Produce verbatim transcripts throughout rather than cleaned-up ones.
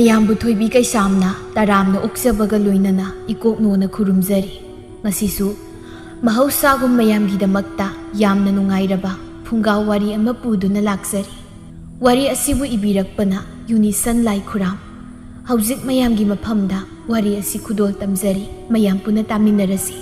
ꯃꯌꯥꯝꯕꯨ ꯊꯣꯏꯕꯤ ꯀꯩꯁꯥꯝꯅ ꯇꯔꯥꯝꯅ ꯑꯣꯛꯆꯕꯒ ꯂꯣꯏꯅꯅ ꯏꯀꯣꯛꯅꯣꯅ ꯈꯨꯔꯨꯝꯖꯔꯤ꯫ ꯉꯁꯤꯁꯨ ꯃꯍꯧꯁꯥꯒꯨꯝ ꯃꯌꯥꯝꯒꯤꯗꯃꯛꯇ ꯌꯥꯝꯅ ꯅꯨꯡꯉꯥꯏꯔꯕ ꯐꯨꯡꯒꯥ ꯋꯥꯔꯤ ꯑꯃ ꯄꯨꯗꯨꯅ ꯂꯥꯛꯆꯔꯤ꯫ ꯋꯥꯔꯤ ꯑꯁꯤꯕꯨ ꯏꯕꯤꯔꯛꯄꯅ ꯌꯨꯅꯤꯁꯟ ꯂꯥꯏꯈꯨꯔꯥꯝ꯫ ꯍꯧꯖꯤꯛ ꯃꯌꯥꯝꯒꯤ ꯃꯐꯝꯗ ꯋꯥꯔꯤ ꯑꯁꯤ ꯈꯨꯗꯣꯜ ꯇꯝꯖꯔꯤ, ꯃꯌꯥꯝ ꯄꯨꯟꯅ ꯇꯥꯃꯤꯟꯅꯔꯁꯤ꯫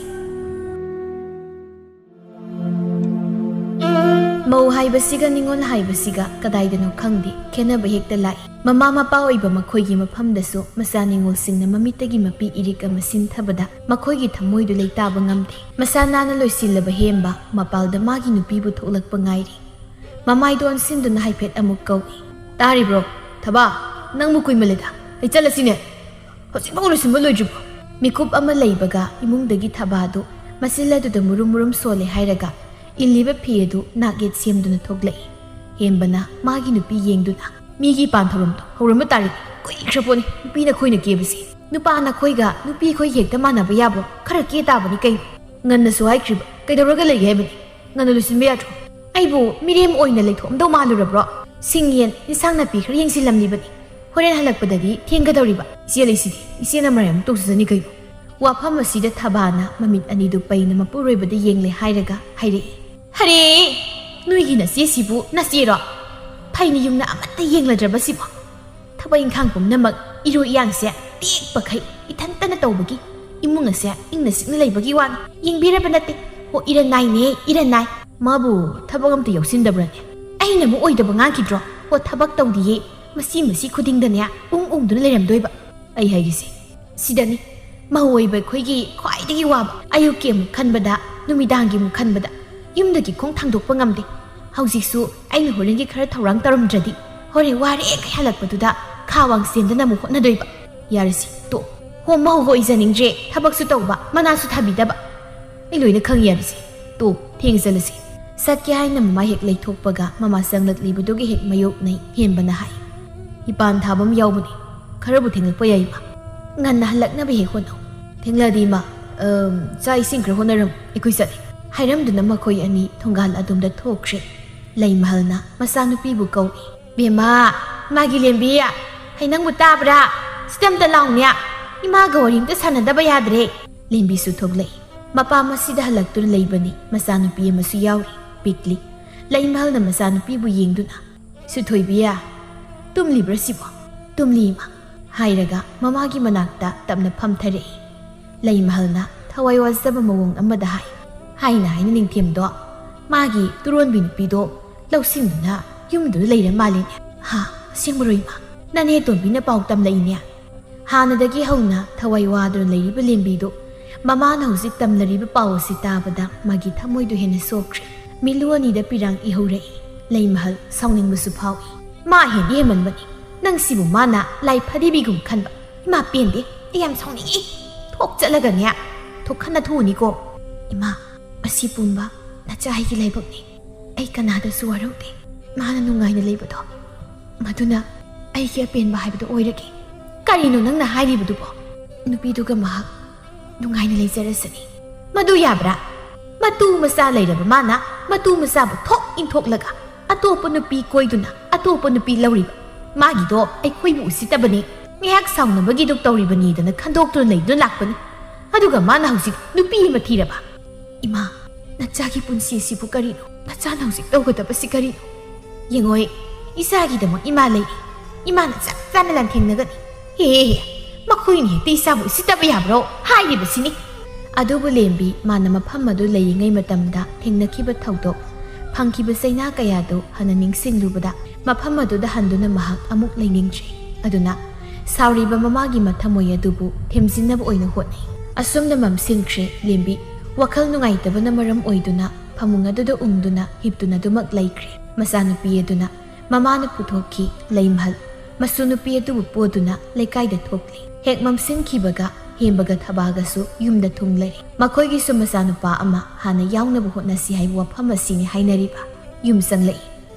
ꯃꯧ ꯍꯥꯏꯕꯁꯤꯒ ꯅꯤꯉꯣꯜ ꯍꯥꯏꯕꯁꯤꯒ ꯀꯗꯥꯏꯗꯅꯣ ꯈꯪꯗꯦ, ꯈꯦꯠꯅꯕ ꯍꯦꯛꯇ ꯂꯥꯛꯏ꯫ ꯃꯃꯥ ꯃꯄꯥ ꯑꯣꯏꯕ ꯃꯈꯣꯏꯒꯤ ꯃꯐꯝꯗꯁꯨ ꯃꯆꯥ ꯅꯤꯉꯣꯜꯁꯤꯡꯅ ꯃꯃꯤꯠꯇꯒꯤ ꯃꯄꯤ ꯏꯔꯤꯛ ꯑꯃ ꯁꯤꯟꯊꯕꯗ ꯃꯈꯣꯏꯒꯤ ꯊꯃꯣꯏꯗꯨ ꯂꯩꯇꯥꯕ ꯉꯝꯗꯦ꯫ ꯃꯁꯥ ꯅꯥꯟꯅ ꯂꯣꯏꯁꯤꯜꯂꯕ ꯍꯦꯝꯕ ꯃꯄꯥꯜꯗ ꯃꯥꯒꯤ ꯅꯨꯄꯤꯕꯨ ꯊꯣꯛꯂꯛꯄ ꯉꯥꯏꯔꯤ꯫ ꯃꯃꯥꯏꯗꯣ ꯑꯣꯟꯁꯤꯟꯗꯨꯅ ꯍꯥꯏꯐꯦꯠ ꯑꯃꯨꯛ ꯀꯧꯏ꯫ "ꯇꯥꯔꯤꯕ꯭ꯔꯣ? ꯊꯕꯥ, ꯅꯪꯕꯨ ꯀꯨꯏꯃꯜꯂꯦꯗ꯫ ꯑꯩ ꯆꯠꯂꯁꯤꯅꯦ꯫ ꯍꯧꯖꯤꯛꯐꯥꯎ ꯂꯣꯏꯁꯤꯟꯕ ꯂꯣꯏꯗ꯭ꯔꯤꯕꯣ?" ꯃꯤꯀꯨꯞ ꯑꯃ ꯂꯩꯕꯒ ꯏꯃꯨꯡꯗꯒꯤ ꯊꯕꯥꯗꯨ ꯃꯆꯤꯜ ꯑꯗꯨꯗ ꯃꯨꯔꯨꯝ ꯃꯨꯔꯨꯝ ꯁꯣꯜꯂꯦ ꯍꯥꯏꯔꯒ ꯏꯜꯂꯤꯕ ꯐꯤ ꯑꯗꯨ ꯅꯥꯛ ꯌꯦꯠ ꯁꯦꯝꯗꯨꯅ ꯊꯣꯛꯂꯛꯏ꯫ ꯍꯦꯝꯕꯅ ꯃꯥꯒꯤ ꯅꯨꯄꯤ ꯌꯦꯡꯗꯨꯅ, "ꯃꯤꯒꯤ ꯄꯥꯟ ꯊꯧꯔꯝꯗꯣ ꯍꯧꯔꯝꯕ ꯇꯥꯔꯦ꯫ ꯀꯨꯏꯈ꯭ꯔ ꯄꯣꯠꯅꯤ ꯅꯨꯄꯤ ꯅꯈꯣꯏꯅ ꯀꯦꯕꯁꯦ꯫ ꯅꯨꯄꯥ ꯅꯈꯣꯏꯒ ꯅꯨꯄꯤ ꯑꯩꯈꯣꯏꯒ ꯍꯦꯛꯇ ꯃꯥꯟꯅꯕ ꯌꯥꯕ꯭ꯔꯣ? ꯈꯔ ꯀꯦ ꯇꯥꯕꯅꯤ ꯀꯩꯅꯣ꯫ ꯉꯟꯅꯁꯨ ꯍꯥꯏꯈ꯭ꯔꯤꯕ, ꯀꯩꯗꯧꯔꯒ ꯂꯩꯒꯦ ꯍꯥꯏꯕꯅꯤ? ꯉꯟꯅ ꯂꯣꯏꯁꯤꯟꯕ ꯌꯥꯗ꯭ꯔꯣ?" "ꯑꯩꯕꯨ ꯃꯤꯔꯦꯝ ꯑꯣꯏꯅ ꯂꯩꯊꯣꯛꯑꯝꯗꯧ ꯃꯥꯜꯂꯨꯔꯕ꯭ꯔꯣ? ꯁꯤꯡ ꯌꯦꯟ, ꯏꯟꯁꯥꯡ ꯅꯥꯄꯤ ꯈꯔ ꯌꯦꯡꯁꯤꯜꯂꯝꯂꯤꯕꯅꯤ꯫ ꯍꯣꯔꯦꯟ ꯍꯜꯂꯛꯄꯗꯗꯤ ꯊꯦꯡꯒꯗꯧꯔꯤꯕ꯫ ꯏꯆꯦ ꯂꯩꯁꯤꯗꯤ, ꯏꯆꯦꯅ ꯃꯔꯥꯏ ꯑꯃꯨꯛ ꯇꯧꯖꯖꯅꯤ ꯀꯩꯅꯣ꯫" ꯋꯥꯐꯝ ꯑꯁꯤꯗ ꯊꯕꯥꯅ ꯃꯃꯤꯠ ꯑꯅꯤꯗꯨ ꯄꯩꯅ ꯃꯄꯨꯔꯣꯏꯕꯗ ꯌꯦꯡꯂꯦ ꯍꯥꯏꯔꯒ ꯍꯥꯏꯔꯛꯏ, "ꯍꯔꯦ! ꯅꯣꯏꯒꯤ ꯅꯆꯦꯁꯤꯕꯨ ꯅꯆꯦꯔꯣ? ꯐꯩꯅ ꯌꯨꯝꯅ ꯑꯃꯠꯇ ꯌꯦꯡꯂꯗ꯭ꯔꯕꯁꯤꯕꯣ? ꯊꯕꯛ ꯏꯪꯈꯥꯡ ꯄꯨꯝꯅꯃꯛ ꯏꯔꯣ ꯏꯌꯥꯡꯁꯦ ꯇꯦꯛꯄꯈꯩ ꯏꯊꯟꯇꯅ ꯇꯧꯕꯒꯤ ꯏꯃꯨꯡ ꯑꯁꯦ ꯏꯪꯅ ꯆꯤꯛꯅ ꯂꯩꯕꯒꯤ ꯋꯥꯅꯤ꯫ ꯌꯦꯡꯕꯤꯔꯕ ꯅꯠꯇꯦ꯫ ꯍꯣ, ꯏꯔꯟꯅꯥꯏꯅꯦ, ꯏꯔꯟꯅꯥꯏ꯫ ꯃꯥꯕꯨ ꯊꯕꯛ ꯑꯝꯇ ꯌꯥꯎꯁꯤꯟꯗꯕ꯭ꯔꯅꯦ? ꯑꯩꯅ ꯑꯃꯨꯛ ꯑꯣꯏꯗꯕ ꯉꯥꯡꯈꯤꯗ꯭ꯔꯣ? ꯍꯣ, ꯊꯕꯛ ꯇꯧꯗꯤꯌꯦ꯫ ꯃꯁꯤ, ꯃꯁꯤ ꯈꯨꯗꯤꯡꯗꯅꯦ ꯎꯪ ꯎꯪꯗꯨꯅ ꯂꯩꯔꯝꯗꯣꯏꯕ꯫ ꯑꯩ ꯍꯥꯏꯒꯦꯁꯦ, ꯁꯤꯗꯅꯤ ꯃꯧ ꯑꯣꯏꯕ ꯑꯩꯈꯣꯏꯒꯤ ꯈ꯭ꯋꯥꯏꯗꯒꯤ ꯋꯥꯕ꯫ ꯑꯌꯨꯛꯀꯤ ꯑꯃꯨꯛ ꯈꯟꯕꯗ, ꯅꯨꯃꯤꯗꯥꯡꯒꯤ ꯑꯃꯨꯛ ꯈꯟꯕꯗ ꯌꯨꯝꯗꯒꯤ ꯈꯣꯡ ꯊꯥꯡꯗꯣꯛꯄ ꯉꯝꯗꯦ꯫ ꯍꯧꯖꯤꯛꯁꯨ ꯑꯩꯅ ꯍꯣꯔꯦꯟꯒꯤ ꯈꯔ ꯊꯧꯔꯥꯡ ꯇꯧꯔꯝꯗ꯭ꯔꯗꯤ ꯍꯣꯔꯦꯟ ꯋꯥꯔꯦ ꯀꯩ ꯍꯜꯂꯛꯄꯗꯨꯗ ꯈꯥ ꯋꯥꯡ ꯁꯦꯝꯗꯅ ꯑꯃꯨꯛ ꯍꯣꯠꯅꯗꯣꯏꯕ꯫ ꯌꯥꯔꯦꯁꯦ, ꯇꯣꯛ꯫ ꯍꯣ, ꯃꯧꯒ ꯑꯣꯏꯖꯅꯤꯡꯗ꯭ꯔꯦ, ꯊꯕꯛꯁꯨ ꯇꯧꯕ, ꯃꯅꯥꯁꯨ ꯊꯥꯕꯤꯗꯕ꯫ ꯑꯩ ꯂꯣꯏꯅ ꯈꯪꯉꯤ, ꯌꯥꯔꯦꯁꯦ꯫ ꯇꯣꯛ, ꯊꯦꯡꯅ ꯆꯠꯂꯁꯤ꯫ ꯆꯠꯀꯦ ꯍꯥꯏꯅ ꯃꯃꯥ ꯍꯦꯛ ꯂꯩꯊꯣꯛꯄꯒ ꯃꯃꯥ ꯆꯪꯂꯛꯂꯤꯕꯗꯨꯒ ꯍꯦꯛ ꯃꯥꯌꯣꯛꯅꯩ꯫ ꯍꯦꯝꯕꯅ ꯍꯥꯏ, "ꯏꯄꯥꯟ ꯊꯥꯕ ꯑꯃ ꯌꯥꯎꯕꯅꯤ, ꯈꯔꯕꯨ ꯊꯦꯡꯂꯛꯄ ꯌꯥꯏ, ꯏꯃꯥ꯫ ꯉꯟꯅ ꯍꯜꯂꯛꯅꯕ ꯍꯦꯛ ꯍꯣꯠꯅꯧ꯫ ꯊꯦꯡꯂꯗꯤ, ꯏꯃꯥ, ꯑꯝ, ꯆꯥꯛ ꯏꯁꯤꯡ ꯈꯔ ꯍꯣꯠꯅꯔꯝꯃꯨ, ꯑꯩꯈꯣꯏ ꯆꯠꯂꯤ꯫" ꯍꯥꯏꯔꯝꯗꯨꯅ ꯃꯈꯣꯏ ꯑꯅꯤ ꯊꯣꯡꯒꯥꯜ ꯑꯗꯣꯝꯗ ꯊꯣꯛꯈ꯭ꯔꯦ꯫ ꯂꯩꯃꯍꯜꯅ ꯃꯆꯥꯅꯨꯄꯤꯕꯨ ꯀꯧꯏ꯫ "ꯕꯦꯝꯃ, ꯃꯥꯒꯤ ꯂꯦꯝꯕꯤ, "ꯍꯩ, ꯅꯪꯕꯨ ꯇꯥꯕ꯭ꯔꯥ? ꯁꯤꯗ ꯑꯝꯇ ꯂꯥꯎꯅꯦ꯫ ꯏꯃꯥꯒ ꯋꯥꯔꯤ ꯑꯝꯇ ꯁꯥꯟꯅꯗꯕ ꯌꯥꯗ꯭ꯔꯦ꯫" ꯂꯦꯝꯕꯤꯁꯨ ꯊꯣꯛꯂꯛꯏ꯫ ꯃꯄꯥ ꯃꯁꯤꯗ ꯍꯜꯂꯛꯇꯨꯅ ꯂꯩꯕꯅꯤ꯫ ꯃꯆꯥꯅꯨꯄꯤ ꯑꯃꯁꯨ ꯌꯥꯎꯔꯤ, ꯄꯤꯛꯂꯤ꯫ ꯂꯩꯃꯍꯜꯅ ꯃꯆꯥꯅꯨꯄꯤꯕꯨ ꯌꯦꯡꯗꯨꯅ, "ꯁꯨꯊꯣꯏꯕꯤ, ꯇꯨꯝꯂꯤꯕ꯭ꯔꯥ ꯁꯤꯕꯣ?" "ꯇꯨꯝꯂꯤ, ꯏꯃꯥ," ꯍꯥꯏꯔꯒ ꯃꯃꯥꯒꯤ ꯃꯅꯥꯛꯇ ꯇꯞꯅ ꯐꯝꯊꯔꯛꯏ꯫ ꯂꯩꯃꯍꯜꯅ ꯊꯋꯥꯏ ꯋꯥꯖꯕ ꯃꯑꯣꯡ ꯑꯃꯗ ꯍꯥꯏ, "ꯍꯥꯏꯅ ꯍꯥꯏꯅ ꯅꯤꯡꯊꯦꯝꯗꯣ ꯃꯥꯒꯤ ꯇꯨꯔꯣꯟꯕꯤ ꯅꯨꯄꯤꯗꯣ ꯂꯧꯁꯤꯟꯗꯨꯅ ꯌꯨꯝꯗꯨꯗ ꯂꯩꯔ ꯃꯥꯜꯂꯦꯅꯦ꯫" "ꯍꯥ? ꯑꯁꯦꯡꯕꯔꯣ, ꯏꯃꯥ? ꯅꯅꯦ ꯇꯣꯝꯕꯤꯅ ꯄꯥꯎ ꯇꯝꯂꯛꯏꯅꯦ?" ꯍꯥꯟꯅꯗꯒꯤ ꯍꯧꯅ ꯊꯋꯥꯏ ꯋꯥꯗꯨꯅ ꯂꯩꯔꯤꯕ ꯂꯦꯝꯕꯤꯗꯨ ꯃꯃꯥꯅ ꯍꯧꯖꯤꯛ ꯇꯝꯅꯔꯤꯕ ꯄꯥꯎ ꯑꯁꯤ ꯇꯥꯕꯗ ꯃꯥꯒꯤ ꯊꯃꯣꯏꯗꯨ ꯍꯦꯟꯅ ꯁꯣꯛꯈ꯭ꯔꯦ꯫ ꯃꯤꯠꯂꯨ ꯑꯅꯤꯗ ꯄꯤꯔꯥꯡ ꯏꯍꯧꯔꯛꯏ꯫ ꯂꯩꯃꯍꯜ ꯁꯥꯎꯅꯤꯡꯕꯁꯨ ꯐꯥꯎꯏ꯫ "ꯃꯥ ꯍꯦꯟꯗꯤ ꯍꯦꯟꯃꯟꯕꯅꯤ꯫ ꯅꯪ ꯁꯤꯕꯨ ꯃꯥꯅ ꯂꯥꯏ ꯐꯗꯤꯕꯤꯒꯨꯝ ꯈꯟꯕ꯫ ꯏꯃꯥ ꯄꯦꯟꯗꯦ꯫ ꯑꯩ ꯌꯥꯝ ꯁꯥꯎꯅꯤꯡꯏ꯫ ꯊꯣꯛ ꯆꯠꯂꯒꯅꯦ, ꯊꯣꯛ ꯈꯟꯅ ꯊꯣꯛꯎꯅꯤꯀꯣ꯫" "ꯏꯃꯥ, ꯑꯁꯤ ꯄꯨꯝꯕ ꯅꯆꯥ ꯑꯩꯒꯤ ꯂꯥꯏꯕꯛꯅꯤ꯫ ꯑꯩ ꯀꯅꯥꯗꯁꯨ ꯋꯥꯔꯧꯗꯦ꯫ ꯃꯥꯅ ꯅꯨꯡꯉꯥꯏꯅ ꯂꯩꯕꯗꯣ, ꯃꯗꯨꯅ ꯑꯩꯒꯤ ꯑꯄꯦꯟꯕ ꯍꯥꯏꯕꯗꯨ ꯑꯣꯏꯔꯒꯦ꯫" "ꯀꯔꯤꯅꯣ ꯅꯪꯅ ꯍꯥꯏꯔꯤꯕꯗꯨꯕꯣ?" "ꯅꯨꯄꯤꯗꯨꯒ ꯃꯍꯥꯛ ꯅꯨꯡꯉꯥꯏꯅ ꯂꯩꯖꯔꯁꯅꯤ꯫" "ꯃꯗꯨ ꯌꯥꯕ꯭ꯔꯥ? ꯃꯇꯨ ꯃꯆꯥ ꯂꯩꯔꯕ ꯃꯥꯅ ꯃꯇꯨ ꯃꯆꯥꯕꯨ ꯊꯣꯛ ꯏꯟꯊꯣꯛꯂꯒ ꯑꯇꯣꯞꯄ ꯅꯨꯄꯤ ꯀꯣꯏꯗꯨꯅ ꯑꯇꯣꯞꯄ ꯅꯨꯄꯤ ꯂꯧꯔꯤꯕ꯫ ꯃꯥꯒꯤꯗꯣ ꯑꯩꯈꯣꯏꯕꯨ ꯎꯁꯤꯠꯇꯕꯅꯤ꯫ ꯉꯥꯏꯍꯥꯛ ꯁꯥꯎꯅꯕꯒꯤꯗꯨ ꯇꯧꯔꯤꯕꯅꯤꯗꯅ ꯈꯟꯗꯣꯛꯇꯨꯅ ꯂꯩꯗꯨꯅ ꯂꯥꯛꯄꯅꯤ꯫ ꯑꯗꯨꯒ ꯃꯥꯅ ꯍꯧꯖꯤꯛ ꯅꯨꯄꯤ ꯑꯃ ꯊꯤꯔꯕ꯫" "ꯏꯃꯥ, ꯅꯆꯥꯒꯤ ꯄꯨꯟꯁꯤ ꯑꯁꯤꯕꯨ ꯀꯔꯤꯅꯣ? ꯅꯆꯥꯅ ꯍꯧꯖꯤꯛ ꯇꯧꯒꯗꯕꯁꯤ ꯀꯔꯤꯅꯣ? ꯌꯦꯡꯉꯣꯏ, ꯏꯆꯥꯒꯤꯗꯃꯛ ꯏꯃꯥ ꯂꯩꯔꯤ꯫ ꯏꯃꯥꯅ ꯆꯞ ꯆꯥꯅ ꯂꯥꯟꯊꯦꯡꯅꯒꯅꯤ꯫" "ꯍꯦ, ꯍꯦ, ꯍꯦ, ꯃꯈꯣꯏꯅ ꯍꯦꯛꯇ ꯏꯆꯥꯕꯨ ꯎꯁꯤꯠꯇꯕ ꯌꯥꯕ꯭ꯔꯣ?" ꯍꯥꯏꯔꯤꯕꯁꯤꯅꯤ꯫ ꯑꯗꯨꯕꯨ ꯂꯦꯝꯕꯤ ꯃꯥꯅ ꯃꯐꯝ ꯑꯗꯨ ꯂꯩꯔꯤꯉꯩ ꯃꯇꯝꯗ ꯊꯦꯡꯅꯈꯤꯕ ꯊꯧꯗꯣꯛ, ꯐꯪꯈꯤꯕ ꯆꯩꯅꯥ ꯀꯌꯥꯗꯨ ꯍꯟꯅ ꯅꯤꯡꯁꯤꯡꯂꯨꯕꯗ ꯃꯐꯝ ꯑꯗꯨꯗ ꯍꯟꯗꯨꯅ ꯃꯍꯥꯛ ꯑꯃꯨꯛ ꯂꯩꯅꯤꯡꯗ꯭ꯔꯦ꯫ ꯑꯗꯨꯅ ꯁꯥꯎꯔꯤꯕ ꯃꯃꯥꯒꯤ ꯃꯊꯃꯣꯏ ꯑꯗꯨꯕꯨ ꯊꯦꯝꯖꯤꯟꯅꯕ ꯑꯣꯏꯅ ꯍꯣꯠꯅꯩ꯫ ꯑꯁꯨꯝꯅ ꯃꯝꯁꯤꯟꯈ꯭ꯔꯦ꯫ ꯂꯦꯝꯕꯤ ꯋꯥꯈꯜ ꯅꯨꯡꯉꯥꯏꯇꯕꯅ ꯃꯔꯝ ꯑꯣꯏꯗꯨꯅ ꯐꯃꯨꯡ ꯑꯗꯨꯗ ꯎꯪꯗꯨꯅ ꯍꯤꯞꯇꯨꯅ ꯑꯗꯨꯃꯛ ꯂꯩꯈ꯭ꯔꯦ꯫ ꯃꯆꯥꯅꯨꯄꯤ ꯑꯗꯨꯅ ꯃꯃꯥꯅ ꯄꯨꯊꯣꯛꯈꯤ꯫ ꯂꯩꯃꯍꯜ ꯃꯁꯨ ꯅꯨꯄꯤ ꯑꯗꯨꯕꯨ ꯄꯣꯗꯨꯅ ꯂꯩꯀꯥꯏꯗ ꯊꯣꯛꯂꯦ꯫ ꯍꯦꯛ ꯃꯝꯁꯤꯟꯈꯤꯕꯒ ꯍꯦꯝꯕꯒ ꯊꯕꯥꯒꯁꯨ ꯌꯨꯝꯗ ꯊꯨꯡꯂꯔꯦ꯫ ꯃꯈꯣꯏꯒꯤꯁꯨ ꯃꯆꯥꯅꯨꯄꯥ ꯑꯃ ꯍꯥꯟꯅ ꯌꯥꯎꯅꯕ ꯍꯣꯠꯅꯁꯤ ꯍꯥꯏꯕ ꯋꯥꯐꯝ ꯑꯁꯤꯅꯤ ꯍꯥꯏꯅꯔꯤꯕ꯫ ꯌꯨꯝ ꯆꯪꯂꯛꯏ꯫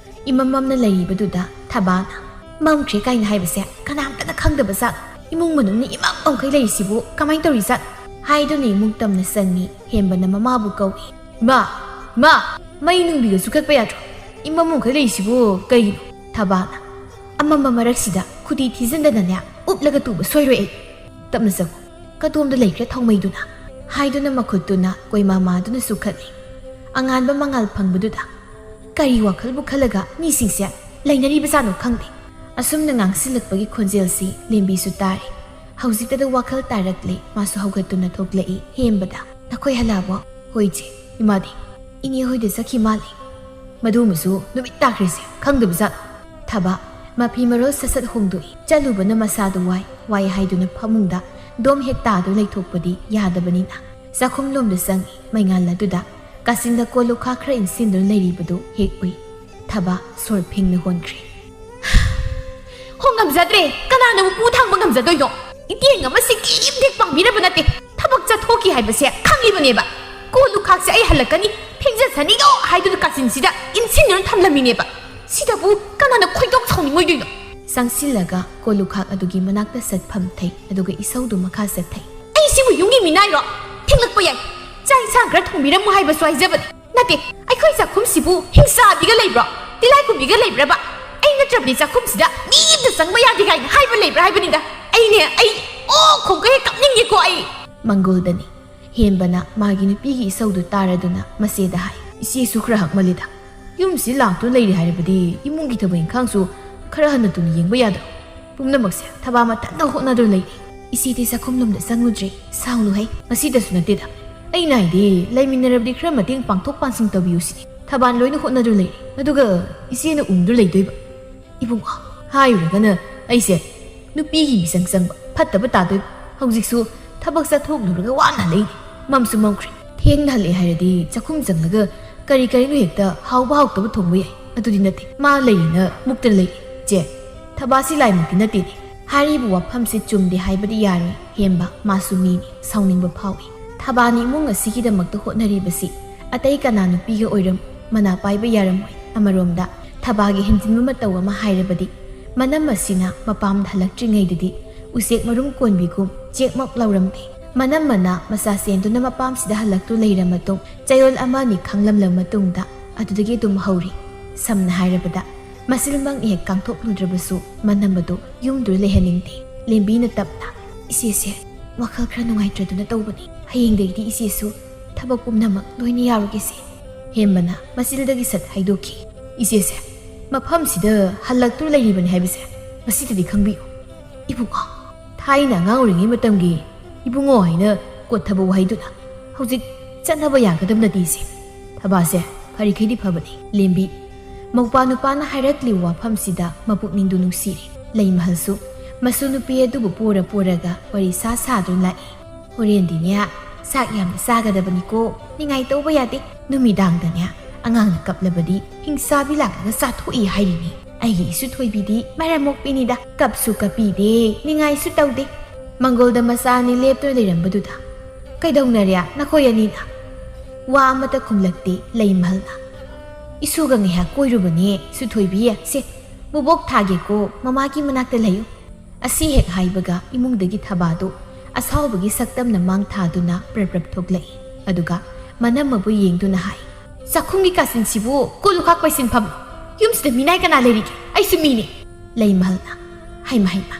ꯏꯃꯝ ꯃꯝꯅ ꯂꯩꯔꯤꯕꯗꯨꯗ ꯊꯕꯥꯅ, "ꯃꯝꯈ꯭ꯔꯦ ꯀꯥꯏꯅ ꯍꯥꯏꯕꯁꯦ ꯀꯅꯥꯝꯇꯅ ꯈꯪꯗꯕ ꯖꯥꯠ? ꯏꯃꯨꯡ ꯃꯅꯨꯡꯅ ꯏꯃꯝ ꯃꯝꯈꯩ ꯂꯩꯔꯤꯁꯤꯕꯨ ꯀꯃꯥꯏꯅ ꯇꯧꯔꯤ ꯖꯥꯠ?" ꯍꯥꯏꯗꯨꯅ ꯏꯃꯨꯡ ꯇꯝꯅ ꯆꯪꯉꯤ꯫ ꯍꯦꯝꯕꯅ ꯃꯃꯥꯕꯨ ꯀꯧꯏ꯫ "ꯏꯃꯥ, ꯏꯃꯥ, ꯃꯩ ꯅꯨꯡꯕꯤꯒꯁꯨ ꯀꯠꯄ ꯌꯥꯗ꯭ꯔꯣ? ꯏꯃꯝ ꯃꯝꯈꯩ ꯂꯩꯔꯤꯁꯤꯕꯨ ꯀꯩꯒꯤꯅꯣ?" ꯊꯕꯥꯅ, ꯑꯃꯝꯕ ꯃꯔꯛꯁꯤꯗ ꯈꯨꯗꯤ ꯊꯤꯖꯤꯟꯗꯅꯅꯦ ꯎꯞꯂꯒ ꯇꯨꯕ ꯁꯣꯏꯔꯣꯏ ꯑꯩ꯫ "ꯇꯞꯅ ꯆꯪꯉꯨ, ꯀꯗꯣꯝꯗ ꯂꯩꯈ꯭ꯔꯦ ꯊꯧꯃꯩꯗꯨꯅ?" ꯍꯥꯏꯗꯨꯅ ꯃꯈꯨꯠꯇꯨꯅ ꯀꯣꯏꯃꯥꯃꯥꯗꯨꯅ ꯆꯨꯈꯠꯂꯤ꯫ ꯑꯉꯥꯟꯕ ꯃꯉꯥꯜ ꯐꯪꯕꯗꯨꯗ ꯀꯔꯤ ꯋꯥꯈꯜꯕꯨ ꯈꯜꯂꯒ ꯃꯤꯁꯤꯡꯁꯦ ꯂꯩꯅꯔꯤꯕꯖꯥꯠꯅꯣ ꯈꯪꯗꯦ꯫ ꯑꯁꯨꯝꯅ ꯉꯥꯡꯁꯤꯜꯂꯛꯄꯒꯤ ꯈꯣꯟꯖꯦꯜꯁꯤ ꯂꯦꯝꯕꯤꯁꯨ ꯇꯥꯔꯦ꯫ ꯍꯧꯖꯤꯛꯇꯗ ꯋꯥꯈꯜ ꯇꯥꯔꯛꯂꯦ꯫ ꯃꯥꯁꯨ ꯍꯧꯒꯠꯇꯨꯅ ꯊꯣꯛꯂꯛꯏ꯫ ꯍꯦꯝꯕꯗ, "ꯅꯈꯣꯏ ꯍꯜꯂꯛꯑꯕꯣ?" "ꯍꯣꯏ ꯏꯆꯦ, ꯏꯃꯥꯗꯤ?" "ꯏꯅꯦ ꯍꯣꯏꯗ ꯆꯠꯈꯤ ꯃꯥꯜꯂꯤ꯫ ꯃꯗꯨꯃꯁꯨ ꯅꯨꯃꯤꯠ ꯇꯥꯈ꯭ꯔꯤꯁꯦ ꯈꯪꯗꯕꯖꯥꯠꯂꯣ?" ꯊꯕ, ꯃꯐꯤ ꯃꯔꯣꯜ ꯁꯠ ꯁꯠ ꯍꯣꯡꯗꯣꯛꯏ꯫ ꯆꯠꯂꯨꯕꯅ ꯃꯁꯥꯗꯨ ꯋꯥꯏ ꯋꯥꯏ ꯍꯥꯏꯗꯨꯅ ꯐꯃꯨꯡꯗ ꯗꯣꯝ ꯍꯦꯛ ꯇꯥꯗꯨꯅ ꯂꯩꯊꯣꯛꯄꯗꯤ ꯌꯥꯗꯕꯅꯤꯅ ꯆꯥꯛꯈꯨꯝꯂꯣꯝꯗ ꯆꯪꯉꯤ꯫ ꯃꯩꯉꯥꯜ ꯑꯗꯨꯗ ꯀꯥꯆꯤꯟꯗ ꯀꯣꯜ ꯂꯨꯈꯥꯛ ꯈꯔ ꯏꯟꯁꯤꯟꯗꯨꯅ ꯂꯩꯔꯤꯕꯗꯨ ꯍꯦꯛ ꯎꯏ꯫ ꯊꯕ ꯁꯣꯔ ꯐꯤꯡꯅ ꯍꯣꯟꯈ꯭ꯔꯦ꯫ "ꯍꯣ, ꯉꯝꯖꯗ꯭ꯔꯦ꯫ ꯀꯅꯥꯅꯕꯨ ꯄꯨ ꯊꯥꯡꯕ ꯉꯝꯖꯗꯣꯏꯅꯣ? ꯏꯇꯦꯡ ꯑꯃ ꯁꯤꯀꯤꯝ ꯇꯦꯛ ꯄꯥꯡꯕꯤꯔꯕ ꯅꯠꯇꯦ꯫ ꯊꯕꯛ ꯆꯠꯊꯣꯛꯈꯤ ꯍꯥꯏꯕꯁꯦ ꯈꯪꯂꯤꯕꯅꯦꯕ꯫ ꯀꯣꯜ ꯂꯨꯈꯥꯛꯁꯦ ꯑꯩ ꯍꯜꯂꯛꯀꯅꯤ ꯐꯦꯡꯖꯁꯅꯤꯗꯣ ꯍꯥꯏꯗꯨꯅ ꯀꯥꯆꯤꯟꯁꯤꯗ ꯏꯟꯁꯤꯟꯗꯨꯅ ꯊꯝꯂꯝꯃꯤꯅꯦꯕ꯫ ꯁꯤꯗꯕꯨ ꯀꯅꯥꯅ ꯈꯣꯏꯗꯣꯛ ꯁꯥꯎꯅꯤꯡꯉꯣꯏꯗꯣꯏꯅꯣ?" ꯆꯪꯁꯤꯜꯂꯒ ꯀꯣꯜ ꯂꯨꯈꯥꯛ ꯑꯗꯨꯒꯤ ꯃꯅꯥꯛꯇ ꯁꯠ ꯐꯝꯊꯩ, ꯑꯗꯨꯒ ꯏꯁꯧꯗꯨ ꯃꯈꯥ ꯆꯠꯊꯩ꯫ "ꯑꯩ ꯁꯤꯕꯨ ꯌꯨꯝꯒꯤ ꯃꯤꯅꯥꯏꯔꯣ? ꯊꯦꯡꯂꯛꯄ ꯌꯥꯏ꯫ ꯆꯥꯛ ꯏꯟꯁꯥꯡ ꯈꯔ ꯊꯣꯡꯕꯤꯔꯝꯃꯨ ꯍꯥꯏꯕꯁꯨ ꯍꯥꯏꯖꯕꯅꯤ꯫ ꯅꯠꯇꯦ, ꯑꯩꯈꯣꯏ ꯆꯥꯛꯈꯨꯝꯁꯤꯕꯨ ꯍꯤꯡꯆꯥꯕꯤꯒ ꯂꯩꯕ꯭ꯔꯣ? ꯇꯤꯜꯂꯥꯏꯈꯨꯝꯕꯤꯒ ꯂꯩꯕ꯭ꯔꯕ? ꯑꯩ ꯅꯠꯇ꯭ꯔꯕꯗꯤ ꯆꯥꯛꯈꯨꯝꯁꯤꯗ ꯃꯤ ꯑꯃꯇ ꯆꯪꯕ ꯌꯥꯗꯦ ꯀꯥꯏꯅ ꯍꯥꯏꯕ ꯂꯩꯕ꯭ꯔꯥ ꯍꯥꯏꯕꯅꯤꯗ꯫ ꯑꯩꯅꯦ, ꯑꯩ ꯑꯣ ꯈꯣꯡꯒ ꯍꯦꯛ ꯀꯞꯅꯤꯡꯉꯦꯀꯣ ꯑꯩ꯫" ꯃꯪꯒꯣꯜꯗꯅꯤ꯫ ꯍꯦꯝꯕꯅ ꯃꯥꯒꯤ ꯅꯨꯄꯤꯒꯤ ꯏꯁꯧꯗꯨ ꯇꯥꯔꯗꯨꯅ ꯃꯆꯦꯗ ꯍꯥꯏ, "ꯏꯆꯦꯁꯨ ꯈꯔ ꯍꯛꯃꯜꯂꯤꯗ꯫ ꯌꯨꯝꯁꯤ ꯂꯥꯛꯇꯨꯅ ꯂꯩꯔꯤ ꯍꯥꯏꯔꯕꯗꯤ ꯏꯃꯨꯡꯒꯤ ꯊꯕꯛ ꯏꯪꯈꯥꯡꯁꯨ ꯈꯔ ꯍꯟꯅ ꯇꯨꯅ ꯌꯦꯡꯕ ꯌꯥꯗ꯭ꯔꯣ? ꯄꯨꯝꯅꯃꯛꯁꯦ ꯊꯕꯥ ꯃꯊꯟꯇ ꯍꯣꯠꯅꯗꯨꯅ ꯂꯩꯔꯤ꯫ ꯏꯆꯦꯗꯤ ꯆꯥꯛꯈꯨꯝꯂꯣꯝꯗ ꯆꯪꯉꯨꯗ꯭ꯔꯦ꯫ ꯁꯥꯎꯅꯨ ꯍꯩ, ꯉꯁꯤꯗꯁꯨ ꯅꯠꯇꯦꯗ꯫ ꯑꯩꯅ ꯍꯥꯏꯗꯤ ꯂꯩꯃꯤꯟꯅꯔꯕꯗꯤ ꯈꯔ ꯃꯇꯦꯡ ꯄꯥꯡꯊꯣꯛ ꯄꯥꯡꯁꯤꯟ ꯇꯧꯕꯤꯌꯨ ꯁꯤꯅꯤ꯫ ꯊꯕꯥꯅ ꯂꯣꯏꯅ ꯍꯣꯠꯅꯗꯨꯅ ꯂꯩꯔꯤ꯫ ꯑꯗꯨꯒ ꯏꯆꯦꯅ ꯎꯝꯗꯨꯅ ꯂꯩꯗꯣꯏꯕ?" "ꯏꯕꯨꯡꯉꯣ, ꯍꯥꯏꯔꯨꯔꯒꯅ ꯑꯩꯁꯦ ꯅꯨꯄꯤꯒꯤ ꯃꯤꯆꯪ ꯆꯪꯕ ꯐꯠꯇꯕ ꯇꯥꯗꯣꯏꯕ꯫ ꯍꯧꯖꯤꯛꯁꯨ ꯊꯕꯛ ꯆꯠꯊꯣꯛꯂꯨꯔꯒ ꯋꯥꯅ ꯂꯩꯅꯤ꯫ ꯃꯝꯁꯨ ꯃꯝꯈ꯭ꯔꯦ꯫ ꯊꯦꯡꯅ ꯍꯜꯂꯛꯑꯦ ꯍꯥꯏꯔꯗꯤ ꯆꯥꯛꯈꯨꯝ ꯆꯪꯂꯒ ꯀꯔꯤ ꯀꯔꯤꯅꯣ ꯍꯦꯛꯇ ꯍꯥꯎꯕ ꯍꯥꯎꯇꯕ ꯊꯣꯡꯕ ꯌꯥꯏ꯫ ꯑꯗꯨꯗꯤ ꯅꯠꯇꯦ, ꯃꯥ ꯂꯩꯔꯤꯅ ꯃꯨꯛꯇꯅ ꯂꯩꯔꯤ꯫ ꯆꯦ, ꯊꯕꯥꯁꯤ ꯂꯥꯏꯃꯛꯇꯤ ꯅꯠꯇꯦꯅꯦ꯫" ꯍꯥꯏꯔꯤꯕ ꯋꯥꯐꯝꯁꯤ ꯆꯨꯝꯗꯦ ꯍꯥꯏꯕꯗꯤ ꯌꯥꯔꯣꯏ꯫ ꯍꯦꯝꯕ ꯃꯥꯁꯨ ꯃꯤꯅꯤ, ꯁꯥꯎꯅꯤꯡꯕ ꯐꯥꯎꯏ꯫ ꯊꯕꯥꯅ ꯏꯃꯨꯡ ꯑꯁꯤꯒꯤꯗꯃꯛꯇ ꯍꯣꯠꯅꯔꯤꯕꯁꯤ ꯑꯇꯩ ꯀꯅꯥ ꯅꯨꯄꯤꯒ ꯑꯣꯏꯔꯝ ꯃꯅꯥ ꯄꯥꯏꯕ ꯌꯥꯔꯝꯃꯣꯏ꯫ ꯑꯃꯔꯣꯝꯗ ꯊꯕꯥꯒꯤ ꯍꯦꯟꯖꯤꯟꯕ ꯃꯇꯧ ꯑꯃ ꯍꯥꯏꯔꯕꯗꯤ, ꯃꯅꯝ ꯑꯁꯤꯅ ꯃꯄꯥꯝꯗ ꯍꯜꯂꯛꯇ꯭ꯔꯤꯉꯩꯗꯗꯤ ꯎꯆꯦꯛ ꯃꯔꯨꯝ ꯀꯣꯟꯕꯤꯒꯨꯝ ꯆꯦꯛꯃꯛ ꯂꯧꯔꯝꯗꯦ꯫ ꯃꯅꯝ ꯃꯅꯥ ꯃꯆꯥ ꯆꯦꯟꯗꯨꯅ ꯃꯄꯥꯝꯁꯤꯗ ꯍꯜꯂꯛꯇꯨ ꯂꯩꯔ ꯃꯇꯨꯡ, ꯆꯌꯣꯜ ꯑꯃ ꯑꯅꯤ ꯈꯪꯂꯝꯂꯕ ꯃꯇꯨꯡꯗ ꯑꯗꯨꯗꯒꯤ ꯑꯗꯨꯝ ꯍꯧꯔꯤ꯫ ꯁꯝꯅ ꯍꯥꯏꯔꯕꯗ, ꯃꯁꯤꯜꯃꯛ ꯍꯦꯛ ꯀꯥꯡꯊꯣꯛꯂꯨꯗ꯭ꯔꯕꯁꯨ ꯃꯅꯝ ꯑꯗꯨ ꯌꯨꯝꯗꯨꯗ ꯂꯩꯍꯟꯅꯤꯡꯗꯦ꯫ ꯂꯦꯝꯕꯤꯅ ꯇꯞꯅ, "ꯏꯆꯦꯁꯦ ꯋꯥꯈꯜ ꯈꯔ ꯅꯨꯡꯉꯥꯏꯇ꯭ꯔꯗꯨꯅ ꯇꯧꯕꯅꯤ꯫ ꯍꯌꯦꯡꯗꯒꯤꯗꯤ ꯏꯆꯦꯁꯨ ꯊꯕꯛ ꯄꯨꯝꯅꯃꯛ ꯂꯣꯏꯅ ꯌꯥꯎꯔꯒꯦꯁꯦ"꯫ ꯍꯦꯝꯕꯅ ꯃꯁꯤꯜꯗꯒꯤ ꯁꯠ ꯍꯥꯏꯗꯣꯛꯈꯤ, "ꯏꯆꯦꯁꯦ ꯃꯐꯝꯁꯤꯗ ꯍꯜꯂꯛꯇꯨꯅ ꯂꯩꯔꯤꯕꯅꯤ ꯍꯥꯏꯕꯁꯦ ꯉꯁꯤꯗꯗꯤ ꯈꯪꯕꯤꯌꯨ꯫ ꯏꯕꯨꯡꯉꯣ, ꯊꯥꯏꯅ ꯑꯉꯥꯡ ꯑꯣꯏꯔꯤꯉꯩ ꯃꯇꯝꯒꯤ ꯏꯕꯨꯡꯉꯣ ꯍꯥꯏꯅ ꯀꯣꯠꯊꯕ ꯋꯥꯍꯩꯗꯨꯅ ꯍꯧꯖꯤꯛ ꯆꯠꯅꯕ ꯌꯥꯒꯗꯕ ꯅꯠꯇꯦ ꯏꯆꯦ꯫ ꯊꯕꯥꯁꯦ ꯐꯔꯤꯈꯩꯗꯤ ꯐꯕꯅꯤ꯫ ꯂꯦꯝꯕꯤ, ꯃꯧꯄꯥ ꯅꯨꯄꯥꯅ ꯍꯥꯏꯔꯛꯂꯤꯕ ꯋꯥꯐꯝꯁꯤꯗ ꯃꯄꯨꯛꯅꯤꯡꯗꯨ ꯅꯨꯡꯁꯤꯔꯦ꯫ ꯂꯩꯃꯍꯜꯁꯨ ꯃꯁꯨ ꯅꯨꯄꯤ ꯑꯗꯨꯕꯨ ꯄꯣꯔ ꯄꯣꯔꯒ ꯋꯥꯔꯤ ꯁꯥ ꯁꯥꯗꯨꯅ ꯂꯥꯛꯏ꯫ "ꯍꯣꯔꯦꯟꯗꯤꯅꯦ, ꯆꯥꯛ ꯌꯥꯝꯅ ꯆꯥꯒꯗꯕꯅꯤꯀꯣ, ꯅꯤꯡꯉꯥꯏ ꯇꯧꯕ ꯌꯥꯗꯦ꯫ ꯅꯨꯃꯤꯗꯥꯡꯗꯅꯦ, ꯑꯉꯥꯡꯅ ꯀꯞꯂꯕꯗꯤ ꯍꯤꯡꯆꯥꯕꯤ ꯂꯥꯛꯂꯒ ꯆꯥꯊꯣꯛꯏ ꯍꯥꯏꯔꯤꯅꯤ꯫ ꯑꯩꯒꯤ ꯏꯁꯨ ꯊꯣꯏꯕꯤꯗꯤ ꯃꯔꯝ ꯃꯣꯛꯄꯤꯅꯤꯗ, ꯀꯞꯁꯨ ꯀꯞꯄꯤꯗꯦ, ꯅꯤꯡꯉꯥꯏꯁꯨ ꯇꯧꯗꯦ"꯫ ꯃꯪꯒꯣꯜꯗ ꯃꯆꯥ ꯑꯅꯤ ꯂꯦꯞꯇꯨꯅ ꯂꯩꯔꯝꯕꯗꯨꯗ, "ꯀꯩꯗꯧꯅꯔꯦ ꯅꯈꯣꯏ ꯑꯅꯤꯅ?" ꯋꯥ ꯑꯃꯠꯇ ꯈꯨꯝꯂꯛꯇꯦ ꯂꯩꯃꯍꯜꯅ꯫ "ꯏꯁꯨꯒ ꯉꯥꯏꯍꯥꯛ ꯀꯣꯏꯔꯨꯕꯅꯦ, ꯏꯁꯨ ꯊꯣꯏꯕꯤ꯫ ꯁꯦ, ꯕꯣꯕꯣꯛ ꯊꯥꯒꯦꯀꯣ, ꯃꯃꯥꯒꯤ ꯃꯅꯥꯛꯇ ꯂꯩꯌꯨ"꯫ ꯑꯁꯤ ꯍꯦꯛ ꯍꯥꯏꯕꯒ ꯏꯃꯨꯡꯗꯒꯤ ꯊꯕꯥꯗꯨ ꯑꯁꯥꯎꯕꯒꯤ ꯁꯛꯇꯝꯅ ꯃꯥꯡ ꯊꯥꯗꯨꯅ ꯄ꯭ꯔꯞ ꯄ꯭ꯔꯞ ꯊꯣꯛꯂꯛꯏ꯫ ꯑꯗꯨꯒ ꯃꯅꯝꯃꯕꯨ ꯌꯦꯡꯗꯨꯅ ꯍꯥꯏ, "ꯆꯥꯛꯈꯨꯝꯒꯤ ꯀꯥꯆꯤꯟꯁꯤꯕꯨ ꯀꯣꯜ ꯂꯨꯈꯥꯛ ꯄꯩꯁꯤꯟꯐꯝ? ꯌꯨꯝꯁꯤꯗ ꯃꯤꯅꯥꯏ ꯀꯅꯥ ꯂꯩꯔꯤꯒꯦ? ꯑꯩꯁꯨ ꯃꯤꯅꯤ"꯫ ꯂꯩꯃꯍꯜꯅ, "ꯍꯩꯃ ꯍꯩꯃ,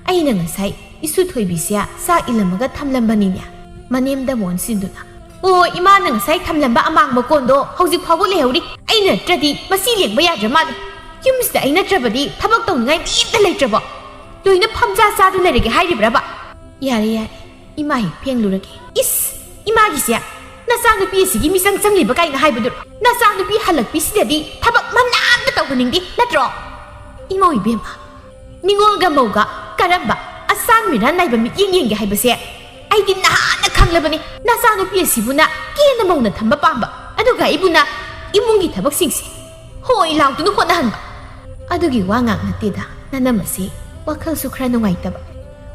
ꯑꯩꯅ ꯉꯁꯥꯏ ꯏꯁꯨ ꯊꯣꯏꯕꯤꯁꯦ ꯆꯥꯛ ꯏꯜꯂꯝꯃꯒ ꯊꯝꯂꯝꯕꯅꯤꯅꯦ"꯫ ꯃꯅꯦꯝꯗ ꯑꯃꯨꯛ ꯑꯣꯟꯁꯤꯟꯗꯨꯅ, "ꯑꯣ, ꯏꯃꯥꯅ ꯉꯁꯥꯏ ꯊꯝꯂꯝꯕ ꯑꯃꯥꯡꯕ ꯀꯣꯟꯗꯣ ꯍꯧꯖꯤꯛ ꯐꯥꯎꯕ ꯂꯩꯍꯧꯔꯤ꯫ ꯑꯩ ꯅꯠꯇ꯭ꯔꯗꯤ ꯃꯁꯤ ꯂꯦꯡꯕ ꯌꯥꯗ꯭ꯔ ꯃꯥꯜꯂꯦ꯫ ꯌꯨꯝꯁꯤꯗ ꯑꯩ ꯅꯠꯇ꯭ꯔꯕꯗꯤ ꯊꯕꯛ ꯇꯧꯅꯤꯡꯉꯥꯏ ꯃꯤ ꯑꯝꯇ ꯂꯩꯇ꯭ꯔꯕꯣ? ꯂꯣꯏꯅ ꯐꯝꯖꯥ ꯆꯥꯗꯨ ꯂꯩꯔꯒꯦ ꯍꯥꯏꯔꯤꯕ꯭ꯔꯕ?" "ꯌꯥꯔꯦ, ꯌꯥꯔꯦ, ꯏꯃꯥ ꯍꯦꯛ ꯐꯦꯡꯂꯨꯔꯒꯦ"꯫ "ꯏꯁ, ꯏꯃꯥꯒꯤꯁꯦ ꯅꯆꯥꯅꯨꯄꯤ ꯑꯁꯤꯒꯤ ꯃꯤꯆꯪ ꯆꯪꯂꯤꯕ ꯀꯥꯏꯅ ꯍꯥꯏꯕꯗꯨꯔꯣ? ꯅꯆꯥꯅꯨꯄꯤ ꯍꯜꯂꯛꯄꯤꯁꯤꯗꯗꯤ ꯊꯕꯛ ꯃꯅꯥ ꯑꯝꯇ ꯇꯧꯍꯟꯅꯤꯡꯗꯦ ꯅꯠꯇ꯭ꯔꯣ? ꯏꯃꯧ ꯏꯕꯦꯝꯃ, ꯅꯤꯉꯣꯜꯒ ꯃꯧꯒ ꯀꯔꯝꯕ ꯑꯁꯥꯟ ꯃꯤꯔꯥꯟ ꯅꯥꯏꯕ ꯃꯤꯠꯌꯦꯡ ꯌꯦꯡꯒꯦ ꯍꯥꯏꯕꯁꯦ ꯑꯩꯗꯤ ꯅꯍꯥꯟꯅ ꯈꯪꯂꯕꯅꯤ꯫ ꯅꯆꯥꯅꯨꯄꯤ ꯑꯁꯤꯕꯨꯅ ꯀꯦꯅ ꯃꯧꯅ ꯊꯝꯕ ꯄꯥꯝꯕ, ꯑꯗꯨꯒ ꯑꯩꯕꯨꯅ ꯏꯃꯨꯡꯒꯤ ꯊꯕꯛꯁꯤꯡꯁꯦ ꯍꯣꯏ ꯂꯥꯎꯗꯨꯅ ꯍꯣꯠꯅꯍꯟꯕ꯫ ꯑꯗꯨꯒꯤ ꯋꯥ ꯉꯥꯛ ꯅꯠꯇꯦꯗ, ꯅꯅꯝꯃꯁꯦ ꯋꯥꯈꯜꯁꯨ ꯈꯔ ꯅꯨꯡꯉꯥꯏꯇꯕ꯫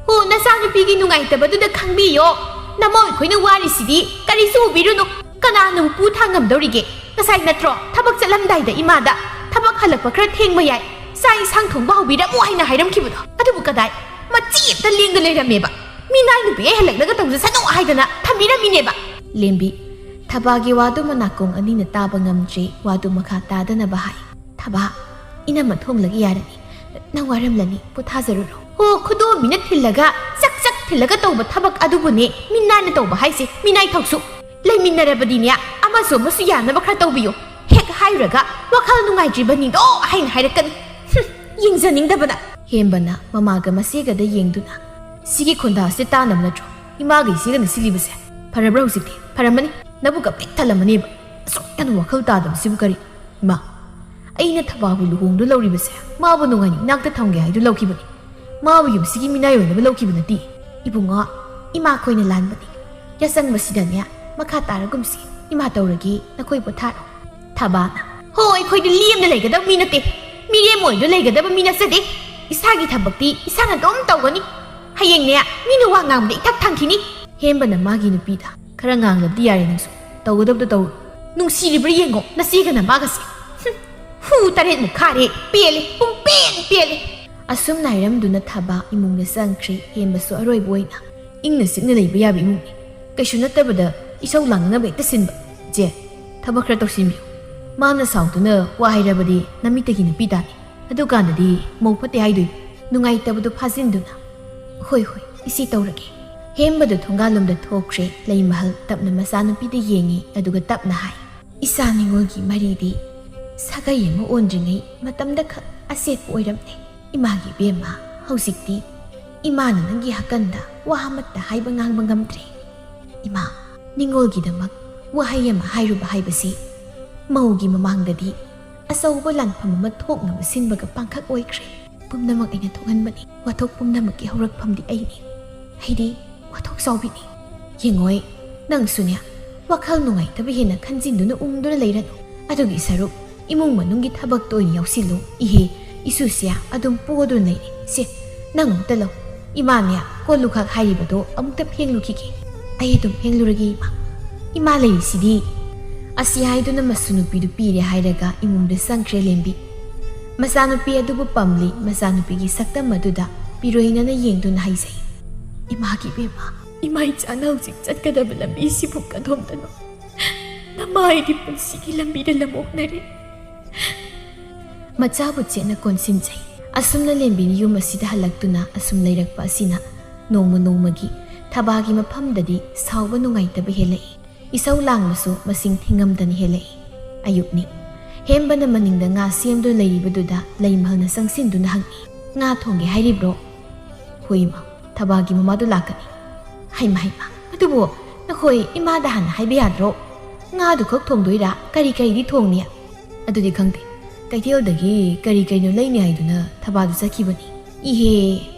ꯍꯣ, ꯅꯆꯥꯅꯨꯄꯤꯒꯤ ꯅꯨꯡꯉꯥꯏꯇꯕꯗꯨꯗ ꯈꯪꯕꯤꯌꯣ꯫ ꯅꯃꯧ ꯑꯩꯈꯣꯏꯅ ꯋꯥꯔꯤꯁꯤꯗꯤ ꯀꯔꯤꯁꯨ ꯎꯕꯤꯔꯨꯅꯨ꯫ ꯀꯅꯥꯅ ꯄꯨ ꯊꯥꯡꯉꯝꯗꯧꯔꯤꯒꯦ? ꯉꯁꯥꯏ ꯅꯠꯇ꯭ꯔꯣ ꯊꯕꯛ ꯆꯠꯂꯝꯗꯥꯏꯗ ꯏꯃꯥꯗ ꯊꯕꯛ ꯍꯜꯂꯛꯄ ꯈꯔ ꯊꯦꯡꯕ ꯌꯥꯏ, ꯆꯥꯛ ꯏꯟꯁꯥꯡ ꯊꯣꯡꯕ ꯍꯧꯕꯤꯔꯝꯃꯣ ꯍꯥꯏꯅ ꯍꯥꯏꯔꯝꯈꯤꯕꯗꯣ? ꯑꯗꯨꯕꯨ ꯀꯗꯥꯏ? ꯃꯆꯤ ꯑꯝꯇ ꯂꯦꯡꯗ ꯂꯩꯔꯝꯃꯦꯕ꯫ ꯃꯤꯅꯥꯏ ꯅꯨꯄꯤ ꯑꯩ ꯍꯜꯂꯛꯂꯒ ꯇꯧꯖꯁꯅꯨ ꯍꯥꯏꯗꯅ ꯊꯝꯕꯤꯔꯝꯃꯤꯅꯦꯕ꯫ ꯂꯦꯝꯕꯤ, ꯊꯕꯥꯒꯤ ꯋꯥꯗꯨ ꯃꯅꯥꯀꯣꯡ ꯑꯅꯤꯅ ꯇꯥꯕ ꯉꯝꯗ꯭ꯔꯦ, ꯋꯥꯗꯨ ꯃꯈꯥ ꯇꯥꯗꯅꯕ ꯍꯥꯏ꯫ ꯊꯕꯥ, "ꯏꯅꯝꯃ ꯊꯣꯡꯂꯒ ꯌꯥꯔꯅꯤ, ꯅꯪ ꯋꯥꯔꯝꯂꯅꯤ, ꯄꯣꯊꯥꯖꯔꯨꯔꯣ"꯫ ꯍꯣ, ꯈꯨꯗꯣꯝꯕꯤꯅ ꯊꯤꯜꯂꯒ, ꯆꯛ ꯆꯛ ꯊꯤꯜꯂꯒ ꯇꯧꯕ ꯊꯕꯛ ꯑꯗꯨꯕꯨꯅꯦ ꯃꯤꯅꯥꯏꯅ ꯇꯧꯕ ꯍꯥꯏꯁꯦ, ꯃꯤꯅꯥꯏ ꯊꯧꯁꯨ꯫ ꯂꯩꯃꯤꯟꯅꯔꯕꯗꯤꯅꯦ, ꯑꯃꯁꯨ ꯑꯃꯁꯨ ꯌꯥꯅꯕ ꯈꯔ ꯇꯧꯕꯤꯌꯨ꯫ ꯍꯦꯛ ꯍꯥꯏꯔꯨꯔꯒ ꯋꯥꯈꯜ ꯅꯨꯡꯉꯥꯏꯇ꯭ꯔꯤꯕꯅꯤꯗꯣ ꯍꯥꯏꯅ ꯍꯥꯏꯔꯛꯀꯅꯤ꯫ ꯍꯨꯝ, ꯌꯦꯡꯖꯅꯤꯡꯗꯕꯅ꯫ ꯍꯦꯝꯕꯅ ꯃꯃꯥꯒ ꯃꯆꯦꯒꯗ ꯌꯦꯡꯗꯨꯅ, "ꯁꯤꯒꯤ ꯈꯣꯟꯗꯥꯁꯦ ꯇꯥꯅꯕ ꯅꯠꯇ꯭ꯔꯣ ꯏꯃꯥꯒ ꯏꯆꯦꯒꯅ ꯁꯤꯜꯂꯤꯕꯁꯦ? ꯐꯔꯕ꯭ꯔꯥ ꯍꯧꯖꯤꯛꯇꯤ? ꯐꯔꯝꯃꯅꯤ? ꯅꯕꯨꯛꯀ ꯄꯤꯛ ꯊꯜꯂꯝꯃꯅꯦꯕ꯫ ꯑꯁꯨꯛ ꯌꯥꯝꯅ ꯋꯥꯈꯜ ꯇꯥꯗꯕꯁꯤꯕꯨ ꯀꯔꯤ? ꯏꯃꯥ, ꯑꯩꯅ ꯊꯕꯥꯕꯨ ꯂꯨꯍꯣꯡꯗꯨ ꯂꯧꯔꯤꯕꯁꯦ ꯃꯥꯕꯨ ꯅꯨꯡꯉꯥꯏꯅ ꯏꯅꯥꯛꯇ ꯊꯝꯒꯦ ꯍꯥꯏꯗꯨ ꯂꯧꯈꯤꯕꯅꯤ꯫ ꯃꯥꯕꯨ ꯌꯨꯝꯁꯤꯒꯤ ꯃꯤꯅꯥꯏ ꯑꯣꯏꯅꯕ ꯂꯧꯈꯤꯕ ꯅꯠꯇꯦ꯫ ꯏꯕꯨꯡꯉꯣ, ꯏꯃꯥ ꯑꯩꯈꯣꯏꯅ ꯂꯥꯟꯕꯅꯤ꯫ ꯌꯥꯆꯪꯕꯁꯤꯗꯅꯦ ꯃꯈꯥ ꯇꯥꯔꯒꯨꯝꯁꯤ꯫ ꯏꯃꯥ ꯇꯧꯔꯒꯦ, ꯅꯈꯣꯏ ꯄꯣꯊꯥꯔꯣ"꯫ ꯊꯕꯥꯅ, "ꯍꯣ, ꯑꯩꯈꯣꯏꯗꯤ ꯂꯦꯝꯅ ꯂꯩꯒꯗꯕ ꯃꯤ ꯅꯠꯇꯦ꯫ ꯃꯤꯔꯦꯝ ꯑꯣꯏꯗꯨꯅ ꯂꯩꯒꯗꯕ ꯃꯤ ꯅꯠꯆꯗꯦ꯫ ꯏꯁꯥꯒꯤ ꯊꯕꯛꯇꯤ ꯏꯁꯥꯅ ꯑꯗꯨꯝ ꯇꯧꯒꯅꯤ꯫ ꯍꯌꯦꯡꯅꯦ ꯃꯤꯅ ꯋꯥ ꯉꯥꯡꯕꯗ ꯏꯊꯛ ꯊꯥꯡꯈꯤꯅꯤ"꯫ ꯍꯦꯝꯕꯅ ꯃꯥꯒꯤ ꯅꯨꯄꯤꯗ, "ꯈꯔ ꯉꯥꯡꯂꯕꯗꯤ ꯌꯥꯔꯦ ꯅꯪꯁꯨ꯫ ꯇꯧꯒꯗꯕꯗꯣ ꯇꯧꯔꯣ꯫ ꯅꯨꯡꯁꯤꯔꯤꯕ꯭ꯔꯥ ꯌꯦꯡꯉꯣ ꯅꯆꯦꯒ ꯅꯃꯥꯒꯁꯦ꯫ ꯍꯨꯝ, ꯍꯨ ꯇꯔꯦꯠꯃꯨꯛ ꯈꯥꯔꯦ꯫ ꯄꯦꯜꯂꯦ, ꯄꯨꯡ ꯄꯦꯟ ꯄꯦꯜꯂꯦ"꯫ ꯑꯁꯨꯝꯅ ꯍꯥꯏꯔꯝꯗꯨꯅ ꯊꯕꯥ ꯏꯃꯨꯡꯗ ꯆꯪꯈ꯭ꯔꯦ꯫ ꯍꯦꯝꯕꯁꯨ ꯑꯔꯣꯏꯕ ꯑꯣꯏꯅ, "ꯏꯪꯅ ꯆꯤꯛꯅ ꯂꯩꯕ ꯌꯥꯕ ꯏꯃꯨꯡꯅꯤ꯫ ꯀꯩꯁꯨ ꯅꯠꯇꯕꯗ ꯏꯁꯧ ꯂꯥꯡꯅꯅꯕ ꯍꯦꯛꯇ ꯁꯤꯟꯕ꯫ ꯏꯆꯦ, ꯊꯕꯛ ꯈꯔ ꯇꯧꯁꯤꯟꯕꯤꯌꯨ꯫ ꯃꯥꯅ ꯁꯥꯎꯗꯨꯅ ꯋꯥ ꯍꯥꯏꯔꯕꯗꯤ ꯅꯃꯤꯠꯇꯒꯤ ꯅꯨꯄꯤ ꯇꯥꯅꯤ꯫ ꯑꯗꯨꯀꯥꯟꯗꯗꯤ ꯃꯧ ꯐꯠꯇꯦ ꯍꯥꯏꯗꯣꯏꯅꯤ"꯫ ꯅꯨꯡꯉꯥꯏꯇꯕꯗꯨ ꯐꯥꯖꯤꯟꯗꯨꯅ, "ꯍꯣꯏ, ꯍꯣꯏ, ꯏꯆꯦ ꯇꯧꯔꯒꯦ"꯫ ꯍꯦꯝꯕꯗꯨ ꯊꯣꯡꯒꯥꯜꯂꯣꯝꯗ ꯊꯣꯛꯈ꯭ꯔꯦ꯫ ꯂꯩꯃꯍꯜ ꯇꯞꯅ ꯃꯆꯥꯅꯨꯄꯤꯗ ꯌꯦꯡꯉꯤ, ꯑꯗꯨꯒ ꯇꯞꯅ ꯍꯥꯏ, "ꯏꯆꯥ ꯅꯤꯉꯣꯜꯒꯤ ꯃꯔꯤꯗꯤ ꯁꯥꯒꯩ ꯑꯃ ꯑꯣꯟꯗ꯭ꯔꯤꯉꯩ ꯃꯇꯝꯗ ꯈꯛ ꯑꯆꯦꯠꯄ ꯑꯣꯏꯔꯝꯂꯦ꯫ ꯏꯃꯥꯒꯤ ꯏꯕꯦꯝꯃ, ꯍꯧꯖꯤꯛꯇꯤ ꯏꯃꯥꯅ ꯅꯪꯒꯤ ꯍꯀꯟꯗ ꯋꯥ ꯑꯃꯠꯇ ꯍꯥꯏꯕ ꯉꯥꯡꯕ ꯉꯝꯗ꯭ꯔꯦ꯫ ꯏꯃꯥ, ꯅꯤꯉꯣꯜꯒꯤꯗꯃꯛ ꯋꯥꯍꯩ ꯑꯃ ꯍꯥꯏꯔꯨꯕ ꯍꯥꯏꯕꯁꯤ ꯃꯧꯒꯤ ꯃꯃꯥꯡꯗꯗꯤ ꯑꯆꯧꯕ ꯂꯥꯟꯐꯝ ꯑꯃ ꯊꯣꯛꯅꯕ ꯁꯤꯟꯕꯒ ꯄꯥꯡꯈꯛ ꯑꯣꯏꯈ꯭ꯔꯦ꯫ ꯄꯨꯝꯅꯃꯛ ꯑꯩꯅ ꯊꯣꯛꯍꯟꯕꯅꯤ꯫ ꯋꯥꯊꯣꯛ ꯄꯨꯝꯅꯃꯛꯀꯤ ꯍꯧꯔꯛꯐꯝꯗꯤ ꯑꯩꯅꯤ꯫ ꯑꯩꯗꯤ ꯋꯥꯊꯣꯛ ꯆꯥꯎꯕꯤꯅꯤ꯫ ꯌꯦꯡꯉꯣꯏ, ꯅꯪꯁꯨꯅꯦ, ꯋꯥꯈꯜ ꯅꯨꯡꯉꯥꯏꯇꯕ ꯍꯦꯟꯅ ꯈꯟꯖꯤꯟꯗꯨꯅ ꯎꯪꯗꯨꯅ ꯂꯩꯔꯅꯨ꯫ ꯑꯗꯨꯒꯤ ꯁꯔꯨꯛ ꯏꯃꯨꯡ ꯃꯅꯨꯡꯒꯤ ꯊꯕꯛꯇ ꯑꯣꯏꯅ ꯌꯥꯎꯁꯤꯜꯂꯨ꯫ ꯏꯍꯦ, ꯏꯁꯨꯁꯦ ꯑꯗꯨꯝ ꯄꯣꯗꯨꯅ ꯂꯩꯔꯦ꯫ ꯁꯦ, ꯅꯪ ꯑꯃꯨꯛꯇ ꯂꯧ꯫ ꯏꯃꯥꯅꯦ, ꯀꯣꯜ ꯂꯨꯈꯥꯛ ꯍꯥꯏꯔꯤꯕꯗꯣ ꯑꯃꯨꯛꯇ ꯐꯦꯡꯂꯨꯈꯤꯒꯦ꯫ ꯑꯩ ꯑꯗꯨꯝ ꯐꯦꯡꯂꯨꯔꯒꯦ, ꯏꯃꯥ꯫ ꯏꯃꯥ ꯂꯩꯔꯤꯁꯤꯗꯤ꯫ ꯑꯁꯤ ꯍꯥꯏꯗꯨꯅ ꯃꯁꯨ ꯅꯨꯄꯤꯗꯨ ꯄꯤꯔꯦ ꯍꯥꯏꯔꯒ ꯏꯃꯨꯡꯗ ꯆꯪꯈ꯭ꯔꯦ ꯂꯦꯝꯕꯤ꯫ ꯃꯆꯥꯅꯨꯄꯤ ꯑꯗꯨꯕꯨ ꯄꯝꯂꯤ꯫ ꯃꯆꯥꯅꯨꯄꯤꯒꯤ ꯁꯛꯇꯝ ꯑꯗꯨꯗ ꯄꯤꯔꯣꯏꯅꯅ ꯌꯦꯡꯗꯨꯅ ꯍꯥꯏꯖꯩ, "ꯏꯃꯥꯒꯤ ꯏꯕꯦꯝꯃ, ꯏꯃꯥ ꯏꯆꯥꯅ ꯍꯧꯖꯤꯛ ꯆꯠꯀꯗꯕ ꯂꯝꯕꯤꯁꯤꯕꯨ ꯀꯗꯣꯝꯗꯅꯣ? ꯅꯃꯥ ꯑꯩꯗꯤ ꯄꯨꯟꯁꯤꯒꯤ ꯂꯝꯕꯤꯗ ꯂꯝꯑꯣꯛꯅꯔꯦ꯫ ꯃꯆꯥꯕꯨ ꯆꯦꯠꯅ ꯀꯣꯟꯁꯤꯟꯖꯩ꯫ ꯑꯁꯨꯝꯅ ꯂꯦꯝꯕꯤꯅ ꯌꯨꯝ ꯑꯁꯤꯗ ꯍꯜꯂꯛꯇꯨꯅ ꯑꯁꯨꯝ ꯂꯩꯔꯛꯄ ꯑꯁꯤꯅ ꯅꯣꯡꯃ ꯅꯣꯡꯃꯒꯤ ꯊꯕꯥꯒꯤ ꯃꯐꯝꯗꯗꯤ ꯁꯥꯎꯕ ꯅꯨꯡꯉꯥꯏꯇꯕ ꯍꯦꯜꯂꯛꯏ꯫ ꯏꯁꯧ ꯂꯥꯡꯕꯁꯨ ꯃꯁꯤꯡ ꯊꯤꯉꯝꯗꯅ ꯍꯦꯜꯂꯛꯏ꯫ ꯑꯌꯨꯛꯅꯤ꯫ ꯍꯦꯝꯕꯅ ꯃꯅꯤꯡꯗ ꯉꯥ ꯁꯦꯝꯗꯨꯅ ꯂꯩꯔꯤꯕꯗꯨꯗ ꯂꯩꯃꯍꯜꯅ ꯆꯪꯁꯤꯟꯗꯨꯅ ꯍꯪꯏ, "ꯉꯥ ꯊꯣꯡꯒꯦ ꯍꯥꯏꯔꯤꯕ꯭ꯔꯣ?" "ꯍꯣꯏ ꯏꯃꯥ, ꯊꯕꯥꯒꯤ ꯃꯃꯥꯗꯨ ꯂꯥꯛꯀꯅꯤ꯫" "ꯍꯩꯃ ꯍꯩꯃ, ꯑꯗꯨꯕꯨ ꯅꯈꯣꯏ ꯏꯃꯥꯗ ꯍꯥꯟꯅ ꯍꯥꯏꯕ ꯌꯥꯗ꯭ꯔꯣ? ꯉꯥꯗꯨ ꯈꯛ ꯊꯣꯡꯗꯣꯏꯔꯥ? ꯀꯔꯤ ꯀꯔꯤꯗꯤ ꯊꯣꯡꯅꯤ?" "ꯑꯗꯨꯗꯤ ꯈꯪꯗꯦ, ꯀꯩꯊꯦꯜꯗꯒꯤ ꯀꯔꯤ ꯀꯩꯅꯣ ꯂꯩꯅꯤ ꯍꯥꯏꯗꯨꯅ ꯊꯕꯥꯗꯨ ꯆꯠꯈꯤꯕꯅꯤ꯫" "ꯏꯍꯦ,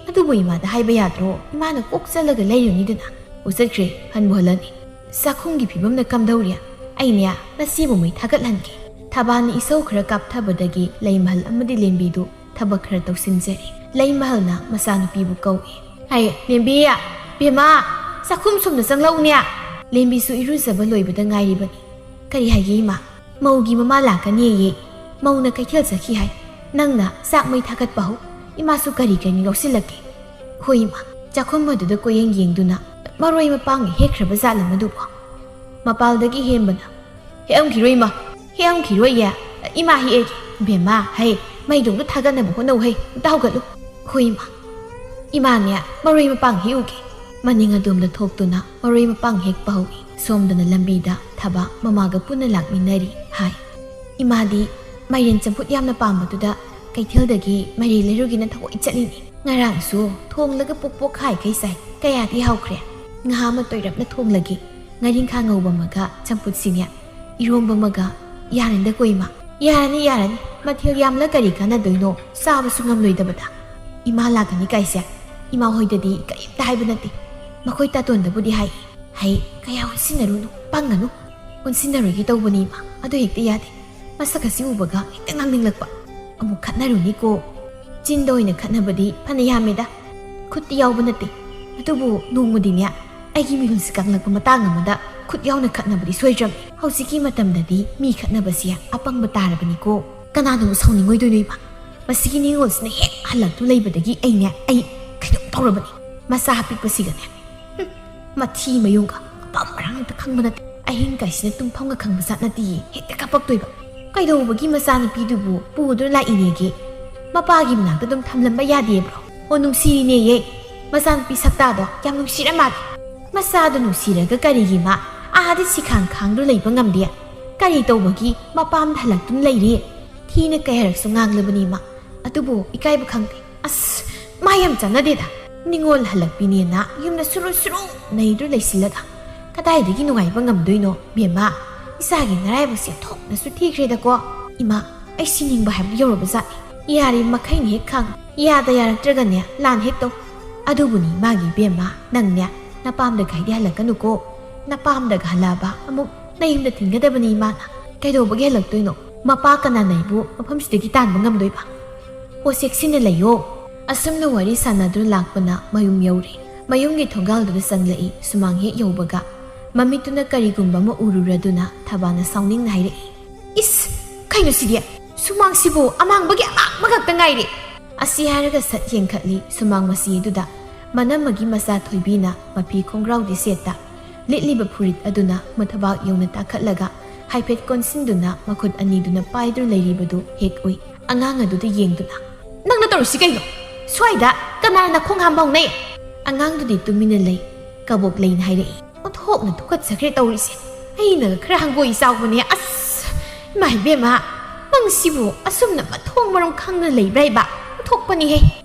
ꯑꯗꯨꯕꯨ ꯏꯃꯥꯗ ꯍꯥꯏꯕ ꯌꯥꯗ꯭ꯔꯣ? ꯏꯃꯥꯅ ꯀꯣꯛ ꯆꯠꯂꯒ ꯂꯩꯔꯨꯅꯤꯗꯅ꯫" "ꯑꯣ, ꯆꯠꯈ꯭ꯔꯦ, ꯍꯟꯕꯨ ꯍꯜꯂꯅꯤ꯫" "ꯆꯥꯛꯈꯨꯝꯒꯤ ꯐꯤꯕꯝꯅ ꯀꯝꯗꯧꯔꯤ? ꯑꯩꯅꯦ ꯉꯁꯤꯕꯨ ꯃꯩ ꯊꯥꯒꯠꯍꯟꯒꯦ꯫" ꯊꯕꯥꯅ ꯏꯁꯧ ꯈꯔ ꯀꯥꯞꯊꯕꯗꯒꯤ ꯂꯩꯃꯍꯜ ꯑꯃꯗꯤ ꯂꯦꯝꯕꯤꯗꯨ ꯊꯕꯛ ꯈꯔ ꯇꯧꯁꯤꯟꯖꯔꯦ꯫ ꯂꯩꯃꯍꯜꯅ ꯃꯆꯥꯅꯨꯄꯤꯕꯨ ꯀꯧꯏ꯫ "ꯍꯥꯏ, ꯂꯦꯝꯕꯤ, ꯕꯦꯝꯃ, ꯆꯥꯛꯈꯨꯝ ꯁꯣꯝꯗ ꯆꯪꯂꯛꯎꯅꯦ꯫" ꯂꯦꯝꯕꯤꯁꯨ ꯏꯔꯨꯖꯕ ꯂꯣꯏꯕꯗ ꯉꯥꯏꯔꯤꯕꯅꯤ꯫ "ꯀꯔꯤ ꯍꯥꯏꯒꯦ ꯏꯃꯥ?" "ꯃꯧꯒꯤ ꯃꯃꯥ ꯂꯥꯛꯀꯅꯤꯌꯦ꯫ ꯃꯧꯅ ꯀꯩꯊꯦꯜ ꯆꯠꯈꯤ ꯍꯥꯏ꯫ ꯅꯪꯅ ꯆꯥꯛ ꯃꯩ ꯊꯥꯒꯠꯄ ꯍꯧ꯫ ꯏꯃꯥꯁꯨ ꯀꯔꯤ ꯀꯔꯤꯅꯣ ꯂꯧꯁꯤꯜꯂꯛꯀꯦ꯫" "ꯍꯣꯏ ꯏꯃꯥ꯫" ꯆꯥꯛꯈꯨꯝ ꯑꯗꯨꯗ ꯀꯣꯌꯦꯡ ꯌꯦꯡꯗꯨꯅ, "ꯃꯔꯣꯏ ꯃꯄꯥꯡ ꯍꯦꯛꯈ꯭ꯔꯕ ꯖꯥꯠꯂ ꯃꯗꯨꯕꯣ?" ꯃꯄꯥꯜꯗꯒꯤ ꯍꯦꯝꯕꯅ, "ꯍꯦꯛꯑꯝꯈꯤꯔꯣꯏ ꯏꯃꯥ, ꯍꯦꯛꯑꯝꯈꯤꯔꯣꯏꯌꯦ꯫ ꯏꯃꯥ ꯍꯦꯛꯑꯒꯦ꯫ ꯕꯦꯝꯃ, ꯍꯩ, ꯃꯩꯗꯣ ꯑꯝꯇ ꯊꯥꯒꯠꯅꯕ ꯍꯣꯠꯅꯧ ꯍꯩ, ꯑꯝꯇ ꯍꯧꯒꯠꯂꯨ꯫" "ꯍꯣꯏ ꯏꯃꯥ꯫" "ꯏꯃꯥꯅꯦ, ꯃꯔꯣꯏ ꯃꯄꯥꯡ ꯍꯦꯛꯎꯒꯦ꯫" ꯃꯅꯤꯡ ꯑꯗꯣꯝꯗ ꯊꯣꯛꯇꯨꯅ ꯃꯔꯣꯏ ꯃꯄꯥꯡ ꯍꯦꯛꯄ ꯍꯧꯏ꯫ ꯁꯣꯝꯗꯅ ꯂꯝꯕꯤꯗ ꯊꯕꯥ ꯃꯃꯥꯒ ꯄꯨꯟꯅ ꯂꯥꯛꯃꯤꯟꯅꯔꯤ ꯍꯥꯏ꯫ ꯏꯃꯥꯗꯤ ꯃꯥꯏꯔꯦꯟ ꯆꯝꯐꯨꯠ ꯌꯥꯝꯅ ꯄꯥꯝꯕꯗꯨꯗ ꯀꯩꯊꯦꯜꯗꯒꯤ ꯃꯥꯏꯔꯦꯟ ꯂꯩꯔꯨꯒꯦꯅ ꯊꯑꯣꯏ ꯆꯠꯂꯤꯅꯤ꯫ ꯉꯔꯥꯡꯁꯨ ꯊꯣꯡꯂꯒ ꯄꯣꯛ ꯄꯣꯛ ꯈꯥꯏꯈꯩ ꯆꯥꯏ꯫ ꯀꯌꯥꯗꯤ ꯍꯥꯎꯈ꯭ꯔꯦ꯫ ꯉꯥ ꯑꯃ ꯇꯣꯏꯔꯞꯅ ꯊꯣꯡꯂꯒꯦ꯫ ꯉꯥꯔꯤꯡꯈꯥ ꯉꯧꯕ ꯑꯃꯒ ꯆꯝꯐꯨꯠꯁꯤꯅꯦ, ꯏꯔꯣꯝꯕ ꯑꯃꯒ꯫ ꯌꯥꯔꯅꯤꯗꯀꯣ ꯏꯃꯥ꯫ ꯌꯥꯔꯅꯤ, ꯌꯥꯔꯅꯤ꯫ ꯃꯊꯦꯜ ꯌꯥꯝꯂ ꯀꯔꯤ ꯀꯥꯟꯅꯗꯣꯏꯅꯣ? ꯆꯥꯕꯁꯨ ꯉꯝꯂꯣꯏꯗꯕꯗ꯫ ꯏꯃꯥ ꯂꯥꯛꯀꯅꯤ ꯀꯥꯏꯁꯦ? ꯏꯃꯥ ꯍꯣꯏꯗꯗꯤ ꯀꯔꯤꯝꯇ ꯍꯥꯏꯕ ꯅꯠꯇꯦ꯫ ꯃꯈꯣꯏ ꯇꯥꯇꯣꯟꯗꯕꯨꯗꯤ ꯍꯥꯏ꯫ ꯍꯩ, ꯀꯌꯥ ꯑꯣꯟꯁꯤꯟꯅꯔꯨꯅꯨ, ꯄꯪꯒꯅꯨ꯫ ꯑꯣꯟꯁꯤꯟꯅꯔꯣꯏꯒꯦ ꯇꯧꯕꯅꯤ ꯏꯃꯥ, ꯑꯗꯨ ꯍꯦꯛꯇ ꯌꯥꯗꯦ꯫ ꯃꯁꯛ ꯑꯁꯤ ꯎꯕꯒ ꯍꯦꯛꯇ ꯉꯥꯡꯅꯤꯡꯂꯛꯄ꯫ ꯑꯃꯨꯛ ꯈꯠꯅꯔꯨꯅꯤꯀꯣ꯫ ꯆꯤꯟꯗ ꯑꯣꯏꯅ ꯈꯠꯅꯕꯗꯤ ꯐꯅ ꯌꯥꯝꯃꯦꯗ꯫ ꯈꯨꯠꯇꯤ ꯌꯥꯎꯕ ꯅꯠꯇꯦ꯫ ꯑꯗꯨꯕꯨ ꯅꯣꯡꯃꯗꯤꯅꯦ, ꯑꯩꯒꯤ ꯃꯤꯍꯨꯜꯁꯤ ꯀꯪꯂꯛꯄ ꯃꯇꯥꯡ ꯑꯃꯗ ꯈꯨꯠ ꯌꯥꯎꯅ ꯈꯠꯅꯕꯗꯤ ꯁꯣꯏꯗ꯭ꯔꯕꯅꯤ꯫ ꯍꯧꯖꯤꯛꯀꯤ ꯃꯇꯝꯗꯗꯤ ꯃꯤ ꯈꯠꯅꯕꯁꯤ ꯑꯄꯪꯕ ꯇꯥꯔꯕꯅꯤꯀꯣ꯫ ꯀꯅꯥꯅꯕꯨ ꯁꯥꯎꯅꯤꯡꯉꯣꯏꯗꯣꯏꯅꯣ ꯏꯃꯥ? ꯃꯁꯤꯒꯤ ꯅꯤꯉꯣꯜꯁꯤꯅ ꯍꯦꯛ ꯍꯜꯂꯛꯇꯨ ꯂꯩꯕꯗꯒꯤ ꯑꯩꯅꯦ, ꯑꯩ ꯀꯩꯅꯣꯝ ꯇꯧꯔꯕꯅꯤ꯫ ꯃꯆꯥ ꯑꯄꯤꯛꯄꯁꯤꯒꯅꯦ꯫ ꯍꯨꯝ, ꯃꯊꯤ ꯃꯌꯨꯡꯒ ꯑꯄꯥꯝ ꯑꯔꯥꯡ ꯑꯝꯇ ꯈꯪꯕ ꯅꯠꯇꯦ꯫ ꯑꯍꯤꯡ ꯀꯥꯏꯁꯤꯅ ꯇꯨꯝꯐꯝꯒ ꯈꯪꯕ ꯖꯥꯠ ꯅꯠꯇꯦꯌꯦ꯫ ꯍꯦꯛꯇ ꯀꯥꯄꯛꯇꯣꯏꯕ꯫ ꯀꯩꯗꯧꯕꯒꯤ ꯃꯆꯥꯅꯨꯄꯤꯗꯨꯕꯨ ꯄꯨꯗꯨꯅ ꯂꯥꯛꯏꯅꯦꯒꯦ? ꯃꯄꯥꯒꯤ ꯃꯅꯥꯛꯇ ꯑꯗꯨꯝ ꯊꯝꯂꯝꯕ ꯌꯥꯗꯦꯕ꯭ꯔꯣ? ꯑꯣ, ꯅꯨꯡꯁꯤꯔꯤꯅꯦꯌꯦ꯫ ꯃꯆꯥꯅꯨꯄꯤ ꯁꯛꯇꯥꯗꯣ ꯌꯥꯝ ꯅꯨꯡꯁꯤꯔ ꯃꯥꯜꯂꯦ꯫ ꯃꯆꯥꯗꯣ ꯅꯨꯡꯁꯤꯔꯒ ꯀꯔꯤꯒꯤ ꯃꯥ ꯑꯥꯗ ꯁꯤꯈꯥꯡ ꯈꯥꯡꯗꯨ ꯂꯩꯕ ꯉꯝꯗꯦ? ꯀꯔꯤ ꯇꯧꯕꯒꯤ ꯃꯄꯥꯝꯗ ꯍꯜꯂꯛꯇꯨꯅ ꯂꯩꯔꯤ? ꯊꯤꯅ ꯀꯌꯥꯔꯛꯁꯨ ꯉꯥꯡꯂꯕꯅꯤ ꯃꯥ, ꯑꯗꯨꯕꯨ ꯏꯀꯥꯏꯕ ꯈꯪꯗꯦ꯫ ꯑꯁ, ꯃꯥ ꯌꯥꯝ ꯆꯥꯟꯅꯗꯦꯗ꯫ ꯅꯤꯉꯣꯜ ꯍꯜꯂꯛꯄꯤꯅꯦꯅ ꯌꯨꯝꯗ ꯁꯨꯔꯨ ꯁꯨꯔꯨ ꯅꯩꯗꯨ ꯂꯩꯁꯤꯜꯂꯒ ꯀꯗꯥꯏꯗꯒꯤ ꯅꯨꯡꯉꯥꯏꯕ ꯉꯝꯗꯣꯏꯅꯣ, ꯕꯦꯝꯃ? ꯏꯆꯥꯒꯤ ꯅꯔꯥꯏꯕꯛꯁꯦ ꯊꯣꯛꯅꯁꯨ ꯊꯤꯈ꯭ꯔꯦꯗꯀꯣ꯫ ꯏꯃꯥ, ꯑꯩ ꯁꯤꯅꯤꯡꯕ ꯍꯥꯏꯕꯗꯨ ꯌꯧꯔꯕ ꯖꯥꯠꯅꯤ꯫ ꯌꯥꯔꯤ ꯃꯈꯩꯅ ꯍꯦꯛ ꯈꯥꯡ, ꯌꯥꯗ ꯌꯥꯔꯛꯇ꯭ꯔꯒꯅꯦ ꯂꯥꯟ ꯍꯦꯛ ꯇꯧ꯫ ꯑꯗꯨꯕꯨꯅꯤ ꯏꯃꯥꯒꯤ ꯏꯕꯦꯝꯃ, ꯅꯪꯅꯦ ꯅꯄꯥꯝꯗ ꯀꯥꯏꯗꯤ ꯍꯜꯂꯛꯀꯅꯨꯀꯣ꯫ ꯅꯄꯥꯝꯗꯒ ꯍꯜꯂꯛꯑꯕ ꯑꯃꯨꯛ ꯅꯌꯨꯝꯗ ꯊꯤꯟꯒꯗꯕꯅꯤ ꯏꯃꯥꯅ꯫ ꯀꯩꯗꯧꯕꯒꯤ ꯍꯜꯂꯛꯇꯣꯏꯅꯣ? ꯃꯄꯥ ꯀꯅꯥꯅ ꯑꯩꯕꯨ ꯃꯐꯝꯁꯤꯗꯒꯤ ꯇꯥꯟꯕ ꯉꯝꯗꯣꯏꯕ? ꯑꯣ, ꯆꯦꯛꯁꯤꯟꯅ ꯂꯩꯌꯣ꯫ ꯑꯁꯨꯝꯅ ꯋꯥꯔꯤ ꯁꯥꯟꯅꯗꯨꯅ ꯂꯥꯛꯄꯅ ꯃꯌꯨꯝ ꯌꯧꯔꯦ꯫ ꯃꯌꯨꯝꯒꯤ ꯊꯣꯡꯒꯥꯜꯗꯨꯗ ꯆꯪꯂꯛꯏ꯫ ꯁꯨꯃꯥꯡ ꯍꯦꯛ ꯌꯧꯕꯒ ꯃꯃꯤꯠꯇꯨꯅ ꯀꯔꯤꯒꯨꯝꯕ ꯑꯃ ꯎꯔꯨꯔꯗꯨꯅ ꯊꯕꯥꯅ ꯁꯥꯎꯅꯤꯡꯅ ꯍꯥꯏꯔꯛꯏ, "ꯏꯁ, ꯀꯩꯅꯣ ꯁꯤꯗꯤ? ꯁꯨꯃꯥꯡꯁꯤꯕꯨ ꯑꯃꯥꯡꯕꯒꯤ ꯑꯃꯥꯡꯕ ꯉꯥꯛꯇ ꯉꯥꯏꯔꯦ!" ꯑꯁꯤ ꯍꯥꯏꯔꯒ ꯁꯠ ꯌꯦꯡꯈꯠꯂꯤ ꯁꯨꯃꯥꯡ ꯃꯁꯤ ꯑꯗꯨꯗ꯫ ꯃꯅꯝꯃꯒꯤ ꯃꯆꯥ ꯊꯣꯏꯕꯤꯅ ꯃꯐꯤ ꯈꯣꯡꯒ꯭ꯔꯥꯎꯗꯤ ꯁꯦꯠꯇ, ꯂꯤꯠꯂꯤꯕ ꯐꯨꯔꯤꯠ ꯑꯗꯨꯅ ꯃꯊꯕꯥꯛ ꯌꯧꯅ ꯇꯥꯈꯠꯂꯒ ꯍꯥꯏꯐꯦꯠ ꯀꯣꯟꯁꯤꯟꯗꯨꯅ ꯃꯈꯨꯠ ꯑꯅꯤꯗꯨꯅ ꯄꯥꯏꯗꯨꯅ ꯂꯩꯔꯤꯕꯗꯨ ꯍꯦꯛ ꯎꯏ꯫ ꯑꯉꯥꯡ ꯑꯗꯨꯗ ꯌꯦꯡꯗꯨꯅ, "ꯅꯪꯅ ꯇꯧꯔꯤꯁꯤ ꯀꯩꯅꯣ? ꯁ꯭ꯋꯥꯏꯗ ꯀꯅꯥꯅ ꯈꯣꯡ ꯍꯥꯝꯕ ꯍꯧꯅꯩ?" ꯑꯉꯥꯡꯗꯨꯗꯤ ꯇꯨꯃꯤꯟꯅ ꯂꯩ꯫ ꯀꯕꯣꯛ ꯂꯩꯅ ꯍꯥꯏꯔꯛꯏ, "ꯑꯣꯟꯊꯣꯛꯅ ꯇꯨꯀꯠꯆꯈ꯭ꯔꯦ ꯇꯧꯔꯤꯁꯦ꯫ ꯑꯩꯅꯒ ꯈꯔ ꯍꯪꯒꯣꯏ ꯆꯥꯎꯕꯅꯦ꯫ ꯑꯁ, ꯏꯃꯥ ꯏꯕꯦꯝꯃ, ꯅꯪ ꯁꯤꯕꯨ ꯑꯁꯨꯝꯅ ꯃꯊꯣꯡ ꯃꯔꯝ ꯈꯪꯗꯅ ꯂꯩꯕ꯭ꯔꯥ ꯍꯥꯏꯕ? ꯑꯣꯟꯊꯣꯛꯄꯅꯤꯍꯦ!"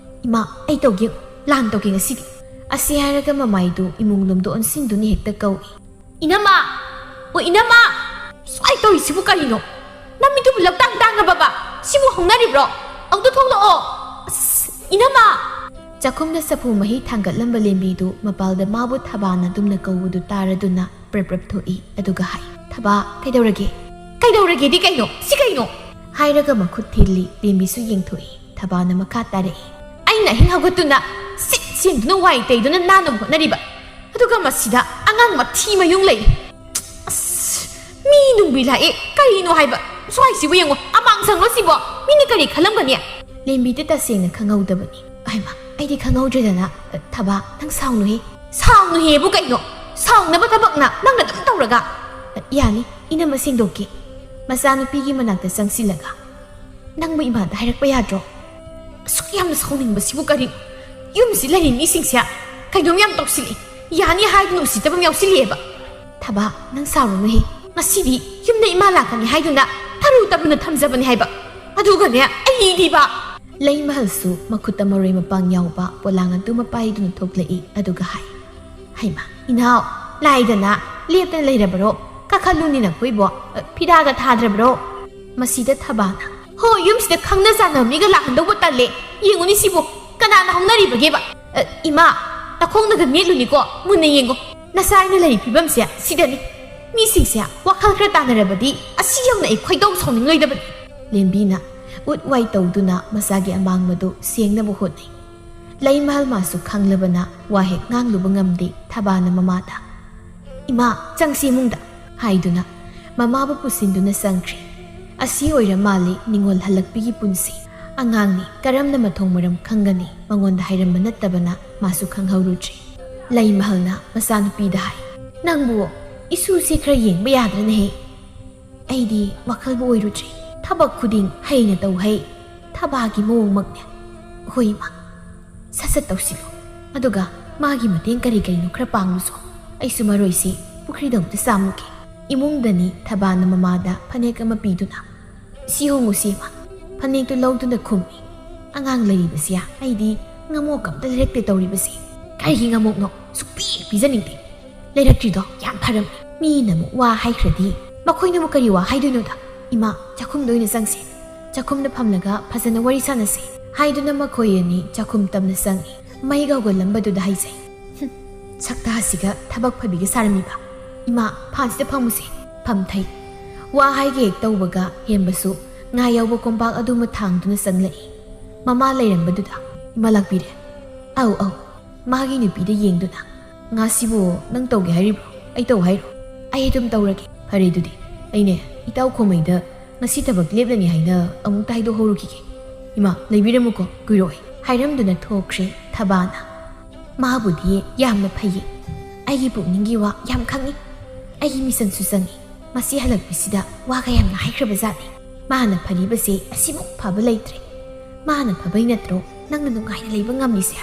"ꯏꯃꯥ, ꯑꯩ ꯇꯧꯒꯦ, ꯂꯥꯟ ꯇꯧꯒꯦ ꯉꯁꯤꯗꯤ꯫" ꯑꯁꯤ ꯍꯥꯏꯔꯒ ꯃꯃꯥꯏꯗꯨ ꯏꯃꯨꯡ ꯂꯣꯝꯗ ꯑꯣꯟꯁꯤꯟꯗꯨꯅ ꯍꯦꯛꯇ ꯀꯧꯏ, "ꯏꯅꯝꯃ! ꯑꯣ, ꯏꯅꯝꯃ! ꯁ꯭ꯋꯥꯏ ꯇꯧꯔꯤꯁꯤꯕꯨ ꯀꯔꯤꯅꯣ? ꯅꯃꯤꯠꯇꯨꯕꯨ ꯂꯛꯇꯥꯡ ꯇꯥꯡꯉꯕꯕ? ꯁꯤꯕꯨ ꯍꯧꯅꯔꯤꯕ꯭ꯔꯣ? ꯑꯃꯨꯛꯇ ꯊꯣꯛꯂꯛꯑꯣ! ꯑꯁ, ꯏꯅꯝꯃ!" ꯆꯥꯛꯈꯨꯝꯗ ꯆꯐꯨ ꯃꯍꯤ ꯊꯥꯡꯒꯠꯂꯝꯕ ꯂꯦꯝꯕꯤꯗꯨ ꯃꯄꯥꯜꯗ ꯃꯥꯕꯨ ꯊꯕꯥꯅ ꯑꯗꯨꯝꯅ ꯀꯧꯕꯗꯨ ꯇꯥꯔꯗꯨꯅ ꯄ꯭ꯔꯞ ꯄ꯭ꯔꯞ ꯊꯣꯛꯏ꯫ ꯑꯗꯨꯒ ꯍꯥꯏ, "ꯊꯕꯥ, ꯀꯩꯗꯧꯔꯒꯦ?" "ꯀꯩꯗꯧꯔꯒꯦꯗꯤ ꯀꯩꯅꯣ? ꯁꯤ ꯀꯩꯅꯣ?" ꯍꯥꯏꯔꯒ ꯃꯈꯨꯠ ꯊꯤꯜꯂꯤ꯫ ꯂꯦꯝꯕꯤꯁꯨ ꯌꯦꯡꯊꯣꯛꯏ꯫ ꯊꯕꯥꯅ ꯃꯈꯥ ꯇꯥꯔꯛꯏ, "ꯑꯩꯅ ꯑꯍꯤꯡ ꯍꯧꯒꯠꯇꯨꯅ ꯁꯤꯠ ꯁꯦꯡꯗꯨꯅ ꯋꯥꯏ ꯇꯩꯗꯨꯅ ꯅꯥꯟꯅꯕ ꯍꯣꯠꯅꯔꯤꯕ, ꯑꯗꯨꯒ ꯃꯁꯤꯗ ꯑꯉꯥꯡ ꯃꯊꯤ ꯃꯌꯨꯡ ꯂꯩꯔꯤ꯫ ꯑꯁ, ꯃꯤ ꯅꯨꯡꯕꯤ ꯂꯥꯛꯑꯦ, ꯀꯔꯤꯅꯣ ꯍꯥꯏꯕ? ꯁ꯭ꯋꯥꯏꯁꯤꯕꯨ ꯌꯦꯡꯉꯣ, ꯑꯃꯥꯡ ꯁꯪꯂꯣ ꯁꯤꯕꯣ? ꯃꯤꯅ ꯀꯔꯤ ꯈꯜꯂꯝꯒꯅꯤ?" ꯂꯦꯝꯕꯤꯗꯤ ꯇꯁꯦꯡꯅ ꯈꯪꯍꯧꯗꯕꯅꯤ꯫ ꯍꯩꯃꯥ, ꯑꯩꯗꯤ ꯈꯪꯍꯧꯗ꯭ꯔꯦꯗꯅ꯫ "ꯊꯕꯥ, ꯅꯪ ꯁꯥꯎꯅꯨꯍꯦ꯫" "ꯁꯥꯎꯅꯨꯍꯦꯕꯨ ꯀꯩꯅꯣ? ꯁꯥꯎꯅꯕ ꯊꯕꯛꯅ ꯅꯪꯅ ꯑꯗꯨꯝ ꯇꯧꯔꯒ?" "ꯌꯥꯅꯤ, ꯏꯅꯝꯃ ꯁꯦꯡꯗꯣꯛꯀꯦ꯫ ꯃꯆꯥꯅꯨꯄꯤꯒꯤ ꯃꯅꯥꯛꯇ ꯆꯪꯁꯤꯜꯂꯒ, "ꯅꯪꯕꯨ ꯏꯃꯥꯗ ꯍꯥꯏꯔꯛꯄ ꯌꯥꯗ꯭ꯔꯣ? ꯑꯁꯨꯛ ꯌꯥꯝꯅ ꯁꯥꯎꯅꯤꯡꯕꯁꯤꯕꯨ ꯀꯔꯤꯅꯣ? ꯌꯨꯝꯁꯤ ꯂꯩꯔꯤ ꯃꯤꯁꯤꯡꯁꯦ ꯀꯩꯅꯣꯝ ꯌꯥꯝ ꯇꯧꯁꯤꯜꯂꯤ꯫ ꯌꯥꯅꯤ ꯍꯥꯏꯗꯨꯅ ꯎꯁꯤꯠꯇꯕ ꯑꯃ ꯌꯥꯎꯁꯤꯜꯂꯛꯑꯦꯕ꯫ ꯊꯕꯥ, ꯅꯪ ꯁꯥꯎꯔꯨꯅꯨꯍꯦ꯫ ꯉꯁꯤꯗꯤ ꯌꯨꯝꯗ ꯏꯃꯥ ꯂꯥꯛꯀꯅꯤ ꯍꯥꯏꯗꯨꯅ ꯇꯔꯨ ꯇꯔꯨꯅ ꯊꯝꯖꯕꯅꯤ ꯍꯥꯏꯕ꯫ ꯑꯗꯨꯒꯅꯦ, ꯑꯩꯗꯤꯕ!" ꯂꯩꯃꯍꯜꯁꯨ ꯃꯈꯨꯠꯇ ꯃꯔꯣꯏ ꯃꯄꯥꯡ ꯌꯥꯎꯕ ꯄꯣꯂꯥꯡ ꯑꯗꯨ ꯃꯄꯥꯏꯗꯨꯅ ꯊꯣꯛꯂꯛꯏ, ꯑꯗꯨꯒ ꯍꯥꯏ, "ꯍꯩꯃꯥ, ꯏꯅꯥꯎ, ꯂꯥꯏꯗꯅ ꯂꯦꯞꯇꯅ ꯂꯩꯔꯕꯔꯣ? ꯀꯥꯈꯠꯂꯨꯅꯤ ꯅꯈꯣꯏꯕꯣ꯫ ꯑ, ꯐꯤꯗꯥꯒ ꯊꯥꯗ꯭ꯔꯕꯔꯣ?" ꯃꯁꯤꯗ ꯊꯕꯥꯅ, "ꯍꯣ, ꯌꯨꯝꯁꯤꯗ ꯈꯪꯅ ꯆꯥꯟꯅꯕ ꯃꯤꯒ ꯂꯥꯛꯍꯟꯗꯧꯕ ꯇꯜꯂꯦ꯫ ꯌꯦꯡꯉꯨꯅꯤ ꯁꯤꯕꯨ, ꯀꯅꯥꯅ ꯍꯧꯅꯔꯤꯕꯒꯦꯕ? ꯑ, ꯏꯃꯥ, ꯅꯈꯣꯡꯅꯒ ꯅꯦꯠꯂꯨꯅꯤꯀꯣ, ꯃꯨꯟꯅ ꯌꯦꯡꯉꯣ꯫ ꯅꯆꯥ ꯑꯩꯅ ꯂꯩꯔꯤ ꯐꯤꯕꯝꯁꯦ ꯁꯤꯗꯅꯤ꯫ ꯃꯤꯁꯤꯡꯁꯦ ꯋꯥꯈꯜ ꯈꯔ ꯇꯥꯟꯅꯔꯕꯗꯤ ꯑꯁꯤ ꯌꯧꯅ ꯑꯩ ꯈꯣꯏꯗꯧ ꯁꯥꯎꯅꯤꯡꯂꯣꯏꯗꯕꯅꯤ꯫" ꯂꯦꯝꯕꯤꯅ ꯎꯠ ꯋꯥꯏ ꯇꯧꯗꯨꯅ ꯃꯆꯥꯒꯤ ꯑꯃꯥꯡꯕꯗꯨ ꯁꯦꯡꯅꯕ ꯍꯣꯠꯅꯩ꯫ ꯂꯩꯃꯍꯜ ꯃꯥꯁꯨ ꯈꯪꯂꯕꯅ ꯋꯥ ꯍꯦꯛ ꯉꯥꯡꯂꯨꯕ ꯉꯝꯗꯦ꯫ ꯊꯕꯥꯅ ꯃꯃꯥꯗ, "ꯏꯃꯥ, ꯆꯪꯁꯤ ꯏꯃꯨꯡꯗ," ꯍꯥꯏꯗꯨꯅ ꯃꯃꯥꯕꯨ ꯄꯨꯁꯤꯟꯗꯨꯅ ꯆꯪꯈ꯭ꯔꯦ꯫ ꯑꯁꯤ ꯑꯣꯏꯔ ꯃꯥꯜꯂꯦ ꯅꯤꯉꯣꯜ ꯍꯜꯂꯛꯄꯤꯒꯤ ꯄꯨꯟꯁꯤ꯫ ꯑꯉꯥꯡꯅꯤ, ꯀꯔꯝꯅ ꯃꯊꯣꯡ ꯃꯔꯝ ꯈꯪꯒꯅꯤ? ꯃꯉꯣꯟꯗ ꯍꯥꯏꯔꯝꯕ ꯅꯠꯇꯕꯅ ꯃꯥꯁꯨ ꯈꯪꯍꯧꯔꯨꯗ꯭ꯔꯦ꯫ ꯂꯩꯃꯍꯜꯅ ꯃꯆꯥꯅꯨꯄꯤꯗ ꯍꯥꯏ, "ꯅꯪꯕꯨ ꯏꯁꯨꯁꯦ ꯈꯔ ꯌꯦꯡꯕ ꯌꯥꯗ꯭ꯔꯅꯦꯍꯦ? ꯑꯩꯗꯤ ꯋꯥꯈꯜꯕꯨ ꯑꯣꯏꯔꯨꯗ꯭ꯔꯤ꯫ ꯊꯕꯛ ꯈꯨꯗꯤꯡ ꯍꯩꯅ ꯇꯧ ꯍꯩ꯫ ꯊꯕꯥꯒꯤ ꯃꯑꯣꯡꯃꯛꯅꯦ꯫ ꯍꯣꯏ, ꯏꯃꯥ, ꯁꯠ ꯁꯠ ꯇꯧꯁꯤꯜꯂꯨ꯫ ꯑꯗꯨꯒ ꯃꯥꯒꯤ ꯃꯇꯦꯡ ꯀꯔꯤ ꯀꯔꯤꯅꯣ ꯈꯔ ꯄꯥꯡꯂꯨꯁꯣ꯫ ꯑꯩꯁꯨ ꯃꯔꯣꯏꯁꯤ ꯄꯨꯈ꯭ꯔꯤꯗ ꯑꯃꯨꯛꯇ ꯆꯥꯝꯃꯨꯒꯦ꯫" ꯏꯃꯨꯡꯗꯅꯤ ꯊꯕꯥꯅ ꯃꯃꯥꯗ ꯐꯅꯦꯛ ꯑꯃ ꯄꯤꯗꯨꯅ, "ꯁꯤ ꯍꯣꯡꯉꯨꯁꯤ, ꯏꯃꯥ꯫" ꯐꯅꯦꯛꯇꯨ ꯂꯧꯗꯨꯅ ꯈꯨꯝꯃꯤ, "ꯑꯉꯥꯡ ꯂꯩꯔꯤꯕꯁꯤ ꯑꯩꯗꯤ ꯉꯝꯃꯣꯛ ꯑꯝꯇ ꯂꯩꯔꯛꯇꯦ ꯇꯧꯔꯤꯕꯁꯤ꯫ ꯀꯔꯤꯒꯤ ꯉꯝꯃꯣꯛꯅꯣ? ꯁꯨꯛꯄꯤ ꯄꯤꯖꯅꯤꯡꯗꯦ꯫ ꯂꯩꯔꯛꯇ꯭ꯔꯤꯗꯣ ꯌꯥꯝ ꯐꯔꯝꯃꯤ꯫ ꯃꯤꯅ ꯑꯃꯨꯛ ꯋꯥ ꯍꯥꯏꯈ꯭ꯔꯗꯤ ꯃꯈꯣꯏꯅꯕꯨ ꯀꯔꯤ ꯋꯥ ꯍꯥꯏꯗꯣꯏꯅꯣꯗ? ꯏꯃꯥ, ꯆꯥꯛꯈꯨꯝꯗ ꯑꯣꯏꯅ ꯆꯪꯁꯤ꯫ ꯆꯥꯛꯈꯨꯝꯗ ꯐꯝꯂꯒ ꯐꯖꯅ ꯋꯥꯔꯤ ꯁꯥꯟꯅꯁꯤ," ꯍꯥꯏꯗꯨꯅ ꯃꯈꯣꯏ ꯑꯅꯤ ꯆꯥꯛꯈꯨꯝ ꯇꯝꯅ ꯆꯪꯏ꯫ ꯃꯩꯒ ꯍꯧꯒꯠꯂꯝꯕꯗꯨꯗ ꯍꯥꯏꯖꯩ, "ꯍꯨꯝ, ꯁꯛꯇꯥꯁꯤꯒ ꯊꯕꯛ ꯐꯕꯤꯒ ꯁꯥꯔꯝꯃꯤꯕ꯫ ꯏꯃꯥ, ꯐꯥꯟꯁꯤꯗ ꯐꯝꯃꯨꯁꯦ, ꯐꯝꯊꯩ꯫" ꯋꯥ ꯍꯥꯏꯒꯦ ꯍꯦꯛ ꯇꯧꯕꯒ ꯍꯦꯝꯕꯁꯨ ꯉꯥ ꯌꯥꯎꯕ ꯀꯣꯝꯄꯥꯛ ꯑꯗꯨꯃ ꯊꯥꯡꯗꯨꯅ ꯆꯪꯂꯛꯏ꯫ ꯃꯃꯥ ꯂꯩꯔꯝꯕꯗꯨꯗ, "ꯏꯃꯥ ꯂꯥꯛꯄꯤꯔꯦ꯫" "ꯑꯧ, ꯑꯧ꯫" ꯃꯥꯒꯤ ꯅꯨꯄꯤꯗ ꯌꯦꯡꯗꯨꯅ, "ꯉꯥꯁꯤꯕꯨ ꯅꯪ ꯇꯧꯒꯦ ꯍꯥꯏꯔꯤꯕ꯭ꯔꯣ? ꯑꯩ ꯇꯧ ꯍꯥꯏꯔꯣ?" "ꯑꯩ ꯑꯗꯨꯝ ꯇꯧꯔꯒꯦ꯫" "ꯐꯔꯦ ꯑꯗꯨꯗꯤ, ꯑꯩꯅꯦ ꯏꯇꯥꯎ ꯈꯣꯃꯩꯗ ꯉꯁꯤ ꯊꯕꯛ ꯂꯦꯞꯂꯅꯤ ꯍꯥꯏꯅ ꯑꯃꯨꯛꯇ ꯍꯥꯏꯗꯣꯛꯍꯧꯔꯨꯈꯤꯒꯦ꯫ ꯏꯃꯥ, ꯂꯩꯕꯤꯔꯝꯃꯨꯀꯣ, ꯀꯨꯏꯔꯣꯏ꯫" ꯍꯥꯏꯔꯝꯗꯨꯅ ꯊꯣꯛꯈ꯭ꯔꯦ ꯊꯕꯥꯅ꯫ ꯃꯥꯕꯨꯗꯤ ꯌꯥꯝꯅ ꯐꯩꯌꯦ꯫ ꯑꯩꯒꯤ ꯄꯨꯛꯅꯤꯡꯒꯤ ꯋꯥ ꯌꯥꯝ ꯈꯪꯉꯤ꯫ ꯑꯩꯒꯤ ꯃꯤꯆꯪꯁꯨ ꯆꯪꯉꯤ꯫ ꯃꯁꯤ ꯍꯜꯂꯛꯄꯤꯁꯤꯗ ꯋꯥꯒ ꯌꯥꯝꯅ ꯍꯥꯏꯈ꯭ꯔꯕ ꯖꯥꯠꯅꯤ꯫ ꯃꯥꯅ ꯐꯔꯤꯕꯁꯦ ꯑꯁꯤꯃꯨꯛ ꯐꯕ ꯂꯩꯇ꯭ꯔꯦ꯫ ꯃꯥꯅ ꯐꯕꯩ ꯅꯠꯇ꯭ꯔꯣ ꯅꯪꯅ ꯅꯨꯡꯉꯥꯏꯅ ꯂꯩꯕ ꯉꯝꯃꯤꯁꯦ?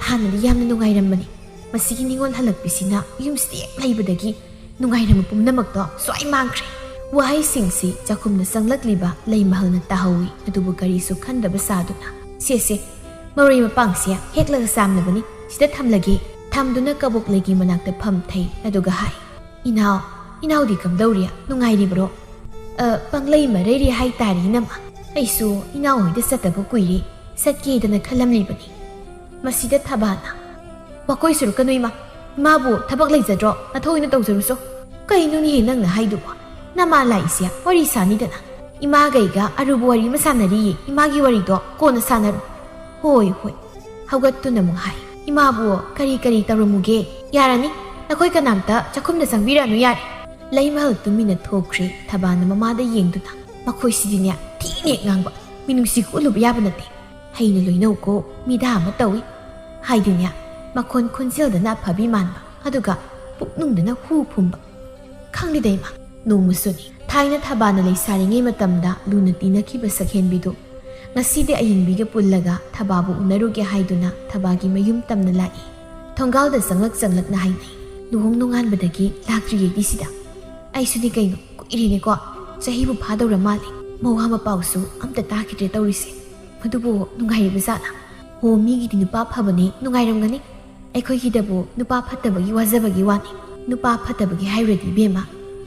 ꯍꯥꯟꯅꯗꯤ ꯌꯥꯝꯅ ꯅꯨꯡꯉꯥꯏꯔꯝꯕꯅꯤ꯫ ꯃꯁꯤꯒꯤ ꯅꯤꯉꯣꯜ ꯍꯜꯂꯛꯄꯤꯁꯤꯅ ꯌꯨꯝꯁꯤꯗ ꯍꯦꯛ ꯂꯩꯕꯗꯒꯤ ꯅꯨꯡꯉꯥꯏꯔꯝꯕ ꯄꯨꯝꯅꯃꯛꯇꯣ ꯁ꯭ꯋꯥꯏ ꯃꯥꯡꯈ꯭ꯔꯦ꯫ ꯋꯥꯍꯩꯁꯤꯡꯁꯤ ꯆꯥꯛꯈꯨꯝꯗ ꯆꯪꯂꯛꯂꯤꯕ ꯂꯩꯃꯍꯜꯅ ꯇꯥꯍꯧꯏ, ꯑꯗꯨꯕꯨ ꯀꯔꯤꯁꯨ ꯈꯟꯗꯕ ꯁꯥꯗꯨꯅ, "ꯁꯦ, ꯁꯦ, ꯃꯔꯣꯏ ꯃꯄꯥꯡꯁꯦ ꯍꯦꯛꯂꯒ ꯆꯥꯝꯅꯕꯅꯤ, ꯁꯤꯗ ꯊꯝꯂꯒꯦ"꯫ ꯊꯝꯗꯨꯅ ꯀꯕꯣꯛ ꯂꯩꯒꯤ ꯃꯅꯥꯛꯇ ꯐꯝꯊꯩ, ꯑꯗꯨꯒ ꯍꯥꯏ, "ꯏꯅꯥꯎ, ꯏꯅꯥꯎꯗꯤ ꯀꯝꯗꯧꯔꯤ? ꯅꯨꯡꯉꯥꯏꯔꯤꯕ꯭ꯔꯣ?" "ꯑ, ꯄꯪꯂꯩ ꯃꯔꯩꯔꯤ ꯍꯥꯏꯇꯥꯔꯦ, ꯏꯅꯝꯃ꯫ ꯑꯩꯁꯨ ꯏꯅꯥꯎ ꯍꯣꯏꯗ ꯆꯠꯇꯕ ꯀꯨꯏꯔꯦ, ꯆꯠꯀꯦꯗꯅ ꯈꯜꯂꯝꯂꯤꯕꯅꯤ"꯫ ꯃꯁꯤꯗ ꯊꯕꯥꯅ, "ꯋꯥꯀꯣꯏ ꯁꯨꯔꯛꯀꯅꯨ ꯏꯃꯥ, ꯏꯃꯥꯕꯨ ꯊꯕꯛ ꯂꯩꯖꯗ꯭ꯔꯣ? ꯅꯊꯧ ꯑꯣꯏꯅ ꯇꯧꯖꯔꯨꯆꯣ"꯫ "ꯀꯩꯅꯣꯅꯦꯍꯦ ꯅꯪꯅ ꯍꯥꯏꯗꯨꯕꯣ? ꯅꯃꯥ ꯂꯥꯛꯏꯁꯦ ꯋꯥꯔꯤ ꯁꯥꯅꯤꯗꯅ꯫ ꯏꯃꯥꯒ ꯑꯩꯒ ꯑꯔꯨꯕ ꯋꯥꯔꯤ ꯑꯃ ꯁꯥꯟꯅꯔꯤꯌꯦ, ꯏꯃꯥꯒꯤ ꯋꯥꯔꯤꯗꯣ ꯀꯣꯟꯅ ꯁꯥꯟꯅꯔꯣ"꯫ "ꯍꯣꯏ, ꯍꯣꯏ"꯫ ꯍꯧꯒꯠꯇꯨꯅ ꯑꯃꯨꯛ ꯍꯥꯏ, "ꯏꯃꯥꯕꯨ ꯀꯔꯤ ꯀꯔꯤ ꯇꯧꯔꯝꯃꯨꯒꯦ? ꯌꯥꯔꯅꯤ, ꯅꯈꯣꯏ ꯀꯅꯥꯝꯇ ꯆꯥꯛꯈꯨꯝꯗ ꯆꯪꯕꯤꯔꯛꯑꯅꯨ ꯌꯥꯔꯦ"꯫ ꯂꯩꯃꯍꯜ ꯇꯨꯃꯤꯟꯅ ꯊꯣꯛꯈ꯭ꯔꯦ꯫ ꯊꯕꯥꯅ ꯃꯃꯥꯗ ꯌꯦꯡꯗꯨꯅ, "ꯃꯈꯣꯏꯁꯤꯗꯤꯅꯦ ꯊꯤꯅ ꯍꯦꯛ ꯉꯥꯡꯕ, ꯃꯤꯅꯨꯡꯁꯤꯒ ꯎꯠꯂꯨꯕ ꯌꯥꯕ ꯅꯠꯇꯦ꯫ ꯍꯩꯅ ꯂꯣꯏꯅꯧꯀꯣ, ꯃꯤꯗꯥ ꯑꯃ ꯇꯧꯏ" ꯍꯥꯏꯗꯨꯅ ꯃꯈꯣꯟ ꯈꯣꯟꯖꯦꯜꯗꯅ ꯑꯐꯕꯤ ꯃꯥꯟꯕ, ꯑꯗꯨꯒ ꯄꯨꯛꯅꯨꯡꯗꯅ ꯍꯨ ꯐꯨꯝꯕ꯫ ꯈꯪꯗꯦꯗ ꯏꯃꯥ, ꯅꯣꯡꯃꯁꯨꯅꯤ ꯊꯥꯏꯅ ꯊꯕꯥꯅ ꯂꯩꯁꯥꯔꯤꯉꯩ ꯃꯇꯝꯗ ꯂꯨꯅ ꯇꯤꯟꯅꯈꯤꯕ ꯁꯛꯍꯦꯟꯕꯤꯗꯨ ꯉꯁꯤꯗꯤ ꯑꯌꯤꯡꯕꯤꯒ ꯄꯨꯜꯂꯒ ꯊꯕꯥꯕꯨ ꯎꯅꯔꯨꯒꯦ ꯍꯥꯏꯗꯨꯅ ꯊꯕꯥꯒꯤ ꯃꯌꯨꯝ ꯇꯝꯅ ꯂꯥꯛꯏ꯫ ꯊꯣꯡꯒꯥꯜꯗ ꯆꯪꯂꯛ ꯆꯪꯂꯛꯅ ꯍꯥꯏꯅꯩ, "ꯂꯨꯍꯣꯡ ꯅꯣꯡꯉꯥꯟꯕꯗꯒꯤ ꯂꯥꯛꯇ꯭ꯔꯤꯌꯦ ꯁꯤꯗ꯫ ꯑꯩꯁꯨꯅꯤ ꯀꯩꯅꯣ, ꯀꯨꯏꯔꯦꯅꯦꯀꯣ, ꯆꯍꯤꯕꯨ ꯐꯥꯗꯧꯔ ꯃꯥꯜꯂꯦ꯫ ꯃꯋꯥ ꯃꯄꯥꯎꯁꯨ ꯑꯝꯇ ꯇꯥꯈꯤꯗ꯭ꯔꯦ ꯇꯧꯔꯤꯁꯦ꯫ ꯃꯗꯨꯕꯨ ꯅꯨꯡꯉꯥꯏꯔꯤꯕ ꯖꯥꯠꯂꯥ? ꯍꯣ, ꯃꯤꯒꯤꯗꯤ ꯅꯨꯄꯥ ꯐꯕꯅꯦ, ꯅꯨꯡꯉꯥꯏꯔꯝꯒꯅꯤ꯫ ꯑꯩꯈꯣꯏꯒꯤꯗꯕꯨ ꯅꯨꯄꯥ ꯐꯠꯇꯕꯒꯤ ꯋꯥꯖꯕꯒꯤ ꯋꯥꯅꯤ꯫ ꯅꯨꯄꯥ ꯐꯠꯇꯕꯒꯤ ꯍꯥꯏꯔꯨꯔꯗꯤ ꯏꯕꯦꯝꯃ,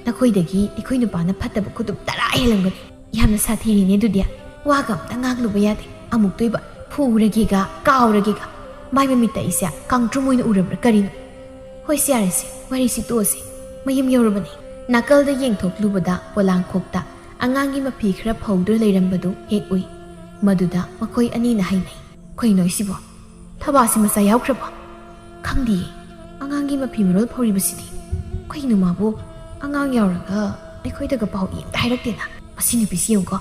ꯅꯈꯣꯏꯗꯒꯤ ꯑꯩꯈꯣꯏ ꯅꯨꯄꯥꯅ ꯐꯠꯇꯕ ꯈꯨꯗꯨꯝ ꯇꯔꯥ ꯍꯦꯜꯂꯝꯒꯅꯤ꯫ ꯌꯥꯝꯅ ꯁꯥꯊꯤꯔꯤꯅꯦ ꯑꯗꯨꯗꯤ꯫ ꯋꯥꯒ ꯑꯝꯇ ꯉꯥꯡꯂꯨꯕ ꯌꯥꯗꯦ꯫ ꯑꯃꯨꯛꯇꯣꯏꯕ ꯐꯨꯔꯒꯦꯒ ꯀꯥꯎꯔꯒꯦꯒ꯫ ꯃꯥꯏ ꯃꯃꯤꯠꯇ ꯑꯩꯁꯦ ꯀꯥꯡꯇ꯭ꯔꯨꯝ ꯑꯣꯏꯅ ꯎꯔꯕ꯭ꯔꯥ ꯀꯔꯤꯅꯣ?" "ꯍꯣꯏꯁꯦ, ꯌꯥꯔꯦꯁꯦ, ꯋꯥꯔꯤꯁꯤ ꯇꯣꯛꯑꯁꯤ꯫ ꯃꯌꯨꯝ ꯌꯧꯔꯕꯅꯤ"꯫ ꯅꯥꯀꯜꯗ ꯌꯦꯡꯊꯣꯛꯂꯨꯕꯗ ꯄꯣꯂꯥꯡꯈꯣꯛꯇ ꯑꯉꯥꯡꯒꯤ ꯃꯐꯤ ꯈꯔ ꯐꯧꯗꯨꯅ ꯂꯩꯔꯝꯕꯗꯨ ꯍꯦꯛ ꯎꯏ꯫ ꯃꯗꯨꯗ ꯃꯈꯣꯏ ꯑꯅꯤꯅ ꯍꯥꯏꯅꯩ, "ꯀꯩꯅꯣ ꯁꯤꯕꯣ? ꯊꯕꯥꯁꯤ ꯃꯆꯥ ꯌꯥꯎꯈ꯭ꯔꯕꯣ?" "ꯈꯪꯗꯤꯌꯦ꯫ ꯑꯉꯥꯡꯒꯤ ꯃꯐꯤ ꯃꯔꯣꯜ ꯐꯧꯔꯤꯕꯁꯤꯗꯤ꯫ ꯀꯩꯅꯣ ꯃꯥꯕꯨ? ꯑꯉꯥꯡ ꯌꯥꯎꯔꯒ ꯑꯩꯈꯣꯏꯗꯒ ꯄꯥꯎ ꯏ ꯑꯝꯇ ꯍꯥꯏꯔꯛꯇꯦꯅ꯫ ꯃꯁꯤ ꯅꯨꯄꯤꯁꯤ ꯌꯦꯡꯉꯨꯀꯣ꯫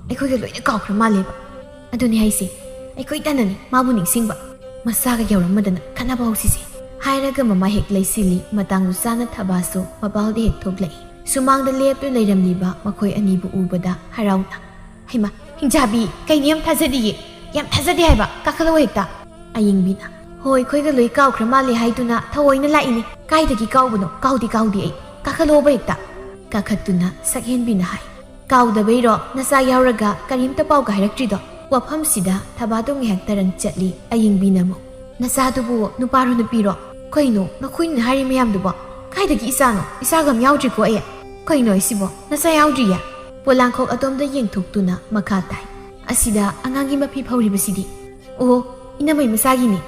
ꯑꯩꯈꯣꯏꯒ ꯂꯣꯏꯅ ꯀꯥꯎꯈ꯭ꯔ ꯃꯥꯜꯂꯦꯕ꯫ ꯑꯗꯨꯅꯤ ꯍꯥꯏꯁꯦ꯫ ꯑꯩꯈꯣꯏ ꯇꯥꯟꯅꯅꯤ ꯃꯥꯕꯨ ꯅꯤꯡꯁꯤꯡꯕ꯫ ꯃꯆꯥꯒ ꯌꯥꯎꯔꯝꯃꯗꯅ ꯈꯠꯅꯕ ꯍꯧꯁꯤꯁꯦ"꯫ ꯍꯥꯏꯔꯒ ꯃꯃꯥ ꯍꯦꯛ ꯂꯩꯁꯤꯜꯂꯤ꯫ ꯃꯇꯥꯡꯗꯨ ꯆꯥꯅ ꯊꯕꯥꯁꯨ ꯃꯄꯥꯜꯗ ꯍꯦꯛ ꯊꯣꯛꯂꯛꯏ꯫ ꯁꯨꯃꯥꯡꯗ ꯂꯦꯞꯇꯨꯅ ꯂꯩꯔꯝꯂꯤꯕ ꯃꯈꯣꯏ ꯑꯅꯤꯕꯨ ꯎꯕꯗ ꯍꯔꯥꯎꯅ, "ꯍꯩꯃꯥ, ꯍꯤꯡꯆꯥꯕꯤ, ꯀꯩꯅꯣ ꯌꯥꯝ ꯊꯥꯖꯗꯤꯌꯦ, ꯌꯥꯝ ꯊꯥꯖꯗꯦ ꯍꯥꯏꯕ, ꯀꯥꯈꯠꯂꯛꯑꯣ ꯍꯦꯛꯇ"꯫ ꯑꯌꯤꯡꯕꯤꯅ, "ꯍꯣꯏ, ꯑꯩꯈꯣꯏꯒ ꯂꯣꯏ ꯀꯥꯎꯈ꯭ꯔ ꯃꯥꯜꯂꯦ ꯍꯥꯏꯗꯨꯅ ꯊꯑꯣꯏꯅ ꯂꯥꯛꯏꯅꯦ꯫ ꯀꯥꯏꯗꯒꯤ ꯀꯥꯎꯕꯅꯣ? ꯀꯥꯎꯗꯦ, ꯀꯥꯎꯗꯦ ꯑꯩ꯫ ꯀꯥꯈꯠꯂꯛꯑꯣꯕ ꯍꯦꯛꯇ"꯫ ꯀꯥꯈꯠꯇꯨꯅ ꯁꯛꯍꯦꯟꯕꯤꯅ ꯍꯥꯏ, "ꯀꯥꯎꯗꯕꯩꯔꯣ? ꯅꯆꯥ ꯌꯥꯎꯔꯒ ꯀꯔꯤꯝꯇ ꯄꯥꯎꯒ ꯍꯥꯏꯔꯛꯇ꯭ꯔꯤꯗꯣ?" ꯋꯥꯐꯝꯁꯤꯗ ꯊꯕꯥꯗꯣ ꯉꯥꯏꯍꯥꯛ ꯇꯔꯪ ꯆꯠꯂꯤ꯫ ꯑꯌꯤꯡꯕꯤꯅ ꯑꯃꯨꯛ, "ꯅꯆꯥꯗꯨꯕꯨ ꯅꯨꯄꯥꯔꯣ ꯅꯨꯄꯤꯔꯣ? ꯀꯩꯅꯣ ꯅꯈꯣꯏꯅ ꯍꯥꯏꯔꯤ ꯃꯌꯥꯝꯗꯨꯕꯣ? ꯀꯥꯏꯗꯒꯤ ꯏꯆꯥꯅꯣ? ꯏꯆꯥꯒ ꯑꯃ ꯌꯥꯎꯗ꯭ꯔꯤꯀꯣ ꯑꯩ꯫ ꯀꯩꯅꯣ ꯍꯥꯏꯁꯤꯕꯣ? ꯅꯆꯥ ꯌꯥꯎꯗ꯭ꯔꯤꯌꯦ?" ꯄꯣꯂꯥꯡꯈꯣꯛ ꯑꯗꯣꯝꯗ ꯌꯦꯡꯊꯣꯛꯇꯨꯅ ꯃꯈꯥ ꯇꯥꯏ, "ꯑꯁꯤꯗ ꯑꯉꯥꯡꯒꯤ ꯃꯐꯤ ꯐꯧꯔꯤꯕꯁꯤꯗꯤ?" "ꯑꯣ, ꯏꯅꯝꯃꯩ ꯃꯆꯥꯒꯤꯅꯤ"꯫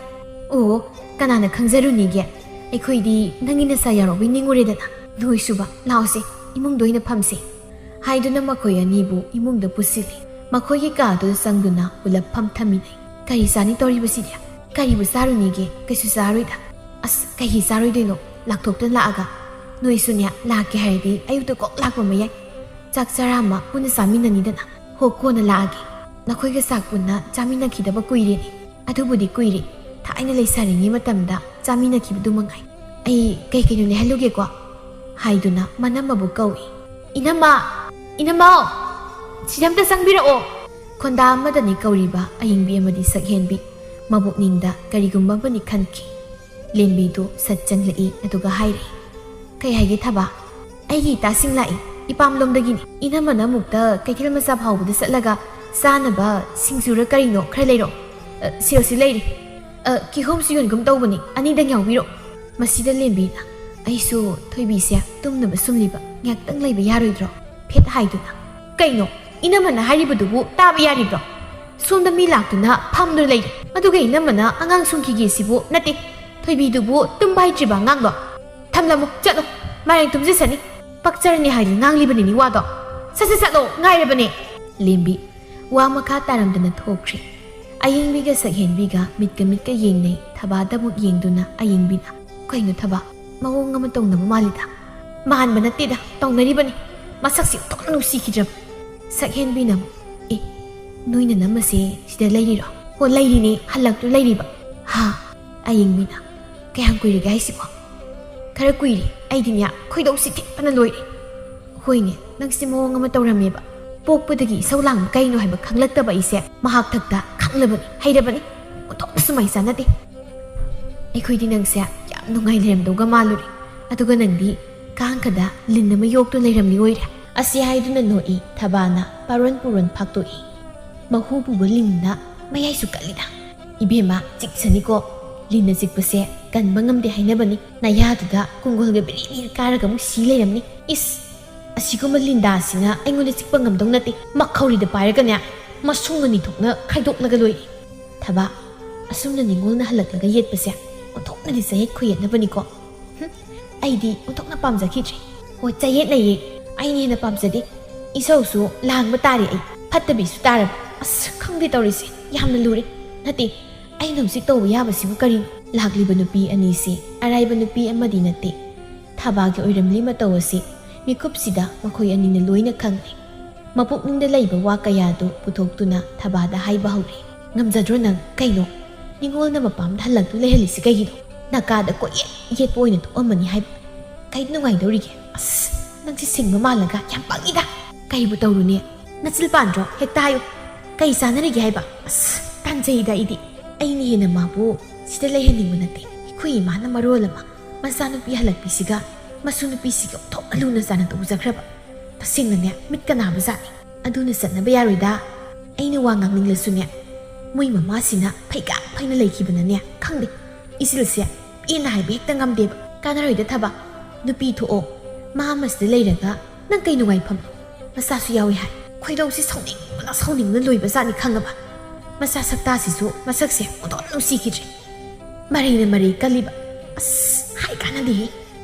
"ꯑꯣ, ꯀꯅꯥꯅ ꯈꯪꯖꯔꯨꯅꯤꯒꯦ? ꯑꯩꯈꯣꯏꯗꯤ ꯅꯪꯒꯤ ꯅꯆꯥ ꯌꯥꯎꯔꯛꯄꯩ ꯅꯤꯡꯉꯨꯔꯦꯗꯅ꯫ ꯅꯣꯏꯁꯨꯕ, ꯂꯥꯛꯑꯣꯁꯦ, ꯏꯃꯨꯡꯗ ꯑꯣꯏꯅ ꯐꯝꯁꯦ" ꯍꯥꯏꯗꯨꯅ ꯃꯈꯣꯏ ꯑꯅꯤꯕꯨ ꯏꯃꯨꯡꯗ ꯄꯨꯁꯤꯜꯂꯤ꯫ ꯃꯈꯣꯏꯒꯤ ꯀꯥꯗꯨꯗ ꯆꯪꯗꯨꯅ ꯄꯨꯂꯞ ꯐꯝꯊꯃꯤꯟꯅꯩ꯫ "ꯀꯔꯤ ꯆꯥꯅꯤ ꯇꯧꯔꯤꯕꯁꯤꯗꯤ? ꯀꯔꯤꯕꯨ ꯆꯥꯔꯨꯅꯤꯒꯦ? ꯀꯩꯁꯨ ꯆꯥꯔꯣꯏꯗ"꯫ "ꯑꯁ, ꯀꯩꯒꯤ ꯆꯥꯔꯣꯏꯗꯣꯏꯅꯣ? ꯂꯥꯛꯊꯣꯛꯇꯅ ꯂꯥꯛꯑꯒ꯫ ꯅꯣꯏꯁꯨꯅꯦ, ꯂꯥꯛꯀꯦ ꯍꯥꯏꯔꯗꯤ ꯑꯌꯨꯛꯇ ꯀꯣꯛ ꯂꯥꯛꯄ ꯃꯌꯥꯏ꯫ ꯆꯥꯛ ꯆꯔꯥ ꯑꯃ ꯄꯨꯟꯅ ꯆꯥꯃꯤꯟꯅꯅꯤꯗꯅ"꯫ "ꯍꯣ, ꯀꯣꯟꯅ ꯂꯥꯛꯑꯒꯦ꯫ ꯅꯈꯣꯏꯒ ꯆꯥꯛ ꯄꯨꯟꯅ ꯆꯥꯃꯤꯟꯅꯈꯤꯗꯕ ꯀꯨꯏꯔꯦꯅꯦ"꯫ "ꯑꯗꯨꯕꯨꯗꯤ ꯀꯨꯏꯔꯦ꯫ ꯊꯥꯏꯅ ꯂꯩꯁꯥꯔꯤꯉꯩ ꯃꯇꯝꯗ ꯆꯥꯃꯤꯟꯅꯈꯤꯕꯗꯨ ꯃꯉꯥꯏ꯫ ꯑꯩ ꯀꯩ ꯀꯩꯅꯣ ꯂꯩꯍꯜꯂꯨꯒꯦꯀꯣ"꯫ ꯍꯥꯏꯗꯨꯅ ꯃꯅꯝꯃꯕꯨ ꯀꯧꯏ꯫ "ꯏꯅꯝꯃ! ꯏꯅꯝꯃ! ꯁꯤꯗ ꯑꯝꯇ ꯆꯪꯕꯤꯔꯛꯑꯣ!" ꯈꯣꯟꯗꯥ ꯑꯃꯗꯅꯤ ꯀꯧꯔꯤꯕ ꯑꯌꯤꯡꯕꯤ ꯑꯃꯗꯤ ꯁꯛꯍꯦꯟꯕꯤ꯫ ꯃꯕꯨꯛꯅꯤꯡꯗ ꯀꯔꯤꯒꯨꯝꯕ ꯑꯃꯅꯤ ꯈꯟꯈꯤ꯫ ꯂꯦꯝꯕꯤꯗꯨ ꯁꯠ ꯆꯪꯂꯛꯏ, ꯑꯗꯨꯒ ꯍꯥꯏꯔꯛꯏ, "ꯀꯩ ꯍꯥꯏꯒꯦ ꯊꯕꯥ?" "ꯑꯩꯒꯤ ꯏꯇꯥꯁꯤꯡ ꯂꯥꯛꯏ, ꯏꯄꯥꯝꯂꯣꯝꯗꯒꯤꯅꯤ꯫ ꯏꯅꯝꯃꯅ ꯑꯃꯨꯛꯇ ꯀꯩꯊꯦꯜ ꯃꯆꯥ ꯐꯥꯎꯕꯗ ꯆꯠꯂꯒ ꯆꯥꯅꯕ ꯁꯤꯡꯖꯨꯔ ꯀꯔꯤꯅꯣ ꯈꯔ ꯂꯩꯔꯛꯑꯣ"꯫ "ꯑ, ꯁꯦꯜꯁꯤ ꯂꯩꯔꯤ꯫ ꯑ, ꯀꯤꯍꯣꯝꯁꯨ ꯌꯣꯟꯒꯨꯝ ꯇꯧꯕꯅꯤ, ꯑꯅꯤꯗꯪ ꯌꯥꯎꯕꯤꯔꯛꯑꯣ"꯫ ꯃꯁꯤꯗ ꯂꯦꯝꯕꯤꯅ, "ꯑꯩꯁꯨ ꯊꯣꯏꯕꯤꯁꯦ ꯇꯨꯝꯅꯕ ꯁꯨꯝꯂꯤꯕ, ꯉꯥꯏꯍꯥꯛꯇꯪ ꯂꯩꯕ ꯌꯥꯔꯣꯏꯗ꯭ꯔꯣ?" ꯐꯦꯠ ꯍꯥꯏꯗꯨꯅ, "ꯀꯩꯅꯣ? ꯏꯅꯝꯃꯅ ꯍꯥꯏꯔꯤꯕꯗꯨꯕꯨ ꯇꯥꯕ ꯌꯥꯔꯤꯕ꯭ꯔꯣ? ꯁꯣꯝꯗ ꯃꯤ ꯂꯥꯛꯇꯨꯅ ꯐꯝꯗꯨꯅ ꯂꯩꯔꯤ, ꯑꯗꯨꯒ ꯏꯅꯝꯃꯅ ꯑꯉꯥꯡ ꯁꯨꯝꯈꯤꯒꯦ ꯁꯤꯕꯨ ꯅꯠꯇꯦ꯫ ꯊꯣꯏꯕꯤꯗꯨꯕꯨ ꯇꯨꯝꯕ ꯍꯩꯇ꯭ꯔꯤꯕ ꯑꯉꯥꯡꯂꯣ? ꯊꯝꯂꯝꯃꯨ, ꯆꯠꯂꯣ, ꯃꯥꯏꯔꯦꯟ ꯇꯨꯝꯖꯁꯅꯤ꯫ ꯄꯛꯆꯔꯅꯤ ꯍꯥꯏꯗꯨꯅ ꯉꯥꯡꯂꯤꯕꯅꯤꯅꯦ ꯋꯥꯗꯣ꯫ ꯁꯠ ꯁꯠ ꯆꯠꯂꯣ, ꯉꯥꯏꯔꯕꯅꯦ"꯫ ꯂꯦꯝꯕꯤ ꯋꯥ ꯃꯈꯥ ꯇꯥꯔꯝꯗꯅ ꯊꯣꯛꯈ꯭ꯔꯦ꯫ ꯑꯌꯤꯡꯕꯤꯒ ꯁꯛꯍꯦꯟꯕꯤꯒ ꯃꯤꯠꯀ ꯃꯤꯠꯀ ꯌꯦꯡꯅꯩ꯫ ꯊꯕꯥꯗ ꯑꯃꯨꯛ ꯌꯦꯡꯗꯨꯅ ꯑꯌꯤꯡꯕꯤꯅ, "ꯀꯩꯅꯣ ꯊꯕꯥ? ꯃꯑꯣꯡ ꯑꯃ ꯇꯧꯅꯕ ꯃꯥꯜꯂꯤꯗ"꯫ "ꯃꯥꯟꯕ ꯅꯠꯇꯦꯗ, ꯇꯧꯅꯔꯤꯕꯅꯤ꯫ ꯃꯁꯛꯁꯤ ꯑꯣꯟꯊꯣꯛꯅ ꯅꯨꯡꯁꯤꯈꯤꯗ꯭ꯔꯕ"꯫ ꯁꯛꯍꯦꯟꯕꯤꯅ ꯑꯃꯨꯛ, "ꯑꯦ, ꯅꯣꯏ ꯅꯅꯝꯃꯁꯦ ꯁꯤꯗ ꯂꯩꯔꯤꯔꯣ?" "ꯍꯣ, ꯂꯩꯔꯤꯅꯦ, ꯍꯜꯂꯛꯇ꯭ꯔꯤ ꯂꯩꯔꯤꯕ"꯫ "ꯍꯥ?" ꯑꯌꯤꯡꯕꯤꯅ, "ꯀꯌꯥꯝ ꯀꯨꯏꯔꯒꯦ ꯍꯥꯏꯁꯤꯕꯣ?" "ꯈꯔ ꯀꯨꯏꯔꯦ꯫ ꯑꯩꯗꯤꯅꯦ, ꯈꯣꯏꯗꯧꯁꯤ ꯊꯤꯠꯄꯅ ꯂꯣꯏꯔꯦ"꯫ ꯍꯣꯏꯅꯦ, ꯅꯪꯁꯦ ꯃꯑꯣꯡ ꯑꯃ ꯇꯧꯔꯝꯃꯦꯕ꯫ ꯄꯣꯛꯄꯗꯒꯤ ꯏꯁꯧ ꯂꯥꯡꯕ ꯀꯩꯅꯣ ꯍꯥꯏꯕ ꯈꯪꯂꯛꯇꯕ ꯑꯩꯁꯦ ꯃꯍꯥꯛ ꯊꯛꯇ ꯈꯪꯂꯕꯅꯤ, ꯍꯩꯔꯕꯅꯤ꯫ ꯑꯣꯟꯊꯣꯛꯅꯁꯨ ꯃꯥꯏ ꯆꯥꯅꯗꯦ꯫ ꯑꯩꯈꯣꯏꯗꯤ ꯅꯪꯁꯦ ꯌꯥꯝ ꯅꯨꯡꯉꯥꯏ ꯂꯩꯔꯝꯗꯧꯒ ꯃꯥꯜꯂꯨꯔꯦ꯫ ꯑꯗꯨꯒ ꯅꯪꯗꯤ ꯀꯥꯡꯈꯗ ꯂꯤꯟ ꯑꯃ ꯌꯣꯛꯇꯨ ꯂꯩꯔꯝꯂꯤ ꯑꯣꯏꯔꯦ꯫ ꯑꯁꯤ ꯍꯥꯏꯗꯨꯅ ꯅꯣꯛꯏ ꯊꯕꯥꯅ ꯄꯥꯔꯣꯟ ꯄꯨꯔꯣꯟ ꯐꯥꯛꯇꯣꯛꯏ꯫ ꯃꯍꯨ ꯄꯨꯕ ꯂꯤꯟꯅ ꯃꯌꯥꯏꯁꯨ ꯀꯜꯂꯤꯗ꯫ ꯏꯕꯦꯝꯃ, ꯆꯤꯛꯁꯅꯤꯀꯣ꯫ ꯂꯤꯟꯅ ꯆꯤꯛꯄꯁꯦ ꯀꯟꯕ ꯉꯝꯗꯦ ꯍꯥꯏꯅꯕꯅꯤ꯫ ꯅꯌꯥꯗꯨꯗ ꯀꯨꯡꯒꯣꯜꯒ ꯕꯤꯔꯤ ꯕꯤꯔꯤ ꯀꯥꯔꯒ ꯑꯃꯨꯛ ꯁꯤ ꯂꯩꯔꯝꯅꯤ꯫ ꯏꯁ! ꯑꯁꯤꯒꯨꯝꯕ ꯂꯤꯟꯗꯥꯁꯤꯅ ꯑꯩꯉꯣꯟꯗ ꯆꯤꯛꯄ ꯉꯝꯗꯧ ꯅꯠꯇꯦ꯫ ꯃꯈꯧꯔꯤꯗ ꯄꯥꯏꯔꯒꯅꯦ, ꯃꯁꯨꯡ ꯑꯅꯤ ꯊꯣꯛꯅ ꯈꯥꯏꯗꯣꯛꯂꯒ ꯂꯣꯏꯔꯦ꯫ ꯊꯕꯥ, ꯑꯁꯨꯝꯅ ꯅꯤꯉꯣꯜꯅ ꯍꯜꯂꯛꯂꯒ ꯌꯦꯠꯄꯁꯦ ꯑꯣꯟꯊꯣꯛꯅꯗꯤ ꯆꯌꯦꯠ ꯈꯣꯏꯌꯦꯠꯅꯕꯅꯤꯀꯣ꯫ ꯍꯨꯝ, ꯑꯩꯗꯤ ꯑꯣꯟꯊꯣꯛꯅ ꯄꯥꯝꯖꯈꯤꯗ꯭ꯔꯦ꯫ ꯍꯣꯏ, ꯆꯌꯦꯠꯅꯩꯌꯦ꯫ ꯑꯩꯅ ꯍꯦꯟꯅ ꯄꯥꯝꯖꯗꯦ꯫ ꯏꯁꯧꯁꯨ ꯂꯥꯡꯕ ꯇꯥꯔꯦ ꯑꯩ꯫ ꯐꯠꯇꯕꯤꯁꯨ ꯇꯥꯔꯕ꯫ ꯑꯁ, ꯈꯪꯗꯦ ꯇꯧꯔꯤꯁꯦ꯫ ꯌꯥꯝꯅ ꯂꯨꯔꯦ꯫ ꯅꯠꯇꯦ, ꯑꯩꯅ ꯍꯧꯖꯤꯛ ꯇꯧꯕ ꯌꯥꯕꯁꯤꯕꯨ ꯀꯔꯤꯅꯣ? ꯂꯥꯛꯂꯤꯕ ꯅꯨꯄꯤ ꯑꯅꯤꯁꯤ ꯑꯔꯥꯏꯕ ꯅꯨꯄꯤ ꯑꯃꯗꯤ ꯅꯠꯇꯦ꯫ ꯊꯕꯥꯒꯤ ꯑꯣꯏꯔꯝꯂꯤ ꯃꯇꯧ ꯑꯁꯤ ꯃꯤꯀꯨꯞꯁꯤꯗ ꯃꯈꯣꯏ ꯑꯅꯤꯅ ꯂꯣꯏꯅ ꯈꯪꯂꯦ꯫ ꯃꯄꯨꯛꯅꯤꯡꯗ ꯂꯩꯕ ꯋꯥ ꯀꯌꯥꯗꯨ ꯄꯨꯊꯣꯛꯇꯨꯅ ꯊꯕꯥꯗ ꯍꯥꯏꯕ ꯍꯧꯔꯦ꯫ "ꯉꯝꯖꯗ꯭ꯔꯣ ꯅꯪ? ꯀꯩꯅꯣ? ꯅꯤꯉꯣꯜꯅ ꯃꯄꯥꯝꯗ ꯍꯜꯂꯛꯇꯨ ꯂꯩꯍꯜꯂꯤꯁꯤ ꯀꯩꯒꯤꯅꯣ? ꯅꯥꯀꯥꯗ ꯀꯣꯏꯌꯦꯠ ꯌꯦꯠꯄ ꯑꯣꯏꯅ ꯊꯣꯛꯑꯝꯃꯅꯤ ꯍꯥꯏꯕ꯫ ꯀꯩ ꯅꯨꯡꯉꯥꯏꯗꯧꯔꯤꯒꯦ? ꯑꯁ, ꯅꯪꯁꯤ ꯁꯤꯡꯕ ꯃꯥꯜꯂꯒ ꯌꯥꯝ ꯄꯪꯉꯤꯗ꯫ ꯀꯩꯕꯨ ꯇꯧꯔꯨꯅꯤ? ꯅꯆꯤꯜ ꯄꯥꯟꯗ꯭ꯔꯣ? ꯍꯦꯛꯇ ꯍꯥꯏꯌꯨ꯫ ꯀꯩ ꯆꯥꯅꯔꯤꯒꯦ ꯍꯥꯏꯕ? ꯑꯁ, ꯇꯟꯖꯩꯗ ꯑꯩꯗꯤ꯫ ꯑꯩꯅ ꯍꯦꯟꯅ ꯃꯥꯕꯨ ꯁꯤꯗ ꯂꯩꯍꯟꯅꯤꯡꯕ ꯅꯠꯇꯦ꯫ ꯑꯩꯈꯣꯏ ꯏꯃꯥꯅ ꯃꯔꯣꯜ ꯑꯃ ꯃꯆꯥꯅꯨꯄꯤ ꯍꯜꯂꯛꯄꯤꯁꯤꯒ ꯃꯁꯨ ꯅꯨꯄꯤꯁꯤꯒ ꯑꯣꯟꯊꯣꯛꯅ ꯂꯨꯅ ꯆꯥꯟꯅ ꯇꯧꯖꯈ꯭ꯔꯕ꯫ ꯇꯁꯦꯡꯅꯅꯦ, ꯃꯤꯠꯀ ꯅꯥꯕ ꯖꯥꯠꯅꯤ꯫ ꯑꯗꯨꯅ ꯆꯠꯅꯕ ꯌꯥꯔꯣꯏꯗ꯫ ꯑꯩꯅ ꯋꯥ ꯉꯥꯡꯅꯤꯡꯂꯁꯨꯅꯦ, ꯃꯣꯏ ꯃꯃꯥꯁꯤꯅ ꯐꯩꯒꯥꯛ ꯐꯩꯅ ꯂꯩꯈꯤꯕꯅꯅꯦ, ꯈꯪꯗꯦ, ꯏꯆꯤꯜꯁꯦ ꯄꯦꯟꯅ ꯍꯥꯏꯕ ꯍꯦꯛꯇ ꯉꯝꯗꯦꯕ꯫ ꯀꯥꯟꯅꯔꯣꯏꯗ ꯊꯕ, ꯅꯨꯄꯤ ꯊꯣꯛꯑꯣ꯫ ꯃꯥ ꯑꯃꯁꯤꯗ ꯂꯩꯔꯒ ꯅꯪ ꯀꯩ ꯅꯨꯡꯉꯥꯏꯐꯝ? ꯃꯆꯥꯁꯨ ꯌꯥꯎꯏ ꯍꯥꯏ꯫ ꯈꯣꯏꯗꯧꯁꯤ ꯁꯥꯎꯅꯤꯡꯕꯅ ꯁꯥꯎꯅꯤꯡꯕꯅ ꯂꯣꯏꯕ ꯖꯥꯠꯅꯤ ꯈꯪꯉꯕ? ꯃꯆꯥ ꯁꯛꯇꯥꯁꯤꯁꯨ ꯃꯁꯛꯁꯦ ꯑꯣꯟꯊꯣꯛꯅ ꯅꯨꯡꯁꯤꯈꯤꯗ꯭ꯔꯦ꯫ ꯃꯔꯩꯅ ꯃꯔꯩ ꯀꯜꯂꯤꯕ꯫ ꯑꯁ, ꯍꯥꯏ ꯀꯥꯟꯅꯗꯦꯍꯦ꯫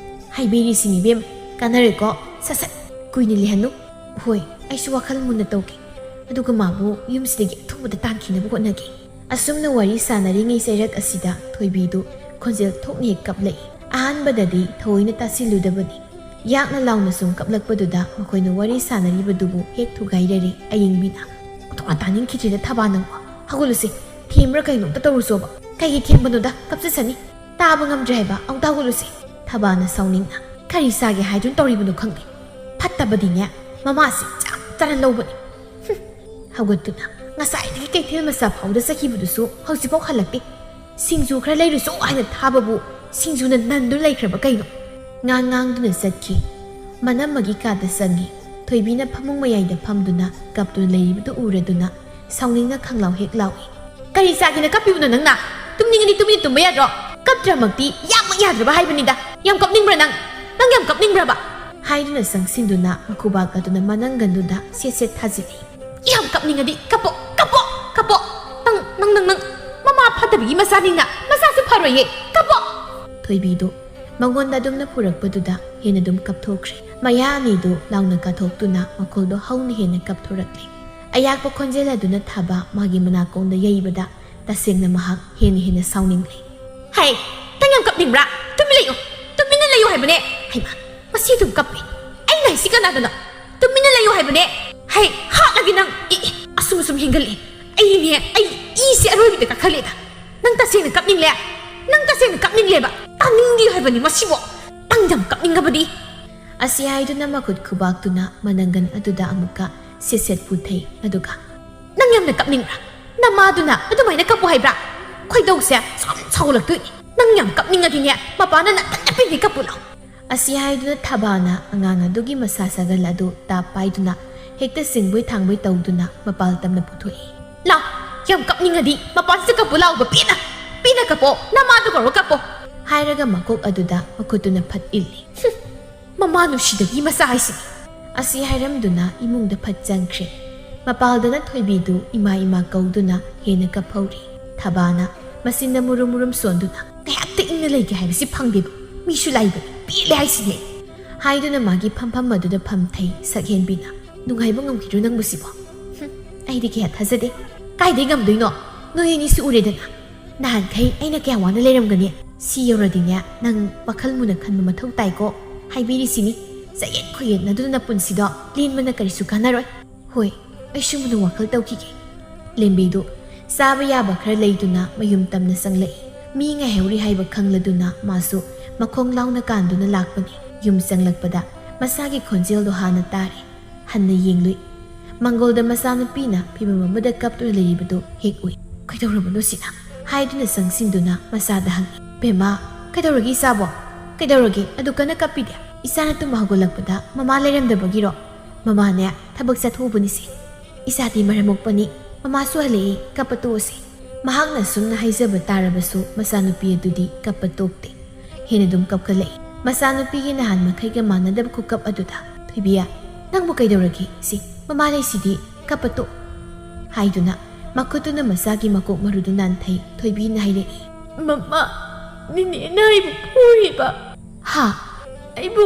ꯍꯥꯏꯕꯤꯔꯤꯁꯤꯅꯤ ꯏꯕꯦꯝ, ꯀꯥꯟꯅꯔꯦꯀꯣ꯫ ꯁꯠ ꯁꯠ ꯀꯨꯏꯅ ꯂꯩꯍꯟꯅꯨ꯫ ꯍꯣꯏ, ꯑꯩꯁꯨ ꯋꯥꯈꯜ ꯃꯨꯟꯅ ꯇꯧꯒꯦ꯫ ꯑꯗꯨꯒ ꯃꯥꯕꯨ ꯌꯨꯝꯁꯤꯗꯒꯤ ꯑꯊꯨꯕꯗ ꯇꯥꯟꯈꯤꯅꯕ ꯍꯣꯠꯅꯒꯦ꯫ ꯑꯁꯨꯝꯅ ꯋꯥꯔꯤ ꯁꯥꯟꯅꯔꯤꯉꯩ ꯆꯩꯔꯛ ꯑꯁꯤꯗ ꯊꯣꯏꯕꯤꯗꯨ ꯈꯣꯟꯖꯦꯜ ꯊꯣꯛꯅ ꯍꯦꯛ ꯀꯞꯂꯛꯏ꯫ ꯑꯍꯥꯟꯕꯗꯗꯤ ꯊꯑꯣꯏꯅ ꯇꯥꯁꯤꯜꯂꯨꯗꯕꯅꯤ꯫ ꯌꯥꯛꯅ ꯂꯥꯎꯅ ꯁꯨꯝ ꯀꯞꯂꯛꯄꯗꯨꯗ ꯃꯈꯣꯏꯅ ꯋꯥꯔꯤ ꯁꯥꯟꯅꯔꯤꯕꯗꯨꯕꯨ ꯍꯦꯛ ꯊꯨꯒꯥꯏꯔꯔꯦ ꯑꯌꯤꯡꯕꯤꯅ꯫ "ꯑꯣꯟꯊꯣꯛꯅ ꯇꯥꯅꯤꯡꯈꯤꯗ꯭ꯔꯦꯗ ꯊꯕꯥ ꯅꯪꯕꯣ꯫ ꯍꯧꯒꯠꯂꯨꯁꯦ, ꯊꯦꯝꯕ꯭ꯔꯥ ꯀꯩꯅꯣꯝꯇ ꯇꯧꯔꯨꯁꯣꯕ꯫ ꯀꯩꯒꯤ ꯊꯦꯝꯕꯅꯣꯗ? ꯀꯞꯆꯁꯅꯤ꯫ ꯇꯥꯕ ꯉꯝꯗ꯭ꯔꯦ ꯍꯥꯏꯕ, ꯑꯃꯨꯛꯇ ꯍꯧꯒꯠꯂꯨꯁꯦ꯫" ꯊꯕꯥꯅ ꯁꯥꯎꯅꯤꯡꯅ, "ꯀꯔꯤ ꯆꯥꯒꯦ ꯍꯥꯏꯗꯨꯅ ꯇꯧꯔꯤꯕꯅꯣ ꯈꯪꯗꯦ꯫ ꯐꯠꯇꯕꯗꯤꯅꯦ, ꯃꯃꯥꯁꯦ ꯆꯞ ꯆꯥꯅ ꯂꯧꯕꯅꯤ꯫ ꯍꯨꯝ, ꯍꯧꯒꯠꯇꯨꯅ ꯉꯁꯥꯏꯗꯒꯤ ꯀꯩꯊꯦꯜ ꯃꯆꯥ ꯐꯥꯎꯗ ꯆꯠꯈꯤꯕꯗꯨꯁꯨ ꯍꯧꯖꯤꯛꯐꯥꯎ ꯍꯜꯂꯛꯇꯦ꯫ "ꯁꯤꯡꯖꯨ ꯈꯔ ꯂꯩꯔꯨꯆꯣ" ꯍꯥꯏꯅ ꯊꯥꯕꯕꯨ ꯁꯤꯡꯖꯨꯅ ꯅꯟꯗꯨꯅ ꯂꯩꯈ꯭ꯔꯕ ꯀꯩꯅꯣ? ꯉꯥꯡ ꯉꯥꯡꯗꯨꯅ ꯆꯠꯈꯤ꯫ ꯃꯅꯝꯃꯒꯤ ꯀꯥꯗ ꯆꯪꯉꯤ꯫ ꯊꯣꯏꯕꯤꯅ ꯐꯃꯨꯡ ꯃꯌꯥꯏꯗ ꯐꯝꯗꯨꯅ ꯀꯞꯇꯨꯅ ꯂꯩꯔꯤꯕꯗꯨ ꯎꯔꯗꯨꯅ ꯁꯥꯎꯅꯤꯡꯅ ꯈꯪꯂꯥꯎ ꯍꯦꯛ ꯂꯥꯎꯏ꯫ "ꯀꯔꯤ ꯆꯥꯒꯦꯅ ꯀꯞꯄꯤꯕꯅꯣ ꯅꯪꯅ? ꯇꯨꯝꯅꯤꯡꯉꯗꯤ ꯇꯨꯃꯤꯟꯅ ꯇꯨꯝꯕ ꯌꯥꯗ꯭ꯔꯣ? ꯀꯞꯇ꯭ꯔꯃꯛꯇꯤ ꯌꯥꯝꯃꯛ ꯌꯥꯗ꯭ꯔꯕ ꯍꯥꯏꯕꯅꯤꯗ꯫ ꯌꯥꯝ ꯀꯞꯅꯤꯡꯕ꯭ꯔꯥ ꯅꯪ? ꯅꯪ ꯌꯥꯝ ꯀꯞꯅꯤꯡꯕ꯭ꯔꯕ?" ꯍꯥꯏꯗꯨꯅ ꯆꯪꯁꯤꯟꯗꯨꯅ ꯃꯈꯨꯕꯥꯛ ꯑꯗꯨꯅ ꯃꯅꯪꯒꯟꯗꯨꯗ ꯁꯦꯠ ꯁꯦꯠ ꯊꯥꯖꯤꯜꯂꯤ꯫ "ꯌꯥꯝ ꯀꯞꯅꯤꯡꯉꯗꯤ ꯀꯞꯄꯣ, ꯀꯞꯄꯣ, ꯀꯞꯄꯣ꯫ ꯅꯪ, ꯅꯪ, ꯅꯪ, ꯅꯪ ꯃꯃꯥ ꯐꯠꯇꯕꯒꯤ ꯃꯆꯥꯅꯤꯅ ꯃꯆꯥꯁꯨ ꯐꯔꯣꯏꯌꯦ꯫ ꯀꯞꯄꯣ!" ꯊꯣꯏꯕꯤꯗꯨ ꯃꯉꯣꯟꯗ ꯑꯗꯨꯝꯅ ꯐꯨꯔꯛꯄꯗꯨꯗ ꯍꯦꯟꯅ ꯑꯗꯨꯝ ꯀꯞꯊꯣꯛꯈ꯭ꯔꯦ꯫ ꯃꯌꯥ ꯑꯅꯤꯗꯨ ꯂꯥꯎꯅ ꯀꯥꯊꯣꯛꯇꯨꯅ ꯃꯈꯣꯜꯗꯣ ꯍꯧꯅ ꯍꯦꯟꯅ ꯀꯞꯊꯣꯔꯛꯂꯦ꯫ ꯑꯌꯥꯛꯄ ꯈꯣꯟꯖꯦꯜ ꯑꯗꯨꯅ ꯊꯥꯕ ꯃꯥꯒꯤ ꯃꯅꯥꯀꯣꯡꯗ ꯌꯩꯕꯗ ꯇꯁꯦꯡꯅ ꯃꯍꯥꯛ ꯍꯦꯟꯅ ꯍꯦꯟꯅ ꯁꯥꯎꯅꯤꯡꯂꯦ꯫ "ꯍꯩ, ꯅꯪ ꯌꯥꯝ ꯀꯞꯅꯤꯡꯕ꯭ꯔꯥ? ꯇꯨꯃꯤꯟ ꯂꯩꯌꯨ, ꯇꯨꯃꯤꯟꯅ ꯂꯩꯌꯨ ꯍꯥꯏꯕꯅꯦ꯫ ꯍꯩꯃꯥ, ꯃꯁꯤ ꯑꯗꯨꯝ ꯀꯞꯄꯤ꯫ ꯑꯩꯅ ꯍꯥꯏꯁꯤ ꯀꯅꯥꯗꯅꯣ? ꯇꯨꯃꯤꯟꯅ ꯂꯩꯌꯨ ꯍꯥꯏꯕꯅꯦ꯫ ꯍꯩ, ꯍꯥꯠꯂꯒꯦ ꯅꯪ꯫ ꯑꯦ, ꯑꯦ, ꯑꯁꯨꯝ ꯑꯁꯨꯝ ꯍꯦꯟꯒꯠꯂꯦ꯫ ꯑꯩꯅꯦ, ꯑꯩ ꯏꯁꯦ ꯑꯔꯣꯏꯕꯤꯗ ꯀꯥꯈꯠꯂꯦꯗ꯫ ꯅꯪ ꯇꯁꯦꯡꯅ ꯀꯞꯅꯤꯡꯂꯦ? ꯅꯪ ꯇꯁꯦꯡꯅ ꯀꯞꯅꯤꯡꯂꯦꯕ? ꯇꯥꯅꯤꯡꯗꯦ ꯍꯥꯏꯕꯅꯤ ꯃꯁꯤꯕꯣ꯫ ꯅꯪ ꯌꯥꯝ ꯀꯞꯅꯤꯡꯉꯕꯗꯤ?" ꯑꯁꯤ ꯍꯥꯏꯗꯨꯅ ꯃꯈꯨꯠ ꯈꯨꯕꯥꯛꯇꯨꯅ ꯃꯅꯪꯒꯟ ꯑꯗꯨꯗ ꯑꯃꯨꯛꯀ ꯁꯤꯠ ꯁꯤꯠ ꯄꯨꯊꯩ꯫ ꯑꯗꯨꯒ, "ꯅꯪ ꯌꯥꯝꯅ ꯀꯞꯅꯤꯡꯕ꯭ꯔꯥ? ꯅꯃꯥꯗꯨꯅ ꯑꯗꯨꯃꯥꯏꯅ ꯀꯞꯄꯨ ꯍꯥꯏꯕ꯭ꯔꯥ? ꯈꯣꯏꯗꯧꯁꯦ ꯁꯥꯎ-, ꯁꯥꯎꯒꯠꯂꯛꯇꯣꯏꯅꯤ꯫ ꯅꯪ ꯌꯥꯝ ꯀꯞꯅꯤꯡꯉꯗꯤꯅꯦ, ꯃꯄꯥꯅ ꯅꯊꯟꯗ ꯄꯦꯟꯒꯩ ꯀꯞꯄꯨ ꯂꯥꯎ꯫" ꯑꯁꯤ ꯍꯥꯏꯗꯨꯅ ꯊꯕꯥꯅ ꯑꯉꯥꯡ ꯑꯗꯨꯒꯤ ꯃꯁꯥ ꯁꯥꯒꯜ ꯑꯗꯨ ꯇꯥꯞ ꯄꯥꯏꯗꯨꯅ ꯍꯦꯛꯇ ꯆꯤꯡꯕꯣꯏ ꯊꯥꯡꯕꯣꯏ ꯇꯧꯗꯨꯅ ꯃꯄꯥꯜ ꯇꯝꯅ ꯄꯨꯊꯣꯛꯏ꯫ "ꯂꯥꯎ, ꯌꯥꯝ ꯀꯞꯅꯤꯡꯉꯗꯤ ꯃꯄꯥꯟꯁꯤꯗ ꯀꯞꯄꯨ ꯂꯥꯎꯕ, ꯄꯦꯟꯅ, ꯄꯦꯟꯅ ꯀꯞꯄꯣ, ꯅꯃꯥꯗꯨ ꯀꯧꯔ ꯀꯞꯄꯣ꯫" ꯍꯥꯏꯔꯒ ꯃꯀꯣꯛ ꯑꯗꯨꯗ ꯃꯈꯨꯠꯇꯨꯅ ꯐꯠ ꯏꯜꯂꯤ꯫ "ꯍꯨꯝ, ꯃꯃꯥ ꯅꯨꯡꯁꯤꯗꯕꯤ ꯃꯆꯥ ꯍꯥꯏꯁꯤꯅꯤ꯫" ꯑꯁꯤ ꯍꯥꯏꯔꯝꯗꯨꯅ ꯏꯃꯨꯡꯗ ꯐꯠ ꯆꯪꯈ꯭ꯔꯦ꯫ ꯃꯄꯥꯜꯗꯅ ꯊꯣꯏꯕꯤꯗꯨ ꯏꯃꯥ ꯏꯃꯥ ꯀꯧꯗꯨꯅ ꯍꯦꯟꯅ ꯀꯞꯍꯧꯔꯤ꯫ ꯊꯕꯥꯅ ꯃꯆꯤꯟꯗ ꯃꯨꯔꯨꯝ ꯃꯨꯔꯨꯝ ꯁꯣꯟꯗꯨꯅ, "ꯉꯥꯏꯍꯥꯛꯇ ꯏꯪꯅ ꯂꯩꯒꯦ ꯍꯥꯏꯕꯁꯤ ꯐꯪꯗꯦꯕ꯫ ꯃꯤꯁꯨ ꯂꯥꯏꯕꯅꯤ, ꯄꯦꯜꯂꯦ ꯍꯥꯏꯁꯤꯅꯦ," ꯍꯥꯏꯗꯨꯅ ꯃꯥꯒꯤ ꯐꯝꯐꯝ ꯑꯗꯨꯗ ꯐꯝꯊꯩ꯫ ꯁꯛꯍꯦꯟꯕꯤꯅ, "ꯅꯨꯡꯉꯥꯏꯕ ꯉꯝꯈꯤꯗ꯭ꯔꯣ ꯅꯪꯕꯨ ꯁꯤꯕꯣ? ꯍꯨꯝ, ꯑꯩꯗꯤ ꯀꯌꯥ ꯊꯥꯖꯗꯦ꯫ ꯀꯥꯏꯗꯩ ꯉꯝꯗꯣꯏꯅꯣ? ꯅꯣꯏ ꯑꯅꯤꯁꯨ ꯎꯔꯦꯗꯅ꯫ ꯅꯍꯥꯟꯈꯩ ꯑꯩꯅ ꯀꯌꯥ ꯋꯥꯅ ꯂꯩꯔꯝꯒꯅꯤ꯫ ꯁꯤ ꯌꯧꯔꯗꯤꯅꯦ, ꯅꯪ ꯋꯥꯈꯜ ꯃꯨꯟꯅ ꯈꯟꯕ ꯃꯊꯧ ꯇꯥꯏꯀꯣ꯫ ꯍꯥꯏꯕꯤꯔꯤꯁꯤꯅꯤ, ꯆꯌꯦꯠ ꯈꯣꯏꯌꯦꯠꯅꯗꯨꯅ ꯅꯄꯨꯟꯁꯤꯗꯣ ꯂꯦꯟꯕꯅ ꯀꯔꯤꯁꯨ ꯀꯥꯟꯅꯔꯣꯏ꯫ ꯍꯣꯏ, ꯑꯩꯁꯨ ꯃꯨꯟꯅ ꯋꯥꯈꯜ ꯇꯧꯈꯤꯒꯦ꯫" ꯂꯦꯝꯕꯤꯗꯨ ꯆꯥꯕ ꯌꯥꯕ ꯈꯔ ꯂꯩꯗꯨꯅ ꯃꯌꯨꯝ ꯇꯝꯅ ꯆꯪꯂꯛꯏ꯫ ꯃꯤ ꯉꯥꯏꯍꯧꯔꯤ ꯍꯥꯏꯕ ꯈꯪꯂꯗꯨꯅ ꯃꯥꯁꯨ ꯃꯈꯣꯡ ꯂꯥꯎꯅ ꯀꯥꯟꯗꯨꯅ ꯂꯥꯛꯄꯅꯤ꯫ ꯌꯨꯝ ꯆꯪꯂꯛꯄꯗ ꯃꯁꯥꯒꯤ ꯈꯣꯟꯖꯦꯜꯗꯣ ꯍꯥꯟꯅ ꯇꯥꯔꯦ꯫ ꯍꯟꯅ ꯌꯦꯡꯂꯨꯏ꯫ ꯃꯪꯒꯣꯜꯗ ꯃꯆꯥꯅꯨꯄꯤꯅ ꯐꯤꯕꯝ ꯑꯃꯗ ꯀꯞꯇꯨꯅ ꯂꯩꯔꯤꯕꯗꯨ ꯍꯦꯛ ꯎꯏ꯫ "ꯀꯩꯗꯧꯔꯕꯅꯣ ꯁꯤꯅ?" ꯍꯥꯏꯗꯨꯅ ꯆꯪꯁꯤꯟꯗꯨꯅ ꯃꯆꯥꯗ ꯍꯪꯉꯤ꯫ "ꯕꯦꯝꯃ, ꯀꯩꯗꯧꯔꯒꯦ ꯏꯆꯥꯕꯣ? ꯀꯩꯗꯧꯔꯒꯦ ꯑꯗꯨ ꯀꯟꯅ ꯀꯞꯄꯤꯗꯦ? ꯏꯆꯥꯅ ꯇꯨꯝꯕ ꯍꯧꯒꯠꯂꯛꯄꯗ ꯃꯃꯥ ꯂꯩꯔꯝꯗꯕꯒꯤꯔꯣ? ꯃꯃꯥꯅꯦ ꯊꯕꯛ ꯆꯠꯊꯣꯛꯎꯕꯅꯤꯁꯦ꯫ ꯏꯆꯥꯗꯤ ꯃꯔꯝ ꯃꯣꯛꯄꯅꯤ, ꯃꯃꯥꯁꯨ ꯍꯜꯂꯛꯏ, ꯀꯞꯄ ꯇꯣꯛꯑꯁꯤ꯫" ꯃꯍꯥꯛꯅ ꯁꯨꯝꯅ ꯍꯥꯏꯖꯕ ꯇꯥꯔꯕꯁꯨ ꯃꯆꯥꯅꯨꯄꯤ ꯑꯗꯨꯗꯤ ꯀꯞꯄ ꯇꯣꯛꯇꯦ꯫ ꯍꯦꯟꯅ ꯑꯗꯨꯝ ꯀꯞꯈꯠꯂꯛꯏ꯫ ꯃꯆꯥꯅꯨꯄꯤꯒꯤ ꯅꯍꯥꯟ ꯃꯈꯩꯒ ꯃꯥꯟꯅꯗꯕ ꯈꯨꯀꯞ ꯑꯗꯨꯗ, "ꯊꯣꯏꯕꯤ, ꯅꯪꯕꯨ ꯀꯩꯗꯧꯔꯒꯦ? ꯁꯤ ꯃꯃꯥ ꯂꯩꯁꯤꯗꯤ, ꯀꯞꯄ ꯇꯣꯛ," ꯍꯥꯏꯗꯨꯅ ꯃꯈꯨꯠꯇꯨꯅ ꯃꯆꯥꯒꯤ ꯃꯀꯣꯛ ꯃꯔꯨꯗꯨ ꯅꯥꯟꯊꯩ꯫ ꯊꯣꯏꯕꯤꯅ ꯍꯥꯏꯔꯛꯏ꯫ "ꯃꯃꯥ, ꯅꯦꯅꯦꯅ ꯑꯩꯕꯨ ꯐꯨꯔꯤꯕ꯫" "ꯍꯥ?" "ꯑꯩꯕꯨ,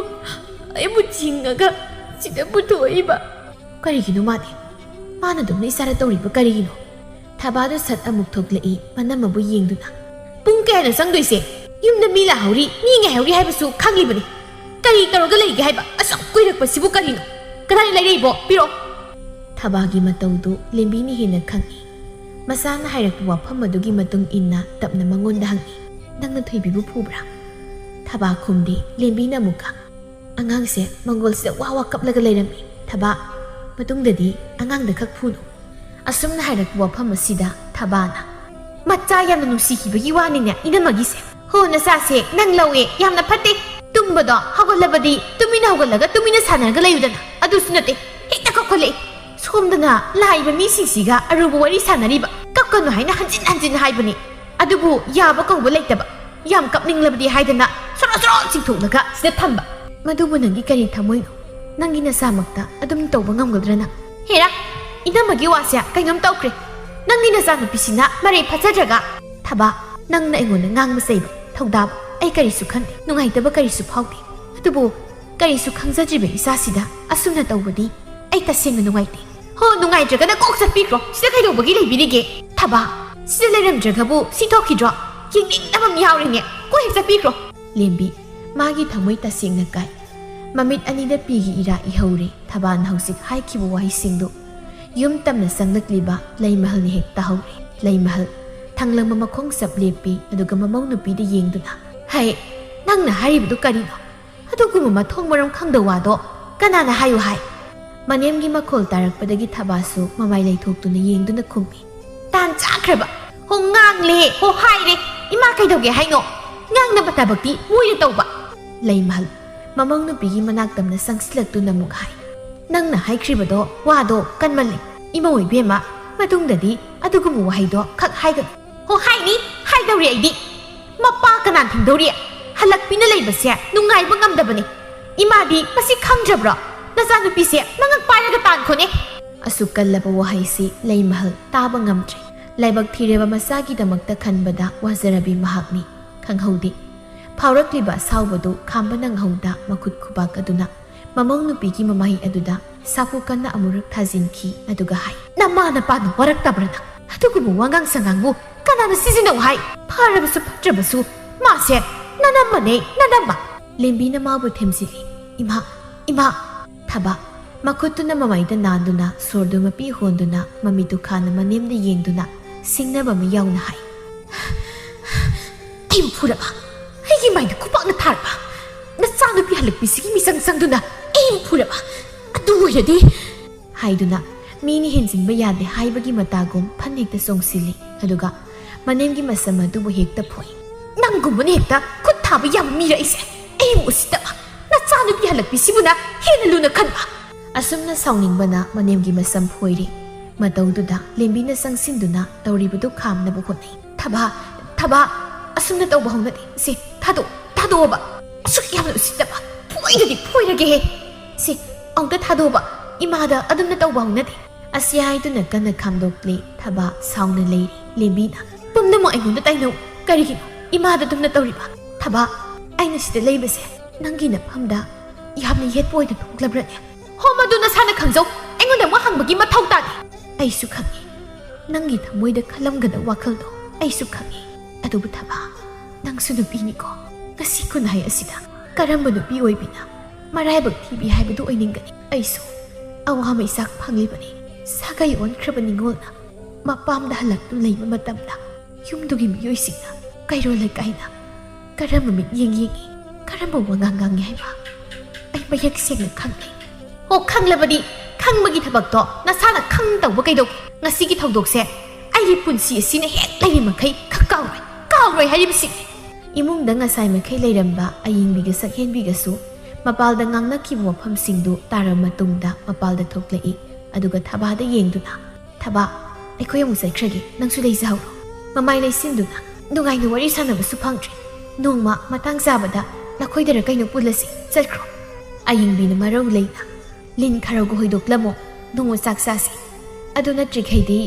ꯑꯩꯕꯨ ꯆꯤꯡꯉꯒ ꯁꯤꯗ ꯄꯨꯊꯣꯛꯏꯕ꯫" "ꯀꯔꯤꯒꯤꯅꯣ ꯃꯥꯗꯤ? ꯃꯥꯅ ꯑꯗꯨꯝꯅ ꯏꯆꯥꯗ ꯇꯧꯔꯤꯕ ꯀꯔꯤꯒꯤꯅꯣ?" ꯊꯕꯥꯗꯨ ꯁꯠ ꯑꯃꯨꯛ ꯊꯣꯛꯂꯛꯏ, ꯃꯅꯝ ꯑꯃꯕꯨ ꯌꯦꯡꯗꯨꯅ꯫ "ꯄꯨꯡ ꯀꯌꯥꯅꯣ ꯆꯪꯗꯣꯏꯁꯦ? ꯌꯨꯝꯗ ꯃꯤ ꯂꯥꯛꯍꯧꯔꯤ, ꯃꯤ ꯉꯥꯏꯍꯧꯔꯤ ꯍꯥꯏꯕꯁꯨ ꯈꯪꯂꯤꯕꯅꯤ꯫ ꯀꯔꯤ ꯇꯧꯔꯒ ꯂꯩꯒꯦ ꯍꯥꯏꯕ? ꯑꯁꯨꯛ ꯀꯨꯏꯔꯛꯄꯁꯤꯕꯨ ꯀꯔꯤꯅꯣ? ꯀꯗꯥꯏ ꯂꯩꯔꯛꯏꯕꯣ? ꯄꯤꯔꯛꯑꯣ!" ꯊꯕꯥꯒꯤ ꯃꯇꯧꯗꯨ ꯂꯦꯝꯕꯤꯅ ꯍꯦꯟꯅ ꯈꯪꯏ꯫ ꯃꯆꯥꯅ ꯍꯥꯏꯔꯛꯄ ꯋꯥꯐꯝ ꯑꯗꯨꯒꯤ ꯃꯇꯨꯡ ꯏꯟꯅ ꯇꯞꯅ ꯃꯉꯣꯟꯗ ꯍꯪꯏ, "ꯅꯪꯅ ꯊꯣꯏꯕꯤꯕꯨ ꯐꯨꯕ꯭ꯔꯥ?" ꯊꯕꯥ ꯈꯨꯝꯗꯦ꯫ ꯂꯦꯝꯕꯤꯅ ꯑꯃꯨꯛꯀ, "ꯑꯉꯥꯡꯁꯦ ꯃꯪꯒꯣꯜꯁꯤꯗ ꯋꯥ ꯋꯥ ꯀꯞꯂꯒ ꯂꯩꯔꯝꯃꯤ꯫ ꯊꯕꯥ, ꯃꯇꯨꯡꯗꯗꯤ ꯑꯉꯥꯡꯗ ꯈꯛ ꯐꯨꯅꯨ꯫" ꯑꯁꯨꯝꯅ ꯍꯥꯏꯔꯛꯄ ꯋꯥꯐꯝ ꯑꯁꯤꯗ ꯊꯕꯥꯅ, "ꯃꯆꯥ ꯌꯥꯝꯅ ꯅꯨꯡꯁꯤꯈꯤꯕꯒꯤ ꯋꯥꯅꯤꯅꯦ ꯏꯅꯝꯃꯒꯤꯁꯦ꯫ ꯍꯣ, ꯅꯆꯥꯁꯦ ꯅꯪ ꯂꯧꯑꯦ, ꯌꯥꯝꯅ ꯐꯠꯇꯦ꯫ ꯇꯨꯝꯕꯗꯣ ꯍꯧꯒꯠꯂꯕꯗꯤ ꯇꯨꯃꯤꯟꯅ ꯍꯧꯒꯠꯂꯒ ꯇꯨꯃꯤꯟꯅ ꯁꯥꯟꯅꯔꯒ ꯂꯩꯌꯨꯗꯅ꯫ ꯑꯗꯨꯁꯨ ꯅꯠꯇꯦ, ꯍꯦꯛꯇ ꯀꯞꯈꯠꯂꯛꯏ꯫ ꯁꯣꯝꯗꯅ ꯂꯥꯛꯏꯕ ꯃꯤꯁꯤꯡꯁꯤꯒ ꯑꯔꯨꯕ ꯋꯥꯔꯤ ꯁꯥꯟꯅꯔꯤꯕ꯫ ꯀꯞꯀꯅꯨ ꯍꯥꯏꯅ ꯍꯟꯖꯤꯟ ꯍꯟꯖꯤꯟ ꯍꯥꯏꯕꯅꯤ꯫ ꯑꯗꯨꯕꯨ ꯌꯥꯕ ꯀꯧꯕ ꯂꯩꯇꯕ꯫ ꯌꯥꯝ ꯀꯞꯅꯤꯡꯂꯕꯗꯤ ꯍꯥꯏꯗꯅ ꯁꯣꯔꯣ ꯁꯣꯔꯣ ꯆꯤꯡꯊꯣꯛꯂꯒ ꯁꯤꯗ ꯊꯝꯕ꯫ ꯃꯗꯨꯕꯨ ꯅꯪꯒꯤ ꯀꯔꯤ ꯊꯃꯣꯏꯅꯣ? ꯅꯪꯒꯤ ꯅꯆꯥꯃꯛꯇ ꯑꯗꯨꯝ ꯇꯧꯕ ꯉꯝꯒꯗ꯭ꯔꯥ ꯅꯪ?" "ꯍꯦꯔꯥ, ꯏꯅꯝꯃꯒꯤ ꯋꯥꯁꯦ ꯀꯩꯅꯣꯝ ꯇꯧꯈ꯭ꯔꯦ꯫ ꯅꯪꯒꯤ ꯅꯆꯥꯅꯨꯄꯤꯁꯤꯅ ꯃꯔꯩ ꯐꯠꯆꯗ꯭ꯔꯒ꯫" "ꯊꯕꯥ, ꯅꯪꯅ ꯑꯩꯉꯣꯟꯗ ꯉꯥꯡꯕ ꯆꯩꯕ, ꯊꯧꯗꯥꯕ ꯑꯩ ꯀꯔꯤꯁꯨ ꯈꯟꯗꯦ, ꯅꯨꯡꯉꯥꯏꯇꯕ ꯀꯔꯤꯁꯨ ꯐꯥꯎꯗꯦ꯫ ꯑꯗꯨꯕꯨ ꯀꯔꯤꯁꯨ ꯈꯪꯖꯗ꯭ꯔꯤꯕ ꯏꯆꯥꯁꯤꯗ ꯑꯁꯨꯝꯅ ꯇꯧꯕꯗꯤ ꯑꯩ ꯇꯁꯦꯡꯅ ꯅꯨꯡꯉꯥꯏꯇꯦ꯫ ꯍꯣ, ꯅꯨꯡꯉꯥꯏꯇ꯭ꯔꯒꯅ ꯀꯣꯛ ꯆꯠꯄꯤꯈ꯭ꯔꯣ꯫ ꯁꯤꯗ ꯀꯩꯗꯧꯕꯒꯤ ꯂꯩꯕꯤꯔꯤꯒꯦ? ꯊꯕꯥ, ꯁꯤꯗ ꯂꯩꯔꯝꯗ꯭ꯔꯒꯕꯨ ꯁꯤ ꯊꯣꯛꯈꯤꯗ꯭ꯔꯣ? ꯌꯦꯡꯅꯤꯡꯗꯕ ꯑꯃ ꯌꯥꯎꯔꯤꯅꯦ꯫ ꯀꯣꯛ ꯍꯦꯛ ꯆꯠꯄꯤꯈ꯭ꯔꯣ꯫" ꯂꯦꯝꯕꯤ, ꯃꯥꯒꯤ ꯊꯃꯣꯏ ꯇꯁꯦꯡꯅ ꯀꯥꯏ꯫ ꯃꯃꯤꯠ ꯑꯅꯤꯗ ꯄꯤꯒꯤ ꯏꯔꯥ ꯏꯍꯧꯔꯦ꯫ ꯊꯕꯥꯅ ꯍꯧꯖꯤꯛ ꯍꯥꯏꯈꯤꯕ ꯋꯥꯍꯩꯁꯤꯡꯗꯨ ꯌꯨꯝ ꯇꯝꯅ ꯆꯪꯂꯛꯂꯤꯕ ꯂꯩꯃꯍꯜꯅ ꯍꯦꯛ ꯇꯥꯍꯧꯔꯦ꯫ ꯂꯩꯃꯍꯜ ꯊꯪꯂꯝꯕ ꯃꯈꯣꯡ ꯆꯞ ꯂꯦꯞꯄꯤ, ꯑꯗꯨꯒ ꯃꯃꯧ ꯅꯨꯄꯤꯗ ꯌꯦꯡꯗꯨꯅ, "ꯍꯩ, ꯅꯪꯅ ꯍꯥꯏꯔꯤꯕꯗꯨ ꯀꯔꯤꯅꯣ? ꯑꯗꯨꯒꯨꯝꯕ ꯃꯊꯣꯡ ꯃꯔꯝ ꯈꯪꯗ ꯋꯥꯗꯣ ꯀꯅꯥꯅ ꯍꯥꯏꯌꯨ ꯍꯥꯏ? ꯃꯅꯦꯝꯒꯤ ꯃꯈꯣꯜ ꯇꯥꯔꯛꯄꯗꯒꯤ ꯊꯕꯥꯁꯨ ꯃꯃꯥꯏ ꯂꯩꯊꯣꯛꯇꯨꯅ ꯌꯦꯡꯗꯨꯅ ꯈꯨꯝꯃꯤ꯫ "ꯇꯥꯟ ꯆꯥꯈ꯭ꯔꯕ! ꯍꯣ ꯉꯥꯡꯂꯦ! ꯍꯣ ꯍꯥꯏꯔꯦ! ꯏꯃꯥ ꯀꯩꯗꯧꯒꯦ ꯍꯥꯏꯅꯣ? ꯉꯥꯡꯅꯕ ꯊꯕꯛꯇꯤ ꯃꯣꯏꯅ ꯇꯧꯕ!" ꯂꯩꯃꯍꯜ ꯃꯃꯧ ꯅꯨꯄꯤꯒꯤ ꯃꯅꯥꯛ ꯇꯝꯅ ꯆꯪꯁꯤꯜꯂꯛꯇꯨꯅ ꯑꯃꯨꯛ ꯍꯥꯏ꯫ "ꯅꯪꯅ ꯍꯥꯏꯈ꯭ꯔꯤꯕꯗꯣ ꯋꯥꯗꯣ ꯀꯟꯃꯜꯂꯦ꯫ ꯏꯃꯧ ꯏꯕꯦꯝꯃ, ꯃꯇꯨꯡꯗꯗꯤ ꯑꯗꯨꯒꯨꯝꯕ ꯋꯥꯍꯩꯗꯣ ꯈꯛ ꯍꯥꯏꯒꯅꯨ꯫" "ꯍꯣ ꯍꯥꯏꯅꯤ, ꯍꯥꯏꯗꯧꯔꯤ ꯑꯩꯗꯤ꯫ ꯃꯄꯥ ꯀꯅꯥ ꯊꯤꯡꯗꯧꯔꯤ? ꯍꯜꯂꯛꯄꯤꯅ ꯂꯩꯕꯁꯦ ꯅꯨꯡꯉꯥꯏꯕ ꯉꯝꯗꯕꯅꯦ꯫ ꯏꯃꯥꯗꯤ ꯃꯁꯤ ꯈꯪꯗ꯭ꯔꯕ꯭ꯔꯣ? ꯅꯆꯥꯅꯨꯄꯤꯁꯦ ꯃꯉꯛ ꯄꯥꯏꯔꯒ ꯇꯥꯟꯈꯣꯅꯦ!" ꯑꯁꯨꯛ ꯀꯜꯂꯕ ꯋꯥꯍꯩꯁꯤ ꯂꯩꯃꯍꯜ ꯇꯥꯕ ꯉꯝꯗ꯭ꯔꯦ꯫ ꯂꯥꯏꯕꯛ ꯊꯤꯔꯕ ꯃꯆꯥꯒꯤꯗꯃꯛꯇ ꯈꯟꯕꯗ ꯋꯥꯖꯔꯕꯤ ꯃꯍꯥꯛꯅꯤ꯫ ꯈꯪꯍꯧꯗꯦ꯫ ꯐꯥꯎꯔꯛꯂꯤꯕ ꯑꯁꯥꯎꯕꯗꯨ ꯈꯥꯝꯕ ꯅꯪꯍꯧꯗ ꯃꯈꯨꯠ ꯈꯨꯕꯥꯛ ꯑꯗꯨꯅ ꯃꯃꯧ ꯅꯨꯄꯤꯒꯤ ꯃꯃꯥꯏ ꯑꯗꯨꯗ ꯁꯥꯐꯨ ꯀꯟꯅ ꯑꯃꯨꯔꯛ ꯊꯥꯖꯤꯟꯈꯤ, ꯑꯗꯨꯒ ꯍꯥꯏ, "ꯅꯃꯥ ꯅꯄꯥꯅ ꯋꯥꯔꯛꯇꯕ꯭ꯔꯥ ꯅꯪ? ꯑꯗꯨꯒꯨꯝꯕ ꯋꯥꯉꯥꯡ ꯁꯉꯥꯡꯕꯨ ꯀꯅꯥꯅ ꯁꯤꯖꯤꯟꯅꯧ ꯍꯥꯏ? ꯐꯔꯕꯁꯨ ꯐꯠꯇ꯭ꯔꯕꯁꯨ ꯃꯥꯁꯦ ꯅꯅꯝꯃꯅꯦ, ꯅꯅꯝꯃ!" ꯂꯦꯝꯕꯤꯅ ꯃꯥꯕꯨ ꯊꯦꯝꯖꯤꯜꯂꯤ꯫ "ꯏꯃꯥ, ꯏꯃꯥ!" ꯊꯕꯥ ꯃꯈꯨꯠꯇꯨꯅ ꯃꯃꯥꯏꯗ ꯅꯥꯟꯗꯨꯅ, ꯁꯣꯔꯗꯨ ꯃꯄꯤ ꯍꯣꯟꯗꯨꯅ, ꯃꯃꯤꯠꯇꯨ ꯈꯥꯅ ꯃꯅꯦꯝꯗ ꯌꯦꯡꯗꯨꯅ ꯁꯤꯡꯅꯕ ꯑꯃ ꯌꯥꯎꯅ ꯍꯥꯏ, "ꯑꯩꯕꯨ ꯐꯨꯔꯕ? ꯑꯩꯒꯤ ꯃꯥꯏꯗ ꯈꯨꯄꯥꯛꯅ ꯊꯥꯔꯕ? ꯅꯆꯥꯅꯨꯄꯤ ꯍꯜꯂꯛꯄꯤꯁꯤꯒꯤ ꯃꯤꯆꯪ ꯆꯪꯗꯨꯅ ꯑꯩꯕꯨ ꯐꯨꯔꯕ? ꯑꯗꯨ ꯑꯣꯏꯔꯗꯤ," ꯍꯥꯏꯗꯨꯅ ꯃꯤꯅ ꯍꯦꯟꯖꯤꯟꯕ ꯌꯥꯗꯦ ꯍꯥꯏꯕꯒꯤ ꯃꯇꯥꯒꯨꯝ ꯐꯟ ꯍꯦꯛꯇ ꯆꯣꯡꯁꯤꯜꯂꯤ꯫ ꯑꯗꯨꯒ ꯃꯅꯦꯝꯒꯤ ꯃꯁꯝ ꯑꯗꯨꯕꯨ ꯍꯦꯛꯇ ꯐꯣꯏ꯫ "ꯅꯪꯒꯨꯝꯕꯅ ꯍꯦꯛꯇ ꯈꯨꯠ ꯊꯥꯕ ꯌꯥꯕ ꯃꯤꯔ ꯑꯩꯁꯦ? ꯑꯩꯕꯨ ꯎꯁꯤꯠꯇꯕ! ꯅꯆꯥꯅꯨꯄꯤ ꯍꯜꯂꯛꯄꯤꯁꯤꯕꯨꯅ ꯍꯦꯟꯅ ꯂꯨꯅ ꯈꯟꯕ!" ꯑꯁꯨꯝꯅ ꯁꯥꯎꯅꯤꯡꯕꯅ ꯃꯅꯦꯝꯒꯤ ꯃꯁꯝ ꯐꯣꯏꯔꯤ꯫ ꯃꯇꯧꯗꯨꯗ ꯂꯦꯝꯕꯤꯅ ꯆꯪꯁꯤꯟꯗꯨꯅ ꯇꯧꯔꯤꯕꯗꯨ ꯈꯥꯝꯅꯕ ꯍꯣꯠꯅꯩ꯫ "ꯊꯕꯥ, ꯊꯕꯥ, ꯑꯁꯨꯝꯅ ꯇꯧꯕ ꯍꯧꯅꯗꯦ꯫ ꯁꯦ, ꯊꯥꯗꯣꯛ, ꯊꯥꯗꯣꯛꯑꯣꯕ꯫ ꯑꯁꯨꯛ ꯌꯥꯝꯅ ꯎꯁꯤꯠꯇꯕ! ꯐꯣꯏꯗꯗꯤ ꯐꯣꯏꯔꯒꯦꯍꯦ꯫ ꯁꯦ, ꯑꯃꯨꯛꯇ ꯊꯥꯗꯣꯛꯑꯣꯕ꯫ ꯏꯃꯥꯗ ꯑꯗꯨꯝꯅ ꯇꯧꯕ ꯍꯧꯅꯗꯦ꯫" ꯑꯁꯤ ꯍꯥꯏꯗꯨꯅ ꯀꯟꯅ ꯈꯥꯝꯗꯣꯛꯂꯦ꯫ ꯊꯕꯥ ꯁꯥꯎꯅ ꯂꯩꯔꯤ꯫ ꯂꯦꯝꯕꯤꯅ, "ꯄꯨꯝꯅꯃꯛ ꯑꯩꯉꯣꯟꯗ ꯇꯥꯏꯅꯧ꯫ ꯀꯔꯤꯒꯤꯅꯣ ꯏꯃꯥꯗ ꯑꯗꯨꯝꯅ ꯇꯧꯔꯤꯕ? ꯊꯕꯥ, ꯑꯩꯅ ꯁꯤꯗ ꯂꯩꯕꯁꯦ ꯅꯪꯒꯤ ꯅꯐꯝꯗ ꯌꯥꯝꯅ ꯌꯦꯠꯄ ꯑꯣꯏꯅ ꯊꯣꯛꯂꯕ꯭ꯔꯅꯦ?" "ꯍꯣ, ꯃꯗꯨ ꯅꯁꯥꯅ ꯈꯪꯖꯧ꯫ ꯑꯩꯉꯣꯟꯗ ꯑꯃꯨꯛ ꯍꯪꯕꯒꯤ ꯃꯊꯧ ꯇꯥꯗꯦ꯫ ꯑꯩꯁꯨ ꯈꯪꯉꯤ꯫ ꯅꯪꯒꯤ ꯊꯃꯣꯏꯗ ꯈꯜꯂꯝꯒꯗꯕ ꯋꯥꯈꯜꯗꯣ ꯑꯩꯁꯨ ꯈꯪꯉꯤ꯫ ꯑꯗꯨꯕꯨ ꯊꯕꯥ, ꯅꯪꯁꯨ ꯅꯨꯄꯤꯅꯤꯀꯣ꯫ ꯉꯁꯤ ꯈꯨꯟꯅꯥꯏ ꯑꯁꯤꯗ ꯀꯔꯝꯕ ꯅꯨꯄꯤ ꯑꯣꯏꯕꯤꯅ ꯃꯔꯥꯏꯕꯛ ꯊꯤꯕꯤ ꯍꯥꯏꯕꯗꯨ ꯑꯣꯏꯅꯤꯡꯒꯅꯤ? ꯑꯩꯁꯨ ꯑꯋꯥ ꯃꯩꯆꯥꯛ ꯐꯪꯂꯤꯕꯅꯤ꯫ ꯁꯥꯒꯩ ꯑꯣꯟꯈ꯭ꯔꯕ ꯅꯤꯉꯣꯜꯅ ꯃꯄꯥꯝꯗ ꯍꯜꯂꯛꯇꯨꯅ ꯂꯩꯕ ꯃꯇꯝꯗ ꯌꯨꯝꯗꯨꯒꯤ ꯃꯤꯑꯣꯏꯁꯤꯡꯅ ꯀꯩꯔꯣꯜ ꯂꯩꯀꯥꯏꯅ ꯀꯔꯝꯕ ꯃꯤꯠꯌꯦꯡ ꯌꯦꯡꯏ? ꯀꯔꯝꯕ ꯋꯥꯉꯥꯡ ꯉꯥꯡꯉꯤ ꯍꯥꯏꯕ? ꯑꯩ ꯃꯌꯦꯛ ꯁꯦꯡꯅ ꯈꯪꯗꯦ꯫ ꯑꯣ, ꯈꯪꯂꯕꯗꯤ ꯈꯪꯕꯒꯤ ꯊꯕꯛꯇꯣ ꯅꯁꯥꯅ ꯈꯪ ꯇꯧꯕ ꯀꯩꯗꯧꯒꯦ? ꯉꯁꯤꯒꯤ ꯊꯧꯗꯣꯛꯁꯦ ꯑꯩꯒꯤ ꯄꯨꯟꯁꯤ ꯑꯁꯤꯅ ꯍꯦꯛ ꯂꯩꯔꯤ ꯃꯈꯩ ꯈꯛ ꯀꯥꯎꯔꯣꯏ, ꯀꯥꯎꯔꯣꯏ ꯍꯥꯏꯔꯤꯕꯁꯤꯅꯤ꯫ ꯏꯃꯨꯡꯗ ꯉꯁꯥꯏ ꯃꯈꯩ ꯂꯩꯔꯝꯕ ꯑꯌꯤꯡꯕꯤꯒ ꯁꯛꯍꯦꯟꯕꯤꯒꯁꯨ ꯃꯄꯥꯜꯗ ꯉꯥꯡꯅꯈꯤꯕ ꯋꯥꯐꯝꯁꯤꯡꯗꯨ ꯇꯥꯔꯕ ꯃꯇꯨꯡꯗ ꯃꯄꯥꯜꯗ ꯊꯣꯛꯂꯛꯏ꯫ ꯑꯗꯨꯒ ꯊꯕꯥꯗ ꯌꯦꯡꯗꯨꯅ, "ꯊꯕꯥ, ꯑꯩꯈꯣꯏ ꯑꯃꯨꯛ ꯆꯠꯈ꯭ꯔꯒꯦ, ꯅꯪꯁꯨ ꯂꯩꯖꯍꯧꯔꯣ꯫" ꯃꯃꯥꯏ ꯂꯩꯁꯤꯟꯗꯨꯅ, "ꯅꯨꯡꯉꯥꯏꯅ ꯋꯥꯔꯤ ꯁꯥꯟꯅꯕꯁꯨ ꯐꯪꯗ꯭ꯔꯦ꯫ ꯅꯣꯡꯃ ꯃꯇꯥꯡ ꯆꯥꯕꯗ ꯅꯈꯣꯏꯗꯔ ꯀꯩꯅꯣ ꯄꯨꯜꯂꯁꯤ, ꯆꯠꯈ꯭ꯔꯣ꯫" ꯑꯌꯤꯡꯕꯤꯅ ꯃꯔꯧ ꯂꯩꯅ, "ꯂꯤꯟ ꯈꯔꯧꯒ ꯍꯣꯏꯗꯣꯛꯂꯝꯃꯣ, ꯅꯣꯡꯃ ꯆꯥꯛ ꯆꯥꯁꯤ꯫ ꯑꯗꯨ ꯅꯠꯇ꯭ꯔꯤꯈꯩꯗꯤ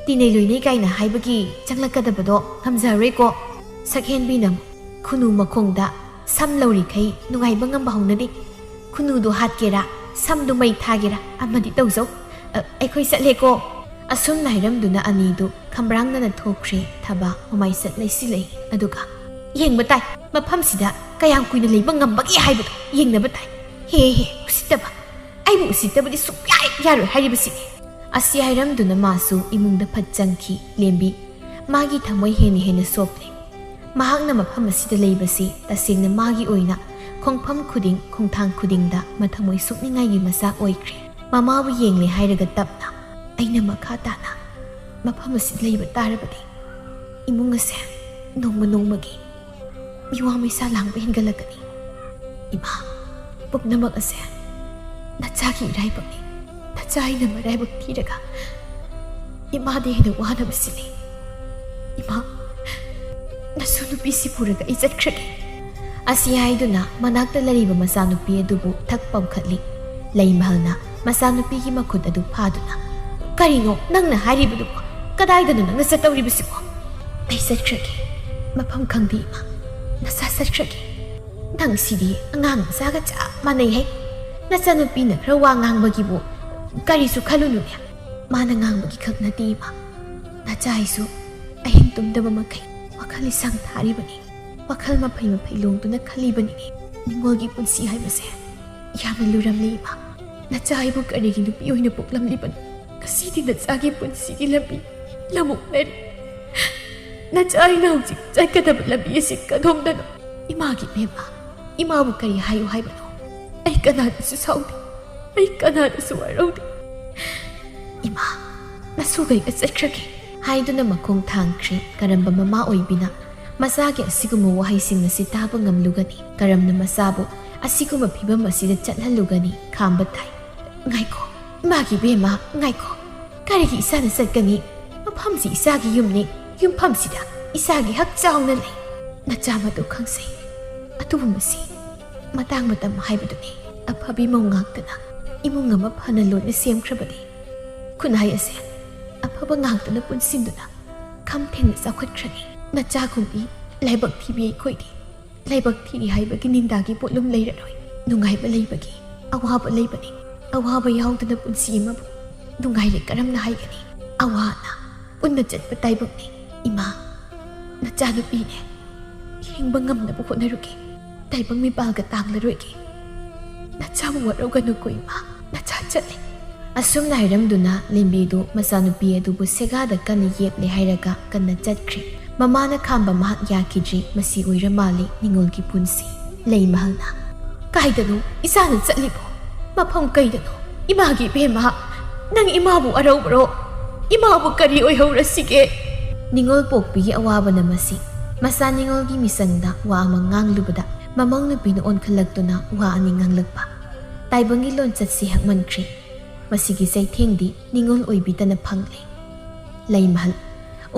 ꯇꯤꯟꯅꯩ ꯂꯣꯏꯅꯩ ꯀꯥꯏꯅ ꯍꯥꯏꯕꯒꯤ ꯆꯪꯂꯛꯀꯗꯕꯗꯣ ꯉꯝꯖꯔꯣꯏꯀꯣ꯫" ꯁꯛꯍꯦꯟꯕꯤꯅ ꯈꯨꯅꯨ ꯃꯈꯣꯡꯗ ꯁꯝ ꯂꯧꯔꯤꯈꯩ ꯅꯨꯡꯉꯥꯏꯕ ꯉꯝꯕ ꯍꯧꯅꯗꯦ꯫ "ꯈꯨꯅꯨꯗꯣ ꯍꯥꯠꯀꯦꯔꯥ, ꯁꯝꯗꯣ ꯃꯩ ꯊꯥꯒꯦꯔꯥ, ꯑꯃꯗꯤ ꯇꯧꯖꯧ꯫ ꯑ, ꯑꯩꯈꯣꯏ ꯆꯠꯂꯦꯀꯣ꯫" ꯑꯁꯨꯝꯅ ꯍꯥꯏꯔꯝꯗꯨꯅ ꯑꯅꯤꯗꯨ ꯈꯝꯕ꯭ꯔꯥꯡꯅꯅ ꯊꯣꯛꯈ꯭ꯔꯦ꯫ ꯊꯕꯥ ꯃꯃꯥꯏ ꯆꯠ ꯂꯩꯁꯤꯜꯂꯛꯏ꯫ ꯑꯗꯨꯒ, "ꯌꯦꯡꯕ ꯇꯥꯏ, ꯃꯐꯝꯁꯤꯗ ꯀꯌꯥꯝ ꯀꯨꯏꯅ ꯂꯩꯕ ꯉꯝꯕꯒꯦ ꯍꯥꯏꯕꯗꯣ ꯌꯦꯡꯅꯕ ꯇꯥꯏ꯫ ꯍꯦ ꯍꯦ, ꯎꯁꯤꯠꯇꯕ! ꯑꯩꯕꯨ ꯎꯁꯤꯠꯇꯕꯗꯤ ꯁꯨꯡꯌꯥ ꯌꯥꯔꯣꯏ ꯍꯥꯏꯔꯤꯕꯁꯤꯅꯤ꯫" ꯑꯁꯤ ꯍꯥꯏꯔꯝꯗꯨꯅ ꯃꯥꯁꯨ ꯏꯃꯨꯡꯗ ꯐꯠ ꯆꯪꯈꯤ꯫ ꯂꯦꯝꯕꯤ ꯃꯥꯒꯤ ꯊꯃꯣꯏ ꯍꯦꯟꯅ ꯍꯦꯟꯅ ꯁꯣꯛꯂꯦ꯫ ꯃꯍꯥꯛꯅ ꯃꯐꯝ ꯑꯁꯤꯗ ꯂꯩꯕꯁꯤ ꯇꯁꯦꯡꯅ ꯃꯥꯒꯤ ꯑꯣꯏꯅ ꯈꯣꯡꯐꯝ ꯈꯨꯗꯤꯡ, ꯈꯣꯡꯊꯥꯡ ꯈꯨꯗꯤꯡꯗ ꯃꯊꯃꯣꯏ ꯁꯣꯛꯅꯤꯡꯉꯥꯏꯒꯤ ꯃꯆꯥꯛ ꯑꯣꯏꯈ꯭ꯔꯦ꯫ ꯃꯃꯥꯕꯨ ꯌꯦꯡꯂꯦ ꯍꯥꯏꯔꯒ ꯇꯞꯅ, "ꯑꯩꯅ ꯃꯈꯥ ꯇꯥꯅ ꯃꯐꯝ ꯑꯁꯤꯗ ꯂꯩꯕ ꯇꯥꯔꯕꯗꯤ ꯏꯃꯨꯡ ꯑꯁꯦ ꯅꯣꯡꯃ ꯅꯣꯡꯃꯒꯤ ꯃꯤꯋꯥ ꯃꯩꯁꯥ ꯂꯥꯡꯕ ꯍꯦꯟꯒꯠꯂꯛꯀꯅꯤ꯫ ꯏꯃꯥ, ꯄꯨꯝꯅꯃꯛ ꯑꯁꯦ ꯅꯆꯥꯒꯤ ꯏꯔꯥꯏꯕꯛꯅꯤ꯫ ꯅꯆꯥ ꯑꯩꯅ ꯃꯔꯥꯏꯕꯛ ꯊꯤꯔꯒ ꯏꯃꯥꯗ ꯍꯦꯟꯅ ꯋꯥꯅꯕ ꯁꯤꯜꯂꯤ꯫ ꯏꯃꯥ, ꯅꯁꯨ ꯅꯨꯄꯤꯁꯤ ꯄꯨꯔꯒ ꯑꯩ ꯆꯠꯈ꯭ꯔꯒꯦ꯫" ꯑꯁꯤ ꯍꯥꯏꯗꯨꯅ ꯃꯅꯥꯛꯇ ꯂꯩꯔꯤꯕ ꯃꯆꯥꯅꯨꯄꯤ ꯑꯗꯨꯕꯨ ꯊꯛ ꯄꯝꯈꯠꯂꯤ꯫ ꯂꯩꯃꯍꯜꯅ ꯃꯆꯥꯅꯨꯄꯤꯒꯤ ꯃꯈꯨꯠ ꯑꯗꯨ ꯐꯥꯗꯨꯅ, "ꯀꯔꯤꯅꯣ ꯅꯪꯅ ꯍꯥꯏꯔꯤꯕꯗꯨꯕꯣ? ꯀꯗꯥꯏꯗꯅꯣ ꯅꯪꯅ ꯆꯠꯇꯧꯔꯤꯕꯁꯤꯕꯣ?" "ꯑꯩ ꯆꯠꯈ꯭ꯔꯒꯦ, ꯃꯐꯝ ꯈꯪꯗꯦ ꯏꯃꯥ, ꯅꯆꯥ ꯆꯠꯈ꯭ꯔꯒꯦ꯫ ꯅꯪ ꯁꯤꯗꯤ ꯑꯉꯥꯡ ꯃꯆꯥꯒ ꯆꯞ ꯃꯥꯟꯅꯩ ꯍꯦ꯫ ꯅꯆꯥꯅꯨꯄꯤꯅ ꯈꯔ ꯋꯥ ꯉꯥꯡꯕꯒꯤꯕꯨ ꯀꯔꯤꯁꯨ ꯈꯜꯂꯨꯅꯨꯅꯦ꯫ ꯃꯥꯅ ꯉꯥꯡꯕꯒꯤ ꯈꯛ ꯅꯠꯇꯦ ꯏꯃꯥ, ꯅꯆꯥ ꯑꯩꯁꯨ ꯑꯍꯤꯡ ꯇꯨꯝꯗꯕ ꯃꯈꯩ ꯋꯥꯈꯜ ꯏꯁꯥꯡ ꯊꯥꯔꯤꯕꯅꯤ꯫ ꯋꯥꯈꯜ ꯃꯐꯩ ꯃꯐꯩ ꯂꯣꯡꯗꯨꯅ ꯈꯜꯂꯤꯕꯅꯤ꯫ ꯅꯤꯡꯉꯣꯜꯒꯤ ꯄꯨꯟꯁꯤ ꯍꯥꯏꯕꯁꯦ ꯌꯥꯝꯅ ꯂꯨꯔꯝꯂꯦ ꯏꯃꯥ꯫ ꯅꯆꯥ ꯑꯩꯕꯨ ꯀꯔꯤꯒꯤ ꯅꯨꯄꯤ ꯑꯣꯏꯅ ꯄꯣꯛꯂꯝꯂꯤꯕꯅꯣ? ꯉꯁꯤꯗꯤ ꯅꯆꯥꯒꯤ ꯄꯨꯟꯁꯤꯒꯤ ꯂꯝꯕꯤ ꯂꯃꯨꯛꯅꯔꯦ꯫ ꯅꯆꯥ ꯑꯩꯅ ꯍꯧꯖꯤꯛ ꯆꯠꯀꯗꯕ ꯂꯝꯕꯤ ꯑꯁꯤ ꯀꯗꯣꯝꯗꯅꯣ? ꯏꯃꯥꯒꯤ ꯏꯕꯦꯝꯃ, ꯏꯃꯥꯕꯨ ꯀꯔꯤ ꯍꯥꯏꯌꯨ ꯍꯥꯏꯕꯅꯣ? ꯑꯩ ꯀꯅꯥꯗꯁꯨ ꯁꯥꯎꯗꯦ, ꯑꯩ ꯀꯅꯥꯗꯁꯨ ꯋꯥꯔꯧꯗꯦ꯫ "ꯏꯃꯥ, ꯅꯁꯨꯒꯩꯒ ꯆꯠꯈ꯭ꯔꯒꯦ" ꯍꯥꯏꯗꯨꯅ ꯃꯈꯣꯡ ꯊꯥꯡꯈ꯭ꯔꯦ꯫ ꯀꯔꯝꯕ ꯃꯃꯥ ꯑꯣꯏꯕꯤꯅ ꯃꯆꯥꯒꯤ ꯑꯁꯤꯒꯨꯝꯕ ꯋꯥꯍꯩꯁꯤꯡ ꯑꯁꯤ ꯇꯥꯕ ꯉꯝꯂꯨꯒꯅꯤ? ꯀꯔꯝꯅ ꯃꯆꯥꯕꯨ ꯑꯁꯤꯒꯨꯝꯕ ꯐꯤꯕꯝ ꯑꯁꯤꯗ ꯆꯠꯍꯜꯂꯨꯒꯅꯤ? ꯈꯥꯝꯕ ꯊꯥꯏ꯫ "ꯉꯥꯏꯈꯣ, ꯏꯃꯥꯒꯤ ꯏꯕꯦꯝꯃ, ꯉꯥꯏꯈꯣ꯫ ꯀꯔꯤꯒꯤ ꯏꯆꯥꯅ ꯆꯠꯀꯅꯤ? ꯃꯐꯝꯁꯤ ꯏꯆꯥꯒꯤ ꯌꯨꯝꯅꯤ꯫ ꯌꯨꯝꯐꯝꯁꯤꯗ ꯏꯆꯥꯒꯤ ꯍꯛ ꯆꯥꯎꯅ ꯂꯩ꯫ ꯅꯆꯥ ꯃꯗꯨ ꯈꯪꯖꯩ꯫ ꯑꯗꯨꯕꯨ ꯃꯁꯤ ꯃꯇꯥꯡ ꯃꯇꯝ ꯍꯥꯏꯕꯗꯨꯅꯤ꯫ ꯑꯐꯕꯤ ꯃꯧ ꯉꯥꯛꯇꯅ ꯏꯃꯨꯡ ꯑꯃ ꯐꯅ ꯂꯣꯏꯅ ꯁꯦꯝꯈ꯭ꯔꯕꯗꯤ, ꯈꯨꯟꯅꯥꯏ ꯑꯁꯦ ꯑꯐꯕ ꯉꯥꯛꯇꯅ ꯄꯨꯟꯁꯤꯟꯗꯨꯅ ꯈꯝ ꯊꯦꯡꯅ ꯆꯥꯎꯈꯠꯈ꯭ꯔꯅꯤ꯫ ꯅꯆꯥꯒꯨꯝꯕꯤ ꯂꯥꯏꯕꯛ ꯊꯤꯕꯤ ꯑꯩꯈꯣꯏꯗꯤ ꯂꯥꯏꯕꯛ ꯊꯤꯔꯤ ꯍꯥꯏꯕꯒꯤ ꯅꯤꯟꯗꯥꯒꯤ ꯄꯣꯠꯂꯨꯝ ꯂꯩꯔꯔꯣꯏ꯫ ꯅꯨꯡꯉꯥꯏꯕ ꯂꯩꯕꯒꯤ ꯑꯋꯥꯕ ꯂꯩꯕꯅꯤ꯫ ꯑꯋꯥꯕ ꯌꯥꯎꯗꯅ ꯄꯨꯟꯁꯤ ꯑꯃꯕꯨ ꯅꯨꯡꯉꯥꯏꯔꯦ ꯀꯔꯝꯅ ꯍꯥꯏꯒꯅꯤ? ꯑꯋꯥ ꯑꯅꯥ ꯄꯨꯟꯅ ꯆꯠꯄ ꯇꯥꯏꯕꯪꯅꯤ꯫ ꯏꯃꯥ, ꯅꯆꯥꯅꯨꯄꯤꯅꯦ꯫ ꯍꯤꯡꯕ ꯉꯝꯅꯕ ꯍꯣꯠꯅꯔꯨꯒꯦ꯫ ꯇꯥꯏꯕꯪ ꯃꯤꯄꯥꯜꯒ ꯇꯥꯡꯂꯔꯣꯏꯒꯦ꯫ ꯅꯆꯥꯕꯨ ꯋꯥꯔꯧꯒꯅꯨꯀꯣ ꯏꯃꯥ, ꯅꯆꯥ ꯆꯠꯂꯦ꯫" ꯑꯁꯨꯝꯅ ꯍꯥꯏꯔꯝꯗꯨꯅ ꯂꯦꯝꯕꯤꯗꯨ ꯃꯆꯥꯅꯨꯄꯤ ꯑꯗꯨꯕꯨ ꯁꯦꯒꯥꯗ ꯀꯟꯅ ꯌꯦꯞꯂꯦ ꯍꯥꯏꯔꯒ ꯀꯟꯅ ꯆꯠꯈ꯭ꯔꯦ꯫ ꯃꯃꯥꯅ ꯈꯥꯝꯕ ꯃꯍꯥꯛ ꯌꯥꯈꯤꯗ꯭ꯔꯤ꯫ ꯃꯁꯤ ꯑꯣꯏꯔ ꯃꯥꯜꯂꯦ ꯅꯤꯉꯣꯜꯒꯤ ꯄꯨꯟꯁꯤ꯫ ꯂꯩꯃꯍꯜꯅ, "ꯀꯥꯏꯗꯅꯣ ꯏꯆꯥꯅ ꯆꯠꯂꯤꯕꯣ? ꯃꯐꯝ ꯀꯩꯗꯅꯣ? ꯏꯃꯥꯒꯤ ꯏꯕꯦꯝꯃ, ꯅꯪ ꯏꯃꯥꯕꯨ ꯑꯔꯧꯕꯔꯣ? ꯏꯃꯥꯕꯨ ꯀꯔꯤ ꯑꯣꯏꯍꯧꯔꯁꯤꯒꯦ?" ꯅꯤꯉꯣꯜ ꯄꯣꯛꯄꯤꯒꯤ ꯑꯋꯥꯕꯅ ꯃꯁꯤ꯫ ꯃꯆꯥ ꯅꯤꯉꯣꯜꯒꯤ ꯃꯤꯆꯪꯗ ꯋꯥ ꯑꯃ ꯉꯥꯡꯂꯨꯕꯗ ꯃꯃꯧ ꯅꯨꯄꯤꯅ ꯑꯣꯟꯈꯠꯂꯛꯇꯨꯅ ꯋꯥ ꯑꯅꯤ ꯉꯥꯡꯂꯛꯄ꯫ ꯇꯥꯏꯕꯪꯒꯤ ꯂꯣꯟꯆꯠꯁꯤ ꯍꯛꯃꯟꯈ꯭ꯔꯦ꯫ ꯃꯁꯤꯒꯤ ꯆꯩꯊꯦꯡꯗꯤ ꯅꯤꯉꯣꯜ ꯑꯣꯏꯕꯤꯗꯅ ꯐꯪꯂꯦ꯫ ꯂꯩꯃꯍꯜ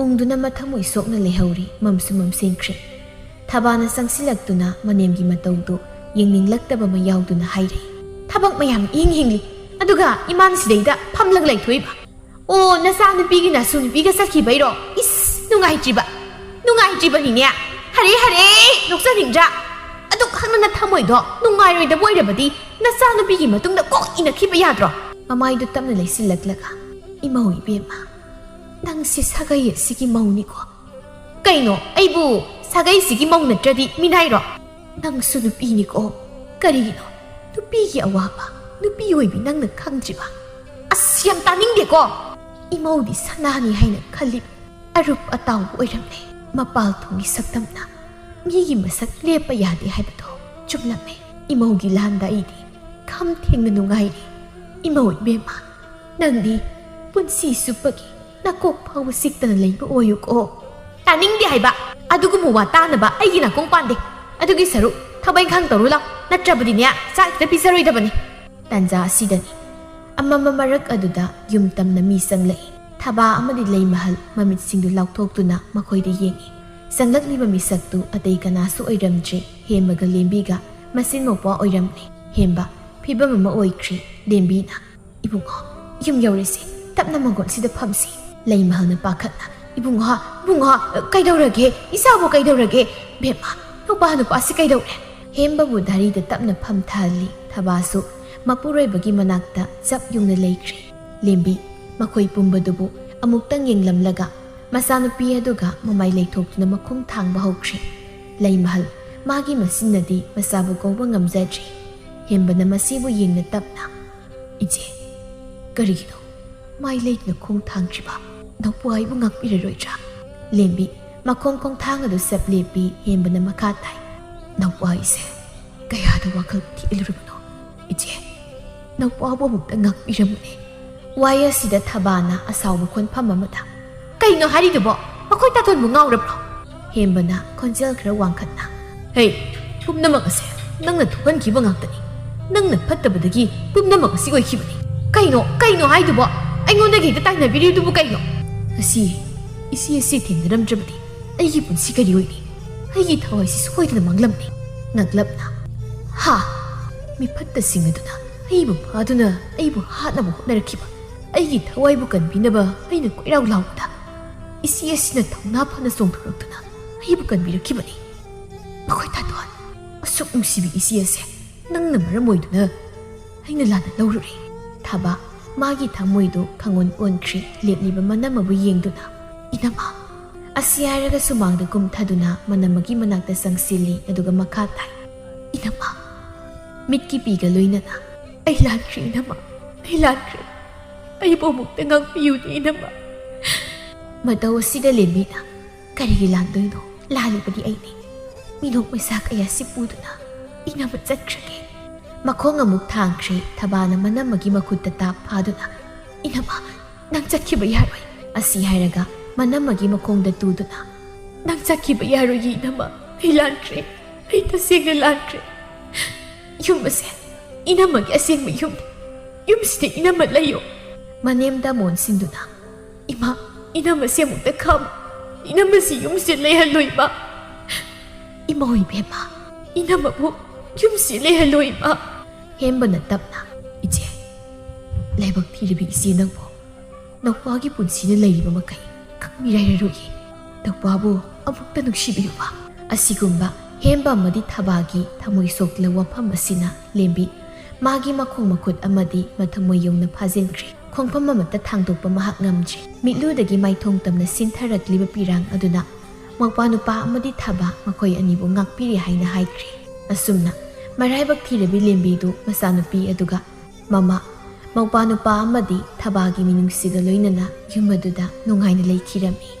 ꯎꯪꯗꯨꯅ ꯃꯊꯃꯣꯏ ꯁꯣꯛꯅ ꯂꯩꯍꯧꯔꯤ꯫ ꯃꯝꯁꯨ ꯃꯝꯁꯤꯟꯈ꯭ꯔꯦ꯫ ꯊꯕꯥꯅ ꯆꯪꯁꯤꯜꯂꯛꯇꯨꯅ ꯃꯅꯦꯝꯒꯤ ꯃꯇꯧꯗꯨ ꯌꯦꯡꯅꯤꯡꯂꯛꯇꯕ ꯑꯃ ꯌꯥꯎꯗꯨꯅ ꯍꯥꯏꯔꯦ, "ꯊꯕꯛ ꯃꯌꯥꯝ ꯏꯍꯤꯡ ꯍꯤꯡꯂꯤ, ꯑꯗꯨꯒ ꯏꯃꯥꯅ ꯁꯤꯗꯩꯗ ꯐꯝꯂꯒ ꯂꯩꯊꯣꯛꯏꯕ꯫ ꯑꯣ, ꯅꯆꯥꯅꯨꯄꯤꯒꯤ ꯅꯁꯨ ꯅꯨꯄꯤꯒ ꯆꯠꯈꯤꯕꯩꯔꯣ? ꯏꯁ, ꯅꯨꯡꯉꯥꯏꯇ꯭ꯔꯤꯕ, ꯅꯨꯡꯉꯥꯏꯇ꯭ꯔꯤꯕꯅꯤꯅꯦ꯫ ꯍꯔꯦ, ꯍꯔꯦ, ꯅꯣꯛꯆꯅꯤꯡꯗ꯭ꯔꯥ? ꯑꯗꯨꯛ ꯍꯛꯅ ꯅꯊꯃꯣꯏꯗꯣ ꯅꯨꯡꯉꯥꯏꯔꯣꯏꯗꯕ ꯑꯣꯏꯔꯕꯗꯤ ꯅꯆꯥꯅꯨꯄꯤꯒꯤ ꯃꯇꯨꯡꯗ ꯀꯣꯛ ꯏꯟꯅꯈꯤꯕ ꯌꯥꯗ꯭ꯔꯣ?" ꯃꯃꯥꯏꯗꯨ ꯇꯞꯅ ꯂꯩꯁꯤꯜꯂꯛꯂꯒ, "ꯏꯃꯧ ꯏꯕꯦꯝꯃ, ꯅꯪꯁꯦ ꯁꯥꯒꯩ ꯑꯁꯤꯒꯤ ꯃꯧꯅꯤꯀꯣ?" "ꯀꯩꯅꯣ, ꯑꯩꯕꯨ ꯁꯥꯒꯩꯁꯤꯒꯤ ꯃꯧ ꯅꯠꯇ꯭ꯔꯗꯤ ꯃꯤꯅꯥꯏꯔꯣ?" "ꯅꯪꯁꯨ ꯅꯨꯄꯤꯅꯤꯀꯣ꯫ ꯀꯔꯤꯒꯤꯅꯣ ꯅꯨꯄꯤꯒꯤ ꯑꯋꯥꯕ ꯅꯨꯄꯤ ꯑꯣꯏꯕꯤ ꯅꯪꯅ ꯈꯪꯗ꯭ꯔꯤꯕ? ꯑꯁ, ꯌꯥꯝ ꯇꯥꯅꯤꯡꯗꯦꯀꯣ꯫ ꯏꯃꯧꯗꯤ ꯁꯅꯥꯅꯤ ꯍꯥꯏꯅ ꯈꯜꯂꯤꯕ ꯑꯔꯨꯞ ꯑꯇꯥꯎꯕ ꯑꯣꯏꯔꯝꯂꯦ꯫ ꯃꯄꯥꯜ ꯊꯣꯡꯒꯤ ꯁꯛꯇꯝꯅ ꯃꯤꯒꯤ ꯃꯁꯛ ꯂꯦꯞꯄ ꯌꯥꯗꯦ ꯍꯥꯏꯕꯗꯣ ꯆꯨꯝꯂꯝꯃꯦ꯫ ꯏꯃꯧꯒꯤ ꯂꯥꯟꯗ ꯑꯩꯗꯤ ꯈꯝ ꯊꯦꯡꯅ ꯅꯨꯡꯉꯥꯏꯔꯦ꯫ ꯏꯃꯧ ꯏꯕꯦꯝꯃ, ꯅꯪꯗꯤ ꯄꯨꯟꯁꯤ ꯆꯨꯞꯄꯒꯤ ꯅꯀꯣꯛ ꯐꯥꯎꯕ ꯆꯤꯛꯇꯅ ꯂꯩꯕ ꯑꯣꯏꯌꯨꯀꯣ꯫ ꯇꯥꯅꯤꯡꯗꯦ ꯍꯥꯏꯕ꯫ ꯑꯗꯨꯒꯨꯝꯕ ꯋꯥ ꯇꯥꯅꯕ ꯑꯩꯒꯤ ꯅꯥꯀꯣꯡ ꯄꯥꯟꯗꯦ꯫ ꯑꯗꯨꯒꯤ ꯁꯔꯨꯛ ꯊꯕꯛ ꯏꯪꯈꯥꯡ ꯇꯧꯔꯨ ꯂꯥꯎ, ꯅꯠꯇ꯭ꯔꯕꯗꯤꯅꯦ, ꯆꯥꯛ ꯍꯦꯛꯇ ꯄꯤꯖꯔꯣꯏꯗꯕꯅꯤ꯫ ꯇꯥꯟꯖꯥ ꯑꯁꯤꯗꯅꯤ ꯑꯃꯝꯕ ꯃꯔꯛ ꯑꯗꯨꯗ ꯌꯨꯝ ꯇꯝꯅ ꯃꯤ ꯆꯪꯂꯛꯏ꯫ ꯊꯕꯥ ꯑꯃꯗꯤ ꯂꯩꯃꯍꯜ ꯃꯃꯤꯠꯁꯤꯡꯗꯨ ꯂꯥꯎꯊꯣꯛꯇꯨꯅ ꯃꯈꯣꯏꯗ ꯌꯦꯡꯏ꯫ ꯆꯪꯂꯛꯂꯤꯕ ꯃꯤꯁꯛꯇꯨ ꯑꯇꯩ ꯀꯅꯥꯁꯨ ꯑꯣꯏꯔꯝꯗ꯭ꯔꯦ, ꯍꯦꯝꯕꯒ ꯂꯦꯝꯕꯤꯒ ꯃꯆꯤꯟ ꯃꯧꯄ꯭ꯋꯥ ꯑꯣꯏꯔꯝꯂꯦ꯫ ꯍꯦꯝꯕ, ꯐꯤꯕꯝ ꯑꯃ ꯑꯣꯏꯈ꯭ꯔꯦ꯫ ꯂꯦꯝꯕꯤꯅ, "ꯏꯕꯨꯡꯉꯣ, ꯌꯨꯝ ꯌꯧꯔꯦꯁꯦ, ꯇꯞꯅ ꯃꯪꯒꯣꯜꯁꯤꯗ ꯐꯝꯁꯤ꯫" ꯂꯩꯃꯍꯜꯅ ꯄꯥꯈꯠꯅ, "ꯏꯕꯨꯡꯉꯣ, ꯏꯕꯨꯡꯉꯣ, ꯀꯩꯗꯧꯔꯒꯦ? ꯏꯆꯥꯕꯨ ꯀꯩꯗꯧꯔꯒꯦ? ꯕꯦꯝꯃ, ꯅꯨꯄꯥ, ꯅꯨꯄꯥꯁꯤ ꯀꯩꯗꯧꯔꯦ?" ꯍꯦꯝꯕꯕꯨ ꯗꯥꯔꯤꯗ ꯇꯞꯅ ꯐꯝꯊꯍꯜꯂꯤ꯫ ꯊꯕꯥꯁꯨ ꯃꯄꯨꯔꯣꯏꯕꯒꯤ ꯃꯅꯥꯛꯇ ꯆꯞ ꯌꯨꯡꯅ ꯂꯩꯈ꯭ꯔꯦ꯫ ꯂꯦꯝꯕꯤ ꯃꯈꯣꯏ ꯄꯨꯝꯕꯗꯨꯕꯨ ꯑꯃꯨꯛꯇꯪ ꯌꯦꯡꯂꯝꯂꯒ ꯃꯆꯥꯅꯨꯄꯤ ꯑꯗꯨꯒ ꯃꯃꯥꯏ ꯂꯩꯊꯣꯛꯇꯨꯅ ꯃꯈꯣꯡ ꯊꯥꯡꯕ ꯍꯧꯈ꯭ꯔꯦ꯫ ꯂꯩꯃꯍꯜ ꯃꯥꯒꯤ ꯃꯆꯤꯟꯅꯗꯤ ꯃꯆꯥꯕꯨ ꯀꯧꯕ ꯉꯝꯖꯗ꯭ꯔꯦ꯫ ꯍꯦꯝꯕꯅ ꯃꯁꯤꯕꯨ ꯌꯦꯡꯅ ꯇꯞꯅ, "ꯏꯆꯦ, ꯀꯔꯤꯒꯤꯅꯣ ꯃꯥꯏ ꯂꯩꯗꯨꯅ ꯈꯣꯡ ꯊꯥꯡꯈ꯭ꯔꯤꯕ? ꯅꯧꯄꯨ ꯑꯩꯕꯨ ꯉꯥꯛꯄꯤꯔꯔꯣꯏꯗ꯭ꯔꯥ?" ꯂꯦꯝꯕꯤ ꯃꯈꯣꯡ ꯈꯣꯡꯊꯥꯡ ꯑꯗꯨ ꯁꯞ ꯂꯦꯞꯄꯤ꯫ ꯍꯦꯝꯕꯅ ꯃꯈꯥ ꯇꯥꯏ, "ꯅꯧꯄꯨ ꯑꯩꯁꯦ ꯀꯌꯥꯗ ꯋꯥꯈꯜ ꯊꯤꯂꯨꯔꯕꯅꯣ? ꯏꯆꯦ, ꯅꯧꯄꯨ ꯑꯩꯕꯨ ꯑꯃꯨꯛꯇ ꯉꯥꯛꯄꯤꯔꯝꯃꯨꯅꯦ꯫" ꯋꯥꯍꯩ ꯑꯁꯤꯗ ꯊꯕꯥꯅ ꯑꯁꯥꯎꯕ ꯈꯣꯟꯐꯝ ꯑꯃꯗ, "ꯀꯩꯅꯣ ꯍꯥꯏꯔꯤꯗꯨꯕꯣ? ꯃꯈꯣꯏ ꯇꯥꯇꯣꯟꯕꯨ ꯉꯥꯎꯔꯕ꯭ꯔꯣ?" ꯍꯦꯝꯕꯅ ꯈꯣꯟꯖꯦꯜ ꯈꯔ ꯋꯥꯡꯈꯠꯅ, "ꯍꯦ, ꯄꯨꯝꯅꯃꯛ ꯑꯁꯦ ꯅꯪꯅ ꯊꯣꯛꯍꯟꯈꯤꯕ ꯉꯥꯛꯇꯅꯤ꯫ ꯅꯪꯅ ꯐꯠꯇꯕꯗꯒꯤ ꯄꯨꯝꯅꯃꯛ ꯑꯁꯤ ꯑꯣꯏꯈꯤꯕꯅꯤ꯫" "ꯀꯩꯅꯣ, ꯀꯩꯅꯣ ꯍꯥꯏꯗꯨꯕꯣ? ꯑꯩꯉꯣꯟꯗꯒꯤ ꯍꯦꯛꯇ ꯇꯥꯏꯅꯕꯤꯔꯤꯗꯨꯕꯨ ꯀꯩꯅꯣ?" "ꯉꯁꯤ ꯏꯆꯦ ꯑꯁꯤ ꯊꯦꯡꯅꯔꯝꯗ꯭ꯔꯕꯗꯤ ꯑꯩꯒꯤ ꯄꯨꯟꯁꯤ ꯀꯔꯤ ꯑꯣꯏꯅꯤ? ꯑꯩꯒꯤ ꯊꯋꯥꯏꯁꯤ ꯁꯣꯏꯗꯅ ꯃꯥꯡꯂꯝꯅꯤ꯫" ꯉꯛꯂꯞꯅ, "ꯍꯥ? ꯃꯤꯐꯠꯇꯁꯤꯡ ꯑꯗꯨꯅ ꯑꯩꯕꯨ ꯐꯥꯗꯨꯅ ꯑꯩꯕꯨ ꯍꯥꯠꯅꯕ ꯍꯣꯠꯅꯔꯛꯈꯤꯕ ꯑꯩꯒꯤ ꯊꯋꯥꯏꯕꯨ ꯀꯟꯕꯤꯅꯕ ꯑꯩꯅ ꯀꯣꯏꯔꯥꯎ ꯂꯥꯎꯕꯗ ꯏꯆꯦ ꯑꯁꯤꯅ ꯊꯧꯅꯥ ꯐꯅ ꯆꯣꯡꯊꯣꯔꯛꯇꯨꯅ ꯑꯩꯕꯨ ꯀꯟꯕꯤꯔꯛꯈꯤꯕꯅꯤ꯫ ꯃꯈꯣꯏ ꯇꯥꯇꯣꯟ, ꯑꯁꯨꯛ ꯅꯨꯡꯁꯤꯕꯤ ꯏꯆꯦ ꯑꯁꯦ ꯅꯪꯅ ꯃꯔꯝ ꯑꯣꯏꯗꯨꯅ ꯑꯩꯅ ꯂꯥꯟꯅ ꯂꯧꯔꯨꯔꯦ꯫" ꯊꯕꯥ ꯃꯥꯒꯤ ꯊꯃꯣꯏꯗꯨ ꯈꯪꯑꯣꯟ ꯑꯣꯟꯈ꯭ꯔꯤ꯫ ꯂꯦꯞꯂꯤꯕ ꯃꯅꯝ ꯑꯃꯕꯨ ꯌꯦꯡꯗꯨꯅ, "ꯏꯅꯝꯃ, ꯑꯁꯤ ꯍꯥꯏꯔꯒ ꯁꯨꯃꯥꯡꯗ ꯀꯨꯝꯊꯗꯨꯅ ꯃꯅꯝꯃꯒꯤ ꯃꯅꯥꯛꯇ ꯆꯪꯁꯤꯜꯂꯤ꯫ ꯑꯗꯨꯒ ꯃꯈꯥ ꯇꯥꯏ, "ꯏꯅꯝꯃ, ꯃꯤꯠꯀꯤ ꯄꯤꯒ ꯂꯣꯏꯅꯅ ꯑꯩ ꯂꯥꯟꯈ꯭ꯔꯦ ꯏꯅꯝꯃ, ꯑꯩ ꯂꯥꯟꯈ꯭ꯔꯦ꯫ ꯑꯩꯕꯨ ꯑꯃꯨꯛꯇ ꯉꯥꯛꯄꯤꯌꯨꯅꯦ ꯏꯅꯝꯃ꯫" ꯃꯇꯧ ꯑꯁꯤꯗ ꯂꯦꯝꯕꯤꯅ, "ꯀꯔꯤꯒꯤ ꯂꯥꯟꯗꯣꯏꯅꯣ? ꯂꯥꯜꯂꯤꯕꯗꯤ ꯑꯩꯅꯤ꯫ ꯃꯤꯅꯣꯛ ꯃꯩꯁꯥ ꯀꯌꯥꯁꯤ ꯄꯨꯗꯨꯅ ꯏꯅꯝꯃ ꯆꯠꯈ꯭ꯔꯒꯦ꯫ ꯃꯈꯣꯡ ꯑꯃꯨꯛ ꯊꯥꯡꯈ꯭ꯔꯦ꯫ ꯊꯕꯥꯅ ꯃꯅꯝꯃꯒꯤ ꯃꯈꯨꯠꯇ ꯇꯥꯞ ꯐꯥꯗꯨꯅ, "ꯏꯅꯝꯃ, ꯅꯪ ꯆꯠꯈꯤꯕ ꯌꯥꯔꯣꯏ!" ꯑꯁꯤ ꯍꯥꯏꯔꯒ ꯃꯅꯝꯃꯒꯤ ꯃꯈꯣꯡꯗ ꯇꯨꯗꯨꯅ, "ꯅꯪ ꯆꯠꯈꯤꯕ ꯌꯥꯔꯣꯏꯌꯦ ꯏꯅꯝꯃ꯫ ꯑꯩ ꯂꯥꯟꯈ꯭ꯔꯦ꯫ ꯑꯩ ꯇꯁꯦꯡꯅ ꯂꯥꯟꯈ꯭ꯔꯦ꯫ ꯌꯨꯝ ꯑꯁꯦ ꯏꯅꯝꯃꯒꯤ ꯑꯁꯦꯡꯕ ꯌꯨꯝꯅꯤ꯫ ꯌꯨꯝꯁꯤꯗ ꯏꯅꯝꯃ ꯂꯩꯌꯣ꯫" ꯃꯅꯦꯝꯗ ꯃꯣꯟꯁꯤꯟꯗꯨꯅ, "ꯏꯃꯥ, ꯏꯅꯝꯃꯁꯤ ꯑꯃꯨꯛꯇ ꯈꯥꯝꯃꯨ꯫ ꯏꯅꯝꯃꯁꯤ ꯌꯨꯝꯁꯤꯗ ꯂꯩꯍꯜꯂꯣ ꯏꯃꯥ꯫ ꯏꯃꯥ ꯏꯕꯦꯝꯃ, ꯏꯅꯝꯃꯕꯨ ꯌꯨꯝꯁꯤꯗ ꯂꯩꯍꯜꯂꯣ ꯏꯃꯥ꯫" ꯍꯦꯝꯕꯅ ꯇꯞꯅ, "ꯏꯆꯦ, ꯂꯥꯏꯕꯛ ꯊꯤꯔꯕꯤ ꯏꯆꯦ ꯅꯪꯕꯨ ꯅꯧꯄꯥꯒꯤ ꯄꯨꯟꯁꯤꯅ ꯂꯩꯔꯤꯕ ꯃꯈꯩ ꯈꯪꯕꯤꯔꯔꯣꯏꯌꯦ꯫ ꯅꯧꯄꯥꯕꯨ ꯑꯃꯨꯛꯇ ꯅꯨꯡꯁꯤꯕꯤꯌꯨꯕ꯫" ꯑꯁꯤꯒꯨꯝꯕ ꯍꯦꯝꯕ ꯑꯃꯗꯤ ꯊꯕꯥꯒꯤ ꯊꯃꯣꯏ ꯁꯣꯛꯂꯕ ꯋꯥꯐꯝ ꯑꯁꯤꯅ ꯂꯦꯝꯕꯤ ꯃꯥꯒꯤ ꯃꯈꯣꯡ ꯃꯈꯨꯠ ꯑꯃꯗꯤ ꯃꯊꯃꯣꯏ ꯌꯧꯅ ꯐꯥꯖꯤꯟꯈ꯭ꯔꯦ꯫ ꯈꯣꯡꯐꯝ ꯑꯃꯠꯇ ꯊꯥꯡꯗꯣꯛꯄ ꯃꯍꯥꯛ ꯉꯝꯗ꯭ꯔꯦ꯫ ꯃꯤꯠꯂꯨꯗꯒꯤ ꯃꯥꯏꯊꯣꯡ ꯇꯝꯅ ꯁꯤꯟꯊꯔꯛꯂꯤꯕ ꯄꯤꯔꯥꯡ ꯑꯗꯨꯅ ꯃꯧꯄꯥ ꯅꯨꯄꯥ ꯑꯃꯗꯤ ꯊꯕꯥ ꯃꯈꯣꯏ ꯑꯅꯤꯕꯨ ꯉꯥꯛꯄꯤꯔꯦ ꯍꯥꯏꯅ ꯍꯥꯏꯈ꯭ꯔꯦ꯫ ꯑꯁꯨꯝꯅ ꯃꯔꯥꯏꯕꯛ ꯊꯤꯔꯕꯤ ꯂꯦꯝꯕꯤꯗꯨ ꯃꯆꯥꯅꯨꯄꯤ ꯑꯗꯨꯒ ꯃꯃꯥ, ꯃꯧꯄꯥ ꯅꯨꯄꯥ ꯑꯃꯗꯤ ꯊꯕꯥꯒꯤ ꯃꯤꯅꯨꯡꯁꯤꯒ ꯂꯣꯏꯅꯅ ꯌꯨꯝ ꯑꯗꯨꯗ ꯅꯨꯡꯉꯥꯏꯅ ꯂꯩꯈꯤꯔꯝꯃꯤ꯫